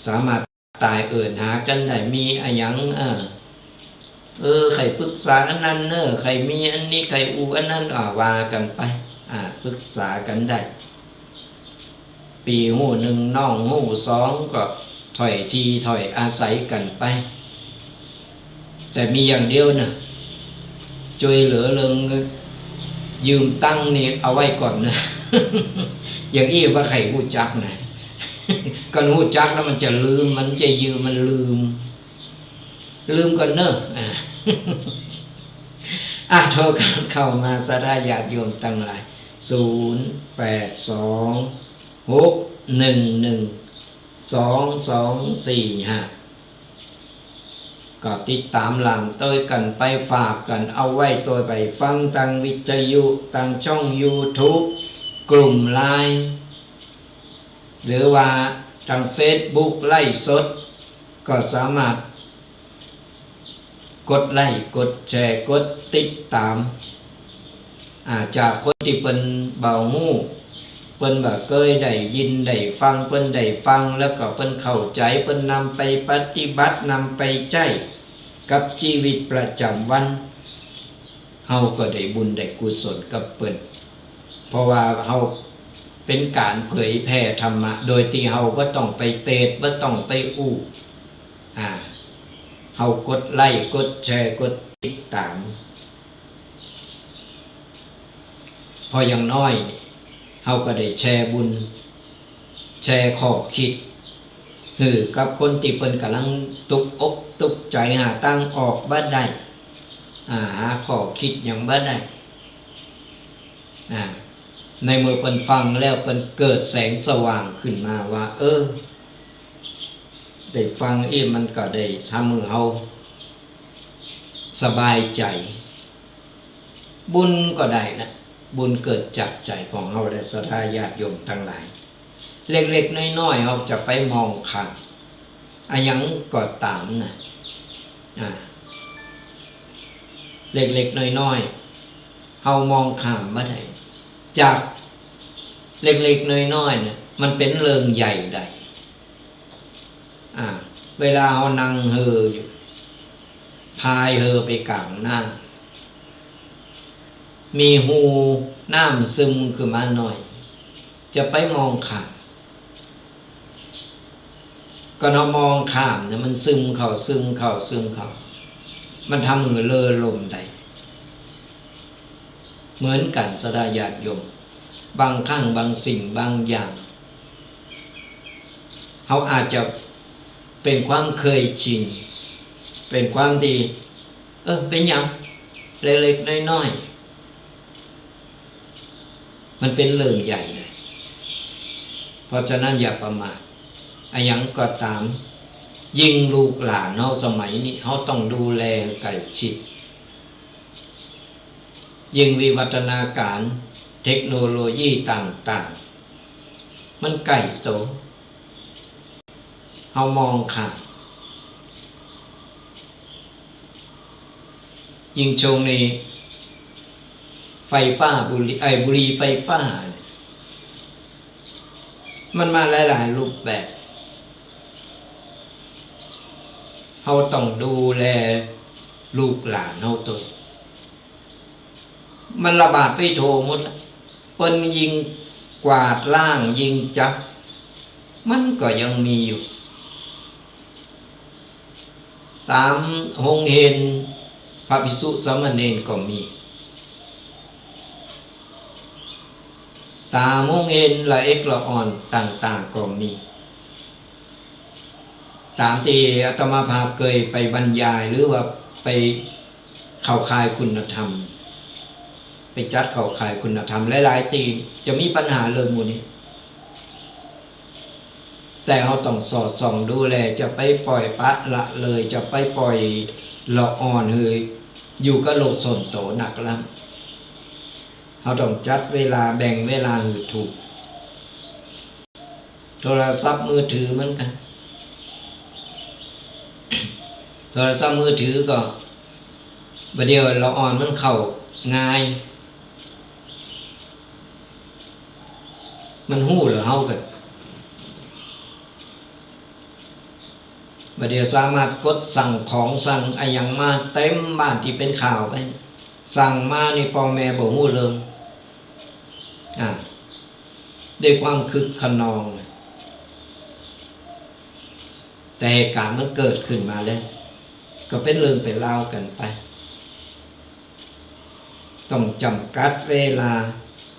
สามารถตายเอิ้นหากั๋นได้ มีอะหยัง เออ เออ ใค่ปรึกษาอันนั้นเน่อ ใค่มีอันนี้ ใค่อู้อันนั้น อ่า ว่ากั๋นไป อ่า ปรึกษากั๋นได้ ปี้ฮู้หนึ่ง น้องฮู้สอง ก็ถ้อยทีถ้อยอาศัยกั๋นไป แต่มีอย่างเดียวนะ จ้วยเหลือเรื่องยืมตังค์นี่เอาไว้ก่อนนะ อย่างอี้บ่ใค่ฮู้จักนะ ก่อนฮู้จักแล้วมันจะลืม มันจะยืม มันลืม ลืมก่อนเน่อ อ่า อ่ะ โทรเข้ามา ศรัทธาญาติโยมตังหลาย ศูนย์แปดสอง หกหนึ่งหนึ่ง สองสองสี่ห้า ก็ติดต๋ามหลังตวยกั๋นไป ฝากกั๋นเอาไว้ตวย ไปฟังตางวิทยุ ตางช่องยูทูบ กลุ่มไลน์ หรือว่าตางเฟซบุ๊กไลฟ์สด ก็สามารถ กดไลก์ กดแชร์ กดติดต๋าม อ่า จากคนตี้เปิ้นบ่ฮู้ เปิ้นบ่เกยได้ยินได้ฟัง เปิ้นได้ฟังแล้วก็เปิ้นเข้าใจ๋ เปิ้นนำไปปฏิบัติ นำไปใจ๊กับจีวิตประจ๋ำวัน เฮาก็ได้บุญได้กุศลกับเปิ้น เพราะว่าเฮาเป๋นก๋านเผยแผ่ธรรมะ โดยตี้เฮาบ่ต้องไปเตสน์ บ่ต้องไปอู้ อ่า เฮากดไลก์ กดแชร์ กดติดต๋าม เพราะอย่างน้อยเฮาก็ได้แชร์บุญ แชร์ข้อคิด หื้อกับคนตี้เปิ้นก่ำลังตุ๊กอกตุ๊กใจ๋ หาตางออกบ่ได้ อ่า หาข้อคิดหยังบ่ได้ อ่า ในเมื่อเปิ้นฟังแล้วเปิ้นเกิดแสงสว่างขึ้นมาว่า เออ ได้ฟังอี้มันก็ได้ทำหื้อเฮาสบายใจ๋ บุญก็ได้นะ บุญเกิดจากใจ๋ของเฮาและศรัทธาญาติโยมตังหลาย เล็กๆ น้อยๆ เฮาจะไปมองข้าม อะหยังก็ต๋ามนะ อ่า เล็กๆ น้อยๆ เฮามองข้ามบ่ได้ จากเล็กๆ น้อยๆ เนี่ย มันเป๋นเรื่องใหญ่ได้ อ่า เวลาเฮานั่งเฮออยู่ พายเฮอไปก๋างน้ำ มีฮูน้ำซึมขึ้นมาหน่อย จะไปมองข้าม ก็เฮามองข้ามเนี่ย มันซึมเข้า ซึมเข้า ซึมเข้า มันทำหื้อเล่อล่มได้ เหมือนกั๋นศรัทธาญาติโยม บางครั้งบางสิ่งบางอย่าง เฮาอาจจะเป๋นความเคยชิน เป๋นความตี้ เออ เป๋นหยัง เล็กๆ น้อยๆ มันเป๋นเรื่องใหญ่เลย เพราะฉะนั้นอย่าประมาท อะหยังก็ต๋าม ยิ่งลูกหลานเฮาสมัยนี้ เฮาต้องดูแลใกล้ชิด ยิ่งวิวัฒนาการเทคโนโลยีต่างๆ มันใก้โต เฮามองข้าม ยิ่งช่วงนี้ไฟฟ้าบุหรี่ ไอ้ บุหรี่ไฟฟ้าเนี่ย มันมาหลายๆ รูปแบบ เฮาต้องดูแลลูกหลานเฮาตวย มันระบาดไปทั่วหมดละ เปิ้นยิ่งกวาดล้าง ยิ่งจับ มันก็ยังมีอยู่ ต๋ามโฮงเฮียนพระภิกษุสามเณรก็มี ต๋ามโฮงเฮียนละเอกละอ่อนต่างๆ ก็มี ต๋ามตี้อาตมาภาพเกยไปบรรยาย หรือว่าไปเข้าค่ายคุณธรรม ไปจัดเข้าค่ายคุณธรรมหลายๆ ตี้ จะมีปัญหาเรื่องหมู่นี้ แต่เฮาต้องสอดส่องดูแล จะไปปล่อยปละละเลย จะไปปล่อยละอ่อนหื้ออยู่กับโลกส่วนตั๋วนักล้ำ เฮาต้องจัดเวลา แบ่งเวลาหื้อถูก โทรศัพท์มือถือเหมือนกั๋น โทรศัพท์มือถือก็ บ่าเดี่ยวละอ่อนมันเข้าง่าย มันฮู้เหลือเฮากั๋น บ่าเดี่ยวสามารถกดสั่งของสั่งอะหยังมาเต็มบ้านตี้เป๋นข่าวไป สั่งมานี่ป้อแม่บ่ฮู้เรื่อง อ่า ด้วยความคึกคะนอง แต่เหตุก๋ารณ์มันเกิดขึ้นมาแล้ว ก็เป๋นเรื่องเป๋นราวกั๋นไป ต้องจ๋ำกัดเวลา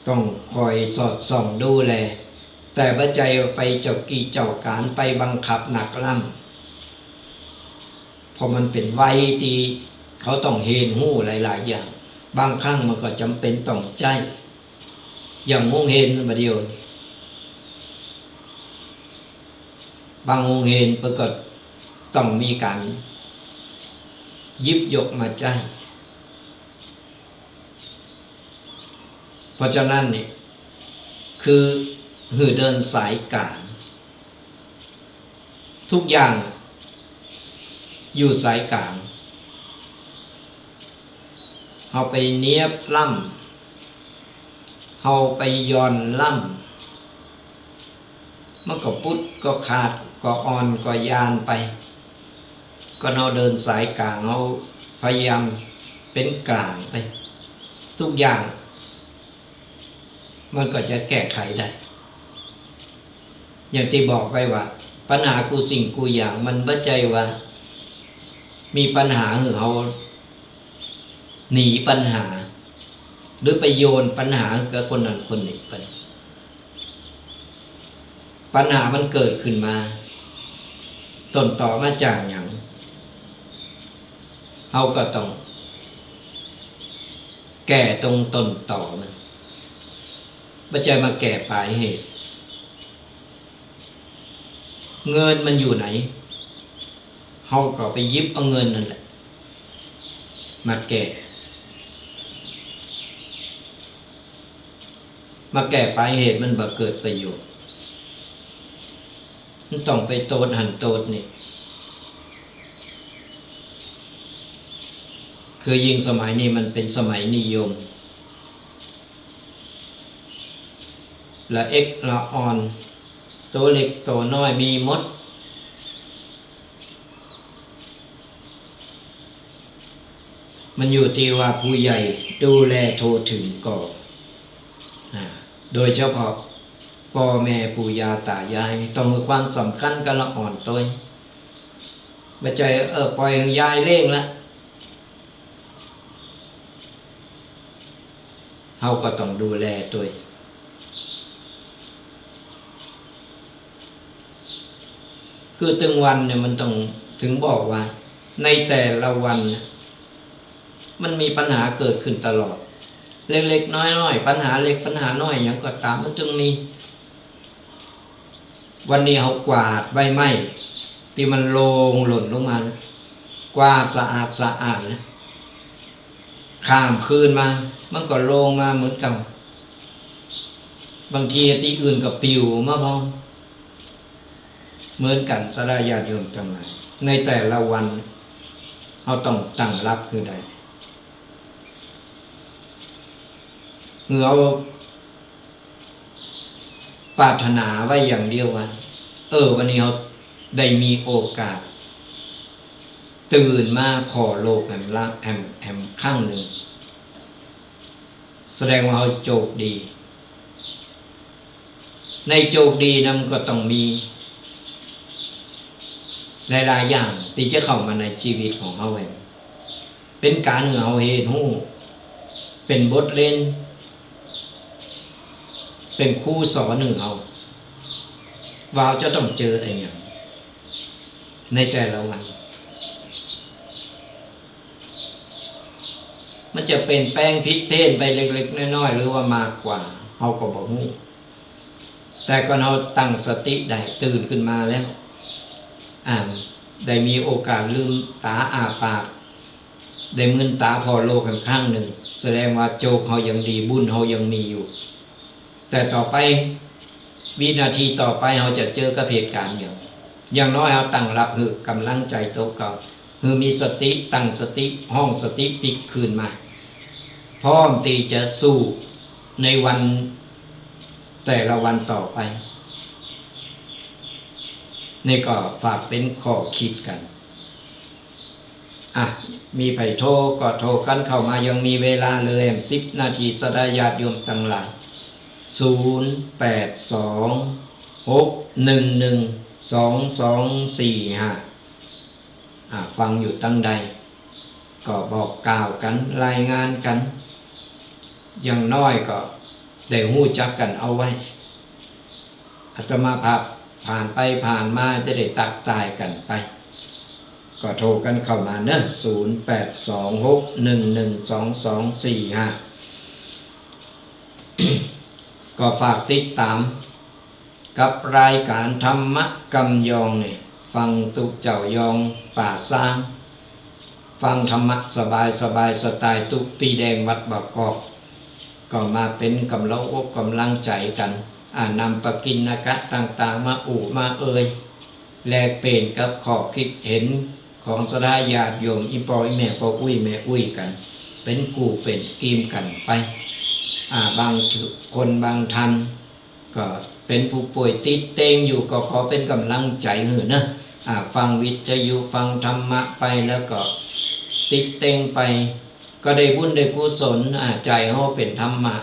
ต้องคอยสอดส่องดูแล แต่บ่ใจ้ไปเจ้ากี้เจ้าก๋าน ไปบังคับนักล้ำ เพราะมันเป๋นวัยตี้เขาต้องเฮียนฮู้หลายๆ อย่าง บางครั้งมันก็จ๋ำเป๋นต้องใจ๊ อย่างโฮงเฮียนบ่าเดี่ยว บางโฮงเฮียนเปิ้นก็ต้องมีก๋านหยิบยกมาใจ๊ เพราะฉะนั้นนี่ คือหื้อเดินสายก๋าง ทุกอย่างอยู่สายก๋าง เฮาไปเนียบล้ำ เฮาไปหย่อนล้ำ มันก็ปุดก็ขาด ก็อ่อนก็ยานไป ก็เฮาเดินสายก๋าง เฮาพยายามเป๋นก๋างไป ทุกอย่าง มันก็จะแก้ไขได้ อย่างตี้บอกไปว่า ปัญหากู้สิ่งกู้อย่าง มันบ่ใจ้ว่ามีปัญหาหื้อเฮาหนีปัญหา หรือไปโยนปัญหากับคนนั้นคนนี้ไป ปัญหามันเกิดขึ้นมา ต้นตอมาจากหยัง เฮาก็ต้องแก้ตรงต้นตอมัน บ่ใจ้มาแก้ปลายเหตุ เงินมันอยู่ไหน เฮาก็ไปหยิบเอาเงินนั่นแหละ มาแก้ มาแก้ปลายเหตุมันบ่เกิดประโยชน์ มันต้องไปโตษหั้นโตษนี่ คือยิ่งสมัยนี้มันเป๋นสมัยนิยม ละเอ็กละอ่อน โตเล็กโตน้อยมีหมด มันอยู่ตี้ว่าผู้ใหญ่ดูแลทั่วถึงก่อ อ่า โดยเฉพาะป้อแม่ปู่ย่าต๋ายาย ต้องหื้อความสำคัญกับละอ่อนตวย บ่ใจ้ เออ ป่อยหื้อยายเลี้ยงละ เฮาก็ต้องดูแลตวย คือตึงวันเนี่ยมันต้อง ถึงบอกว่าในแต่ละวันเนี่ย มันมีปัญหาเกิดขึ้นตลอด เล็กๆ น้อยๆ ปัญหาเล็กปัญหาน้อยหยังก็ต๋ามมันตึงมี วันนี้เฮากวาดใบไม้ตี้มันโลงหล่นลงมานะ กวาดสะอาดสะอาดนะ ข้ามคืนมา มันก็โลงมาเหมือนเก่า บางทีตี้อื่นก็ปิวมาพร้อม เหมือนกั๋น ศรัทธาญาติโยมตังหลาย ในแต่ละวันเฮาต้องตั้งรับหื้อได้ หื้อเฮาปรารถนาไว้อย่างเดียวว่า เออ วันนี้เฮาได้มีโอกาส ตื่นมาผ่อโลกแหมละ แหม แหมครั้งนึ่ง แสดงว่าเฮาโจคดี ในโจคดีนั้นมันก็ต้องมีหลายๆ อย่างตี้จะเข้ามาในจีวิตของเฮาแหม เป๋นก๋านหื้อเฮาเฮียนฮู้ เป๋นบทเรียน เป๋นครูสอนหื้อเฮา ว่าเฮาจะต้องเจออะหยังในแต่ละวัน มันจะเปลี่ยนแปลงผิดเพี้ยนไปเล็กๆ น้อยๆ หรือว่ามากกว่า เฮาก็บ่ฮู้ แต่ก่อนเฮาตั้งสติได้ ตื่นขึ้นมาแล้ว อ่า ได้มีโอกาสลืมต๋าอ้าปาก ได้มืนต๋าผ่อโลกแหมครั้งนึ่ง แสดงว่าโจคเฮายังดี บุญเฮายังมีอยู่ แต่ต่อไป วินาทีต่อไปเฮาจะเจอกับเหตุก๋ารณ์หยัง อย่างน้อยเฮาตั้งรับหื้อกำลังใจ๋โตเก่า หื้อมีสติ ตั้งสติ ฮ้องสติปิ๊กคืนมา พร้อมตี้จะสู้ในวันแต่ละวันต่อไป นี่ก็ฝากเป๋นข้อคิดกั๋น อ่ะ มีใผโทรก็โทรกั๋นเข้ามา ยังมีเวลาเหลือแหมสิบนาที ศรัทธาญาติโยมตังหลาย ศูนย์แปดสอง หกหนึ่งหนึ่ง สองสองสี่ห้า อ่ะ ฟังอยู่ตังใด ก็บอกกล่าวกั๋น รายงานกั๋น อย่างน้อยก็ได้ฮู้จักกั๋นเอาไว้ อาตมาภาพผ่านไปผ่านมาจะได้ตักตายกั๋นไป ก็โทรกั๋นเข้ามาเนาะ ศูนย์แปดสอง หกหนึ่งหนึ่ง สองสองสี่ห้า ก็ฝากติดต๋ามกับรายก๋านธรรมะกำยองนี่ ฟังตุ๊เจ้ายองป่าซาง ฟังธรรมะสบายๆ สไตล์ตุ๊ปี้แดงวัดบางกอก ก็มาเป๋นก๋ำลังอกก๋ำลังใจ๋กั๋น อ่านำปกิณกะต่างๆ มาอู้มาเอ่ย แลกเปลี่ยนกับข้อคิดเห็นของศรัทธาญาติโยม อี่ป้ออี่แม่ ป้ออุ๊ยแม่อุ๊ยกั๋น เป๋นกู้เป๋นกี๋มกั๋นไป อ่า บางคนบางท่าน ก็เป๋นผู้ป่วยติดเตียงอยู่ ก็ขอเป๋นก๋ำลังใจ๋หื้อเนาะ อ่า ฟังวิทยุ ฟังธรรมะไป แล้วก็ติดเตียงไป ก็ได้บุญได้กุศล อ่า ใจ๋เฮาเป๋นธรรมะ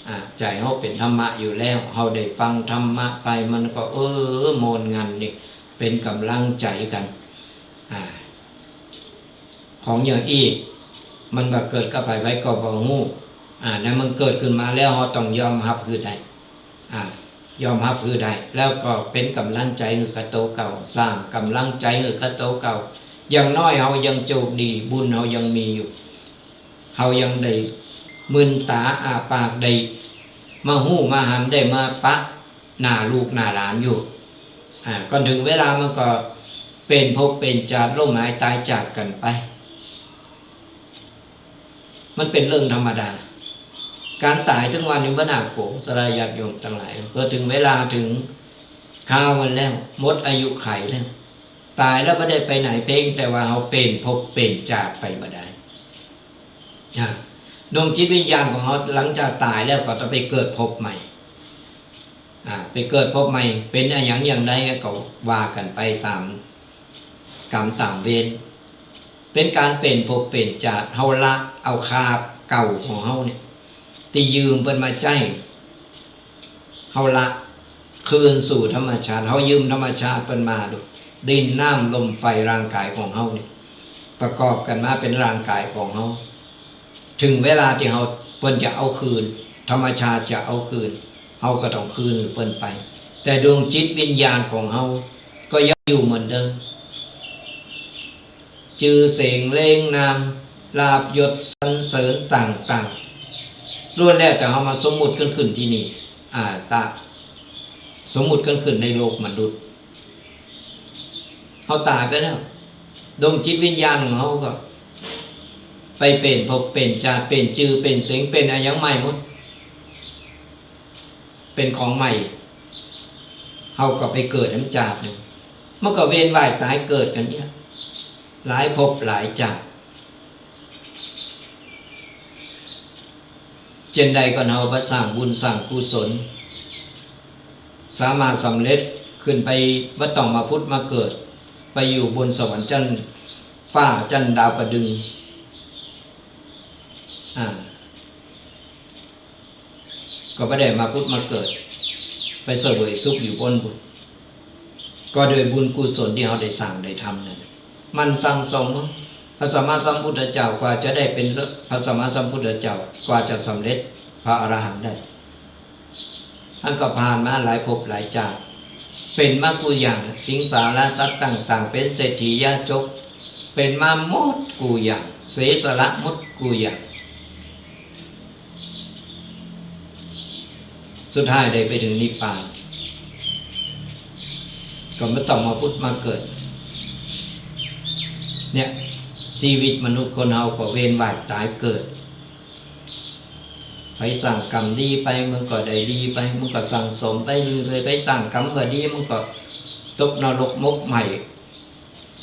อ่า ใจ๋เฮาเป๋นธรรมะอยู่แล้ว เฮาได้ฟังธรรมะไป มันก็ เออ ม่วนงันนี่ เป๋นก๋ำลังใจ๋กั๋น อ่า ของอย่างอี้ มันบ่เกิดกับใผ ใผก็บ่ฮู้ อ่า นั้นมันเกิดขึ้นมาแล้ว เฮาต้องยอมฮับหื้อได้ อ่า ยอมฮับหื้อได้ แล้วก็เป๋นก๋ำลังใจ๋หื้อกับโตเก่า สร้างก๋ำลังใจ๋หื้อกับโตเก่า อย่างน้อยเฮายังโจคดี บุญเฮายังมีอยู่ เฮายังได้มืนต๋าอ้าปาก ได้ มาฮู้มาหัน ได้มาปะหน้าลูกหน้าหลานอยู่ อ่า ก่อนเถิงเวลามันก็เป๋นภพเป๋นจาติ ล้มหายต๋ายจากกั๋นไป มันเป๋นเรื่องธรรมดา ก๋านต๋ายตึงวันนี้บ่น่ากั๋ว ศรัทธาญาติโยมตังหลาย พอเถิงเวลาเถิงคราวมันแล้ว หมดอายุขัยแล้ว ต๋ายแล้วบ่ได้ไปไหน เพียงแต่ว่าเฮาเป๋นภพเป๋นจาติไปบ่ได้ อ่า ดวงจิตวิญญาณของเฮาหลังจากต๋ายแล้วก็ต้องไปเกิดภพใหม่ อ่า ไปเกิดภพใหม่ เป๋นอะหยังอย่างใดก็ว่ากั๋นไปต๋ามกรรมต๋ามเวร เป๋นก๋านเป๋นภพเป๋นจาติ เฮาละเอาคราบเก่าของเฮาเนี่ย ตี้ยืมเปิ้นมาใจ๊ เฮาละคืนสู่ธรรมชาติ เฮายืมธรรมชาติเปิ้นมาดู ดินน้ำลมไฟ ร่างก๋ายของเฮาเนี่ย ประกอบกั๋นมาเป๋นร่างก๋ายของเฮา เถิงเวลาตี้เฮา เปิ้นจะเอาคืน ธรรมชาติจะเอาคืน เฮาก็ต้องคืนหื้อเปิ้นไป แต่ดวงจิตวิญญาณของเฮาก็ยังอยู่เหมือนเดิม จื้อเสียงเล่งนาม ลาภยศสรรเสริญต่างๆ ล้วนแล้วแต่เฮามาสมมุติกั๋นขึ้นตี้นี่ อ่า ตะ สมมุติกั๋นขึ้นในโลกมนุษย์ เฮาต๋ายไปแล้ว ดวงจิตวิญญาณของเฮาก็ไปเป๋นภพเป๋นจาติ เป๋นจื้อเป๋นเสียง เป๋นอะหยังใหม่หมด เป๋นของใหม่ เฮาก็ไปเกิดแหมจาติหนึ่ง มันก็เวียนว่ายต๋ายเกิดกั๋นเนี่ย หลายภพหลายจาติ เจ้นใดก็เฮาบ่สร้างบุญสร้างกุศล สามารถสำเร็จขึ้นไปบ่ต้องมาผุดมาเกิด ไปอยู่บนสวรรค์จั๊นฟ้าจั๊นดาวดึงส์ อ่า ก็บ่ได้มาผุดมาเกิด ไปเสวยสุขอยู่บนบุญ ก็โดยบุญกุศลตี้เฮาได้สร้างได้ทำนั่นแหละ หมั่นสั่งสม พระสัมมาสัมพุทธเจ้ากว่าจะได้เป๋นพระสัมมาสัมพุทธเจ้า กว่าจะสำเร็จพระอรหันต์ได้ ต้านก็ผ่านมาหลายภพหลายจาติ เป๋นมากู้อย่าง สิงสารสัตว์ต่างๆ เป๋นเศรษฐียาจก เป๋นมาหมดกู้อย่าง เสียสละหมดกู้อย่าง สุดท้ายได้ไปเถิงนิพพาน ก็บ่ต้องมาผุดมาเกิด เนี่ย จีวิตมนุษย์คนเฮาก็เวียนว่ายต๋ายเกิด ใผสร้างกรรมดีไป มันก็ได้ดีไป มันก็สั่งสมไปเรื่อยๆ ใผสร้างกรรมบ่ดี มันก็ตกนรกหมกไหม้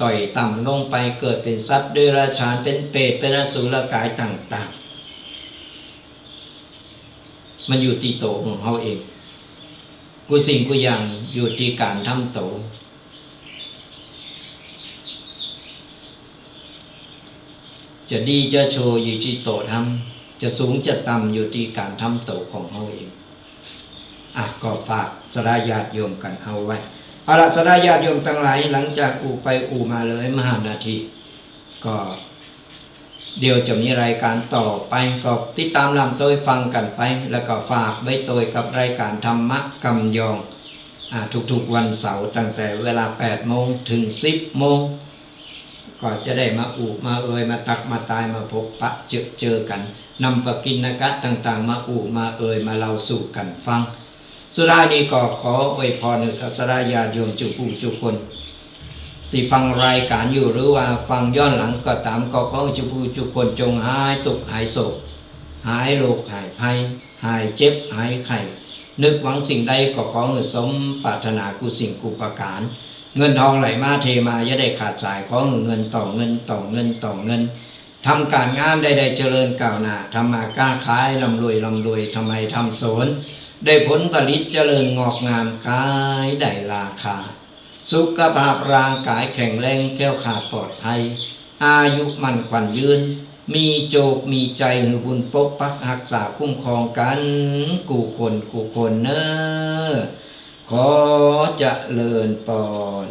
ต้อยต่ำลงไป เกิดเป๋นสัตว์เดรัจฉาน เป๋นเปรต เป๋นอสุรกายต่างๆ มันอยู่ตี้ตั๋วของเฮาเอง กู้สิ่งกู้อย่างอยู่ตี้ก๋านทำตั๋ว จะดีจะชั่วอยู่ตี้ตั๋วทำ จะสูงจะต่ำอยู่ตี้ก๋านทำตั๋วของเฮาเอง อ่ะ ก็ฝากศรัทธาญาติโยมกั๋นเอาไว้ เอาละ ศรัทธาญาติโยมตังหลาย หลังจากอู้ไปอู้มาเลยมหานาที ก็เดี๋ยวจะมีรายการต่อไป ก็ติดต๋ามรับตวยฟังกั๋นไป แล้วก็ฝากไว้ตวยกับรายการธรรมะกำยอง อ่า ทุกๆ วันเสาร์ ตั้งแต่เวลาแปดโมงเถิงสิบโมง ก็จะได้มาอู้มาเอ่ย มาตักมาตาย มาพบปะเจิกเจอกั๋น นำปกิณกะต่างๆ มาอู้มาเอ่ย มาเล่าสู่กั๋นฟัง สุดท้ายนี้ก็ขออวยพรหื้อกับศรัทธาญาติโยมจุผู้จุคน ตี้ฟังรายการอยู่ หรือว่าฟังย้อนหลังก็ต๋าม ก็ขอหื้อจุผู้จุคนจงหายตุ๊กข์หายโศก หายโรคหายภัย หายเจ็บหายไข้ นึกหวังสิ่งใดก็ขอหื้อสมปรารถนากู้สิ่งกู้ประก๋าน เงินทองไหลมาเทมาอย่าได้ขาดสาย ขอหื้อเงินต่อเงินต่อเงินต่อเงิน ทำก๋านงานได้ ได้เจริญก้าวหน้า ทำมาค้าขายร่ำรวยร่ำรวย ทำไฮ่ทำสวนได้ผลผลิตเจริญงอกงาม ขายได้ราคา สุขภาพร่างก๋ายแข็งแรง แคล้วคลาดปลอดภัย อายุมั่นขวัญยืน มีโจคมีชัย หื้อบุญปกปักฮักษาคุ้มครองกั๋นกู้คนกู้คนเน่อ ขอเจริญปอน